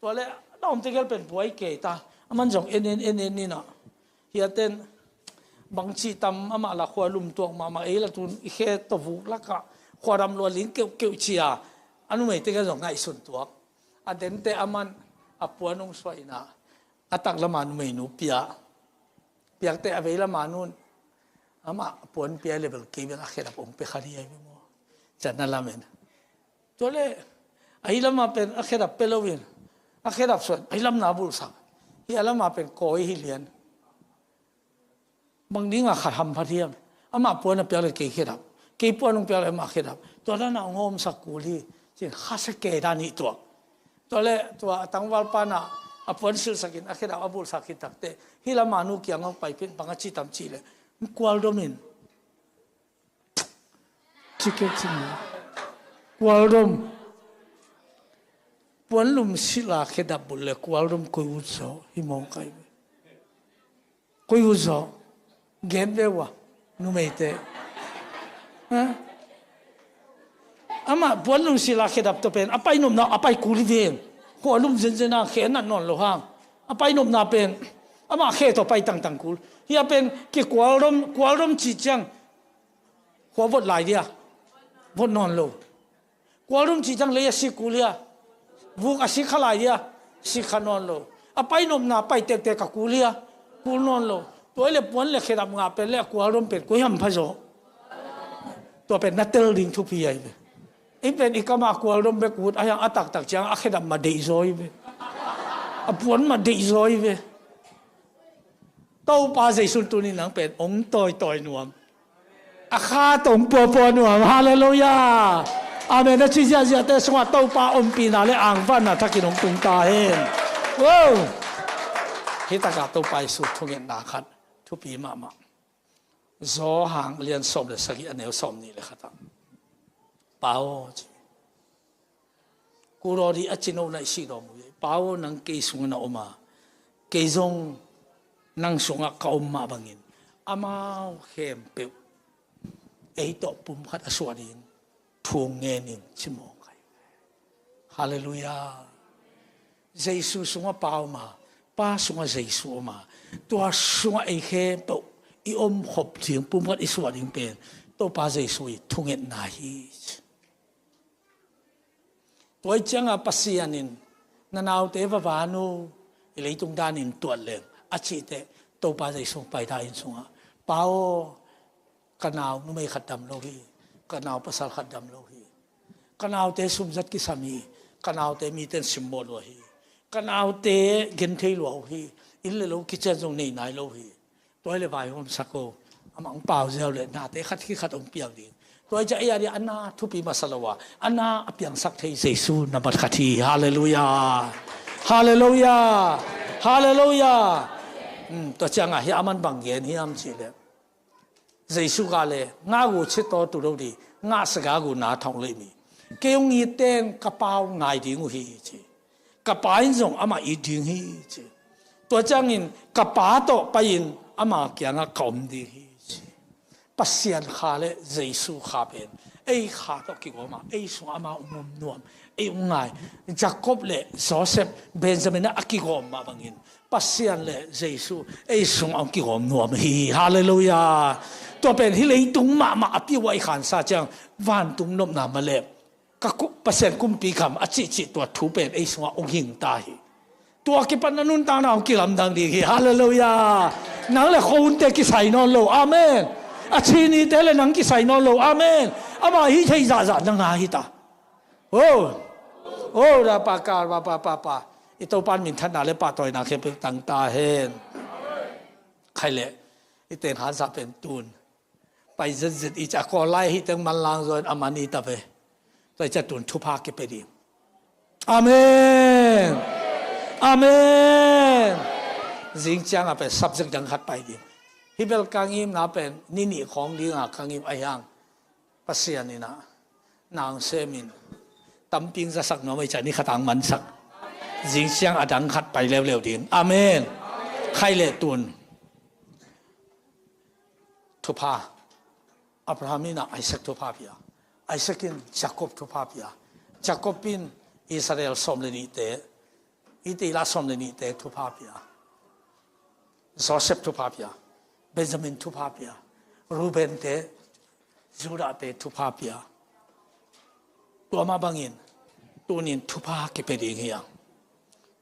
Tua le na omte gel pen buai kei ta. A man zong en en en en ni na. Hiaten bangci tam amah la khualum tuak mahmah ei la tun i khe tawh vuk lakah khuadam lua ling keuhkeuh cia. A numeite gel zong ngaihsun tuak. A dente a man a puan hong suah ina, a tak lama numeinu pia. Piakte a vei lama nun amah puan pia level kei bel a khedap hong pia kha hi ai maw? Canna lamen. Tua le a hi lama pen a khedap pia loin a khedap suan a hi lamna bulsak. Hi a lama pen kawi hi lian. Bang dinga khat hamphat hiam? Amah puan a piak le kei khedap, kei puan hong piak le amah khedap. Tua dana hong hawmsak kul hi. Cin khasa ke dan hi tuak. Tua le tua a tangval pana a puan silhsakin a khedap a bulhsak khit takteh hi lama nu kiang hong paipin bang a ci tam cih le, kualdomin ci kei cin le, kualdom. Puanlum sila khedap bulh le kualdom koi ut zaw hi mawng kai ve. Koi ut zaw gen ve ua numeite. Ha? Amah puanlum sila khedap tawh pen a pai nopna a pai kul hi ven. Khualum zenzen a khe nat nawn lo hang a pai nopna pen amah khe tawh pai tangtang kul. Hia pen kikualdom, kualdom cih ciang khua vot lai dia vot nawn lo. Kualdom cih ciang lei a sik kul hia? Vuk a sik kha lai dia sik kha nawn lo. A pai nopna pai tektek a kul hia? Kul nawn lo. Tua hi le puan le khedap ngah pen le a kualdom pen koi hampha zaw? Tua pen na tel ding thupi ahi ve. I pen i kama kualdom bek ut a hiang a taktak ciang a khedap ma deih zaw hi ve. A puan ma deih zaw hi ve. Topa Jesu in tuni nang pen hong tawitawi nuam. A kha tawh hong puapua nuam. Halleluiah. Amen. A ci ziahziahte sungah Topa ompihna le angvanna thakin hong tung ta hen. Wow. Hi takah Topa Jesu thungetna khat thupi mahmah. Johan lian sawm le sagih a neu sawm nih le khatah, Pa aw, ci. Kul aw di a cin aw na i sih dawm uh hi. Pa aw, nang kei sungah na om a, kei zong nang sungah ka om mah bangin Amau khempeuh ei tawh pumkhat a suah ding thu ngen ing ci mawk hi. Halleluiah. Jesu sungah Pa om a, Pa sungah Jesu om a, tua sungah ei khempeuh i omkhop ding, pumkhat i suah ding pen Topa Jesu i thungetna hi. Tua i ciangah Pasian in, "Na naute va van un, i leitung danin tuat leng," a cih teh, Topa Jesu pai ta inn sungah, "Pa aw, ka nau numei khat dam lo hi, ka nau pasal khat dam lo hi, ka naute sumzat kisam hi, ka naute miten simmawh lua hi, ka naute genthei lua uh hi, inn le lo kician zong nei nai lo hi. Tua hi leh vaihawmsak o, amah hong pau ziau leh nate khat khi khat hong piang ding." Tua hi ciang ei a ding a na thupi masa lo a, a na a piangsak thei Jesu nambat khat hi. Halleluiah. Halleluiah. Halleluiah. Hmm, tua ciangah hih a man bang gen hiam cih leh, Jesu gah le, "Ngak uh cit taw tu lo ding, ngak saga uh na thau lei mi. Kei hong it teng ka Pa hong ngai ding uh hi," ci. "Ka Pa in zong amah it ding hi," ci. "Tua ciangin ka Pa tawh pai-in ama kiangah ka om ding hi," ci. Pasian kha le Jesu kha pen ei kha tawh kigawm a, ei sungah ama hong om nuam, ei hong ngai. Jacob le Joseph, Benjamin a kigawm mah bangin Pasian le Jesu ei sungah hong kigawm nuam hi. Halleluiah. Tua pen hih leitung mahmah a piu a i khansa ciang vantung nopna mah le ka ku-, Pasian kumpi kham a cihcih tua thu pen ei sungah hong hing ta hi. Tua kipan a nuntakna hong kilamdang ding hi. Halleluiah. Nang le khuahunte kisai nawn lo. Amen. A chinite le nang kisai nawn lo. Amen. Amah hih thei zahzah na ngah hi ta. Oh. Oh, da pa kal, pa, pa, pa, pa. I Topa in minthanna le pahtawina khempeuh tang ta hen. Khai le, i ten hansa pen tun pai zetzet i ciang, Kawl lai hi teng manlang zaw in a man hi ta ve. Tua i ciang tun thupha kipia ding. Amen. Amen. Zing ciangah pen subject dang khat pai ding. Hih bel ka ngimna pen ni nih khawng dingah ka ngim a hiang. Pasian in ah nang semin tampi hong zasak nuam a i ciang ni khat hong mansak. Zing ciang a dang khat pai leuleu ding. Amen. Khai le tun thupha. Abraham in ah Isaac thupha pia. Isaac in Jacob thupha pia. Jacob in Israel sawm le nihte, i teila sawm le nihte thupha pia. Joseph thupha pia. Benjamin thupha pia. Reuben te, Judah te thupha pia. Tua mah bangin tunin thupha kipia ding hi a.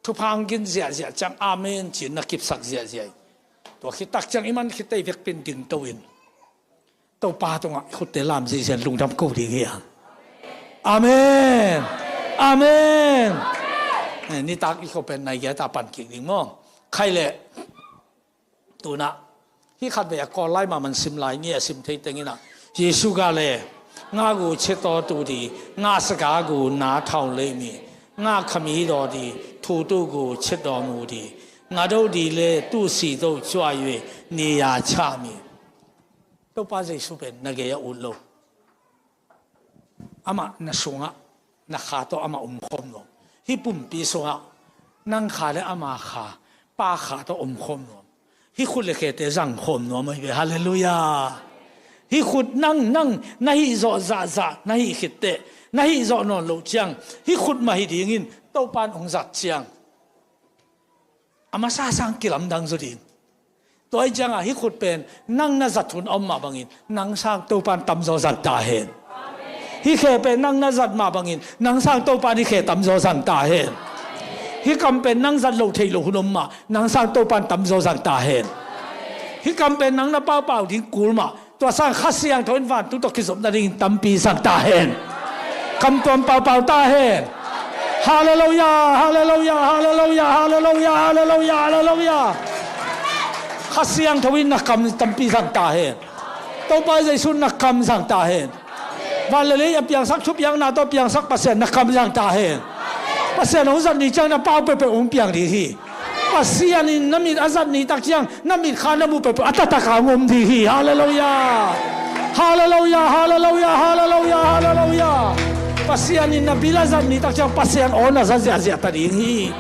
Thupha hong gin ziahziah ciang amen ci-in na kipsak ziahziah hi. Tua khit tak ciang i man khitteh i vekpi-in dingto in Topa tungah i khutte lam ziahziah in lungdam ko ding hi a. Amen. Amen. Eh, nitak i kho pen nai giat a pan kik ding maw? Khai le. Tun ah hih khat vei a Kawl lai mahmah in sim lai ni a, sim thei teng in ah, Jesu gah le, "Ngak uh cit taw tu ding, ngak saga uh na thau lei mi, ngak khami daw ding, thu tu uh cit daw mu ding, ngak do ding le tu si do cuai ve, ni ya cha mi." Topa Jesu pen na gei a ut lo. Amah na sungah, na kha tawh amah omkhawm nuam. Hih pumpi sungah nang kha le ama kha, Pa kha tawh omkhawm nuam. Hih khut le khete zangkhawm nuam ahi ve. Halleluiah. Hih khut nang, nang na hih zawh zahzah na hih khitteh, na hih zawh nawn loh ciang hih khut mah hi dingin Topa in hong zat ciang a masa sang kilamdang zaw ding. Tua i ciangah hih khut pen nang na zat hun a om mah bangin nang sang Topa in tamzaw zang ta hen. Hih khe pen nang na zat mah bangin nang sang Topa in hih khe tamzaw zang ta hen. Hih kam pen nang zat loh theih loh hun om mah nang sang Topa in tamzaw zang ta hen. Hih kam pen nang na paupau ding kul mah tua sang Kha Siangtho in vantung tawh kizop nadingin tampi zang ta hen. Kam tuam paupau ta hen. Halleluiah, halleluiah, halleluiah, halleluiah, halleluiah, halleluiah. Kha Siangtho in na kam tampi zang ta hen. Topa Jesu in na kam zang ta hen. Van le lei a piangsak, thupiakna tawh piangsak Pasian na kam zang ta hen. Pasian hong zat ni ciang na pau peuhpeuh hong piang ding hi. Pasian in na mit a zat ni tak ciang na mitkha na mu peuhpeuh a taktak a hong om ding hi. Halleluiah. Halleluiah, halleluiah, halleluiah, halleluiah. Pasian in na bil a zat ni tak ciang Pasian aw na za ziahziah ta ding hi.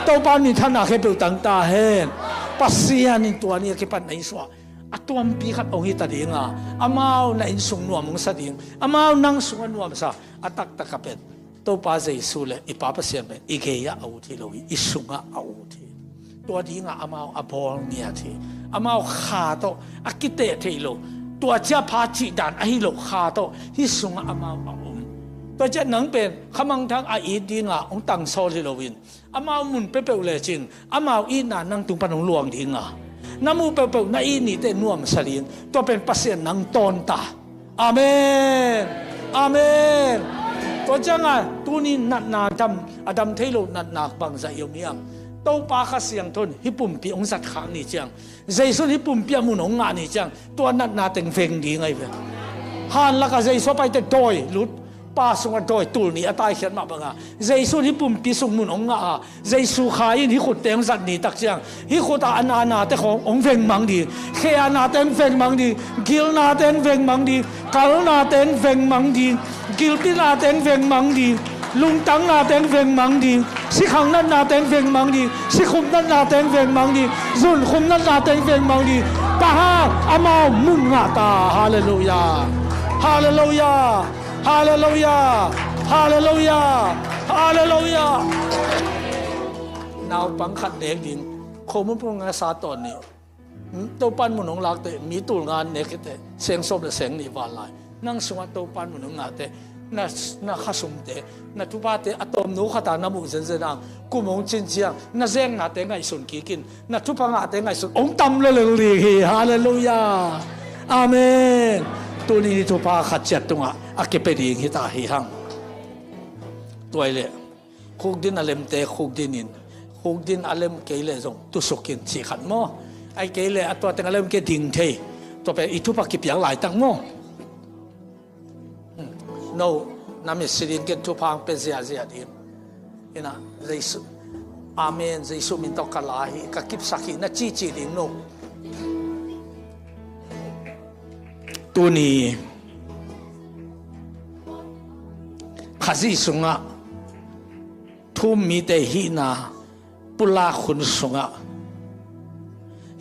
Topa in minthanna khempeuh tang ta hen. Pasian in tua ni a kipan na inn sungah a tuampi khat hong hita dinga, amau na innsung nuam hong sa ding, amau nang sungah nuamsa a taktak a pen Topa Jesu le i Pa Pasian pen i gei-ah a ut hi lo hi, i sungah a ut hi. Tua dingah amau a bawl ngiat hi. Amau kha tawh a kiteh thei lo, tua ciapha cihdan ahi lo kha tawh hih sungah amau a om. Tua ciah nang pen khamangthang a it dinga hong tangsawl hi loin, amau mun peuhpeuh lecin amau itna nang tung pan hong luang dinga, na muh peuhpeuh na it nite nuamsa ding, tua pen Pasian nang tawnta. Amen. Amen. Tua cianga tuni natna dam, a dam thei lo natna bangzah i om hiam? Topa Kha Siangtho in hih pumpi hong zat khak ni ciang, Jesu in hih pumpi a mun hong ngah ni ciang, tua natna teng veng ding ahi ve. Han lakah Jesu a paite dawi lut, pa sungah dawi tul nih a taikhiat mah banga, Jesu in hih pumpi sung mun hong ngah a, Jesu Kha in hih khutte hong zat ni tak ciang, hih khutah a nanate khawng hong vengmang ding, khe a nate hong vengmang ding, gilnate hong vengmang ding, kalnate hong vengmang ding, gilpihnate hong vengmang ding, lungtangnate hong vengmang ding, sikhangnatnate hong vengmang ding, sikhumnatnate hong vengmang ding, zunkhumnatnate hong vengmang ding. Pahal amau mun ngah ta. Halleluiah. Halleluiah. Halleluiah. Halleluiah. Halleluiah. Naupang khat nek ding, khomun pung nga sa tawn ni. Topan mun hong lakte, mi tul nga nek khite, seng sawm le seng nih val lai. Nang sungah Topan mun hong ngahte, na, na khasumte, na thuphate a tawmnu khata na muh zenzen ang, kum hong cin ciang na zeknate ngaihsun kikin, na thupha ngahte ngaihsun hong tam lelel ding hi. Halleluiah. Amen. Tuni ni thupha khat ciat tungah a kipia ding hita hi hang. Tua hi leh khukdin a lemte khukdin in, khukdin a lem kei leh zong tusukin cih khat maw? Ai kei leh a tua teng a lem kei ding thei. Tua pen i thupha kipiak laitak maw? Hmm. No, na mit si ding ken thupha hong pia ziahziah ding. Ina, Jesu. Amen. Jesu min tawh ka la hi, ka kipsak hi, na cici ding no. Tuni Khazih sungah thu-um mite hihna pulak hun sungah,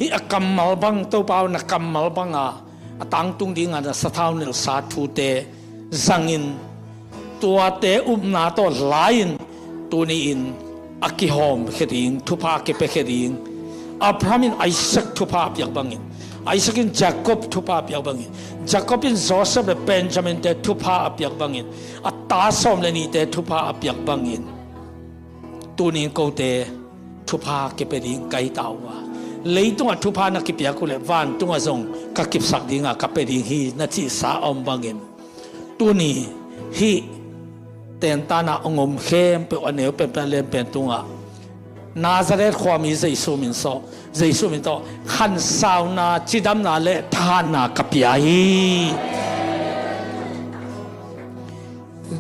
hih a kammal bang, Topa aw, na kammal banga a tangtung dinga na sathau nelhsa thute zangin, tuate upna tawh la-in, tuni-in a kihawmkhia ding, thupha a kipiakhia ding. Abraham in Isaac thupha a piak bangin, Isaac in Jacob thupha a piak bangin, Jacob in Joseph le Benjamin-te thupha a piak bangin, a ta sawm le nihte thupha a piak bangin, tuni-in kote thupha kipia ding ka hi ta uh a, leitungah thupha na kipiak uh leh vantungah zong ka kipsak dinga ka pia ding hi, na cihsa a om bangin, tuni hih tentan a hong om khempeuh a neu penpen a lian pen tungah Nazareth khuami Jesu min sawh, Jesu min tawh khansauna, cidamna le thahatna ka pia hi.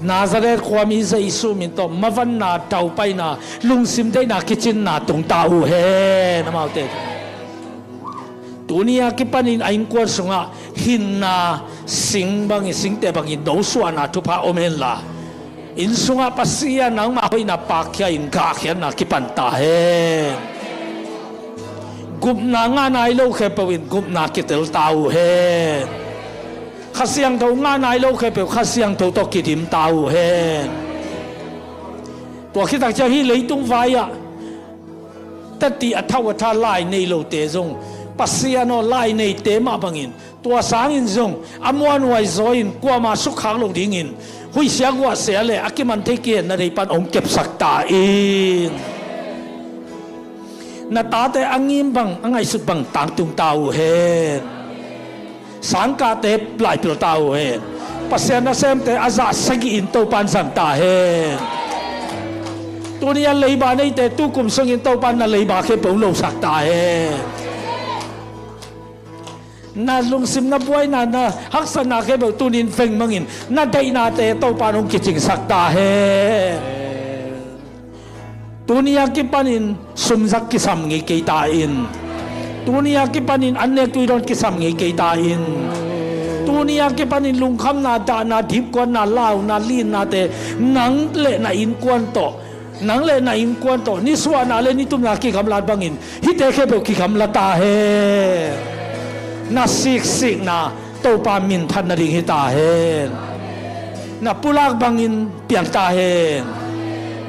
Nazareth khuami Jesu min tawh mavanna, daupaina, lungsim deihna, kicinna tungta uh hen, amaute. Tuni a kipanin a innkuan sungah hinna, sing bangin, singte bangin nosuahna thupha om henla, inn sungah Pasian nangmah hoihna pakkhia-in gahkhiatna kipan ta hen. Gupna ngah nai lo khempeuh in gupna kitel ta uh hen. Kha Siangtho ngah nai lo khempeuh Kha Siangtho tawh kidim ta uh hen. Tua khit tak ciang hih leitung vai-ah tati a thau a tha lai nei lote zong, Pasian aw, lai neite mah bangin, tua sangin zong a muanhuai zaw-in kuamah sukkhak lo dingin, huihsia guahsia le a kiman thei kihenna dei pan hong kepsak ta in. Na tate a ngim bang, a ngaihsut bang tangtung ta uh hen. Sangkahte laipil ta uh hen. Pasian nasemte a zah sagih in Topan zang ta hen. Tuni a leiba neite tukum sungin Topan na leiba khempeuh losak ta hen. Na lungsim, na buaina, na haksatna khempeuh tunin vengmangin na deihnate Topan hong kicingsak ta hen. Tuni a kipanin sumzak kisam ngei kei ta in. Tuni a kipanin annek tuidawn kisam ngei kei ta in. Tuni a kipanin lungkhamna, dahna, dipkuatna, launa, linnate nang le na innkuan tawh, nang le na innkuan tawh nisuahna le nitumna kigamlat bangin hihte khempeuh kigamla ta hen. Na siksikna Topa minthan nading hi ta hen. Na pulak bangin piang ta hen.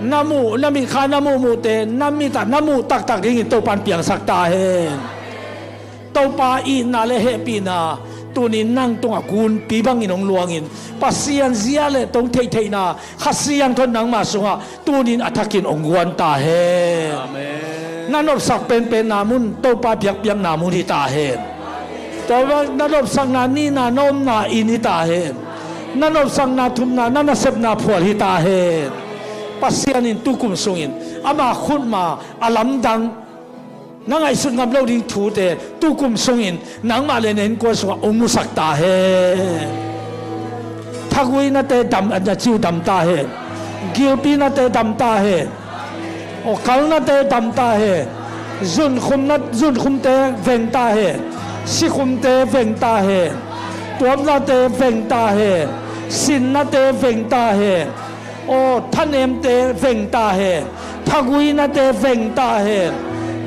Na muh, na mitkha na muhmuhte na mit ah na muh taktak dingin Topa in piangsak ta hen. Topa itna le hehpihna tunin nang tungah gunpi bangin hong luangin, Pasian zia le tong theihtheihna Kha Siangtho nangma sungah tunin a thakin hong guan ta hen. Amen. Na nopsak penpenna mun Topa biakpiakna mun hi ta hen. Topa na nopsakna nihna na omna inn hi ta hen. Na nopsakna thumna na nasepna phual hi ta hen. Pasian in tukum sungin ama khutma a lamdang na ngaihsut ngam lo ding thute tukum sungin nangmah le na innkuan sungah hong musak ta hen. Thaguinate dam, na ciu dam ta hen. Gilpinate dam ta hen. Aw, kalnate dam ta hen. Zunkhumna, zunkhumte veng ta hen. Sikhumte veng ta hen. Tuamnate veng ta hen. Sinnate veng ta hen. Aw, thanemte veng ta hen. Thaguinate veng ta hen.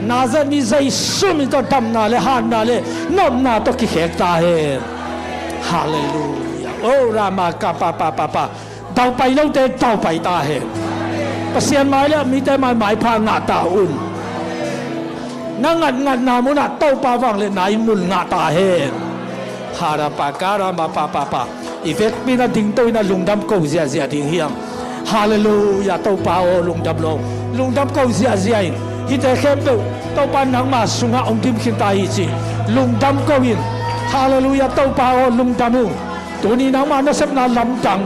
Nazareth mi Jesu min tawh damna le hatna le nopna tawh kikhek ta hen. Halleluiah. Oh, Rama ka pa pa pa pa. Daupai lote daupai ta hen. Pasian mai le mite mai maipha ngah ta un. Na ngatngatna munah Topa vangliatna in mun ngah ta hen. Hara pa ka Rama pa pa pa. I vekpi na dingto in a lungdam ko ziahziah ding hiam? Halleluiah, Topa aw, lungdam lo. Lungdam ko ziahziah in. Hihte khempeuh Topa nangma sungah hong dim khin ta hi ci. Lungdam ko in. Halleluiah, Topa aw, lungdam ung. Tuni nangma nasepna lamdang.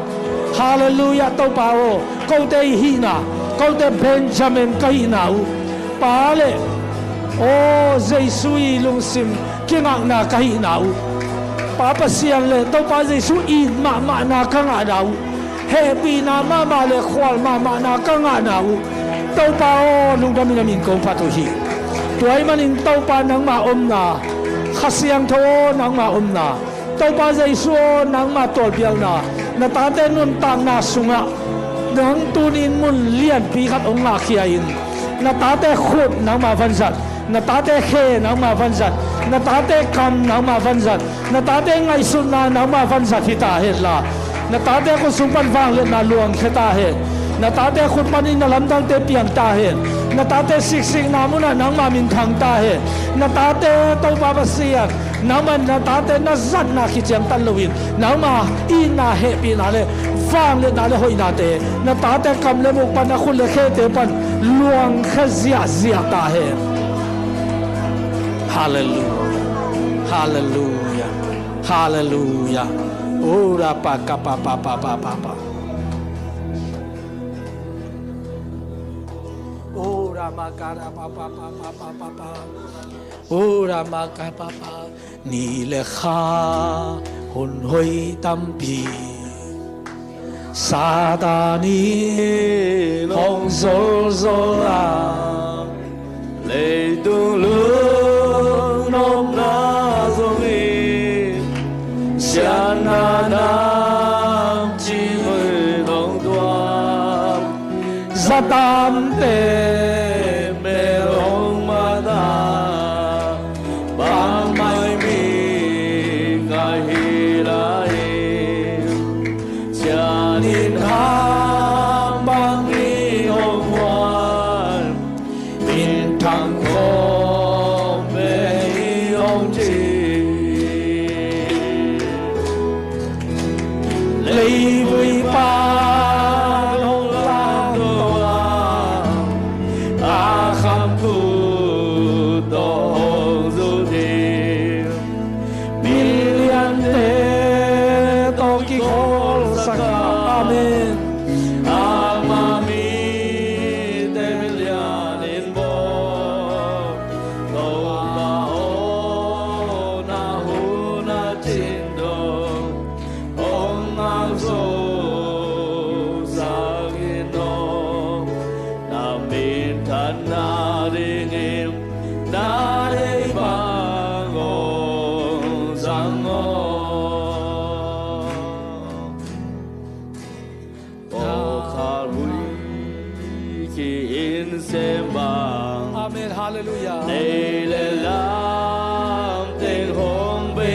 Halleluiah, Topa aw. Kote i hihna, kote Benjamin ka hihna uh. Pa le, aw, Jesu i lungsim kingakna ka hihna uh. Pa Pasian le Topa Jesu it mahmahna ka ngahna uh. Hehpihna mahmah le khual mahmahna ka ngahna uh. Topa aw, lungdam in a min kong phat uh hi. Tua ahih manin Topa nangma omna, Kha Siangtho aw, nangma omna, Topa Jesu aw, nangma tualpialna, na tate nuntakna sungah nang tunin mun lianpi khat hong ngahkhia in. Na tate khut nangma vanzat, na tate khe nangma vanzat, na tate kam nangma vanzat, na tate ngaihsutna nangma vanzat hi ta hen la, na tate khut sung pan vangliatna luangkhia ta hen. Na tate khut panin na lamdangte piang ta hen. Na tate siksikna munah nangma minthang ta hen. Na tate Topa Pasian, nangma na tate na zatna khit ciang tan loin nangma itna hehpihna le vangliatna le hoihnate na tate kam le muk pan, na khut le khete pan luangkhia ziahziah ta hen. Halleluiah. Halleluiah. Halleluiah. Ora pa ka pa pa pa pa pa pa. Ora ma ka ra pa pa pa pa pa pa pa. Ora ma ka pa pa. Ni le kha hun hoi tampi Satan in hong zolzol a, leitung lung nopna zong hi, siatna nam cih hoi hong tuam. Zatamte mel hong mat a, bangmah mi ka hi lai. Sianin hang bang i hong huan, minthang khawm ve i hong ci. Leivui pa hong lamto a, a kham khut tawh hong zut hi. Miliante tawh kikholsak a. Amen. Ama mite lianin bawl, Topa aw, na hun a cin dong hong ngak zo sak in aw. Na minthan nadingin na deih bang hong zang aw. Aw Calvary ki-inn sem bang. Amen. Halleluiah. Nei le lam teng hong be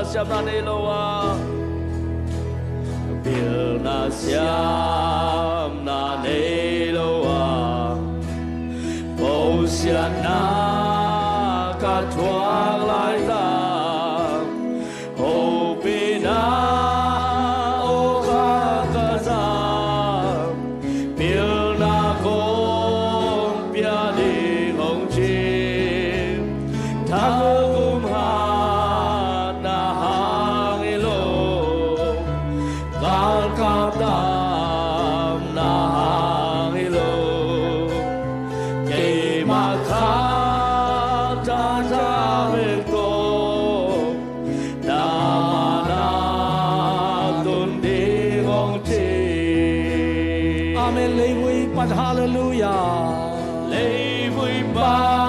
siamna nei lo a, pilna siamna nei lo a, bawlsiatna ka thuak laitak, hopihna aw kha ka zak, pilna kong pia ding hong ci. Thakum hatna hang hi lo, galkap tamna hang hi lo, keimah khat taktak bek tawh na mah na tun ding hong ci. Amen. Leivui pan halleluiah. Leivui pan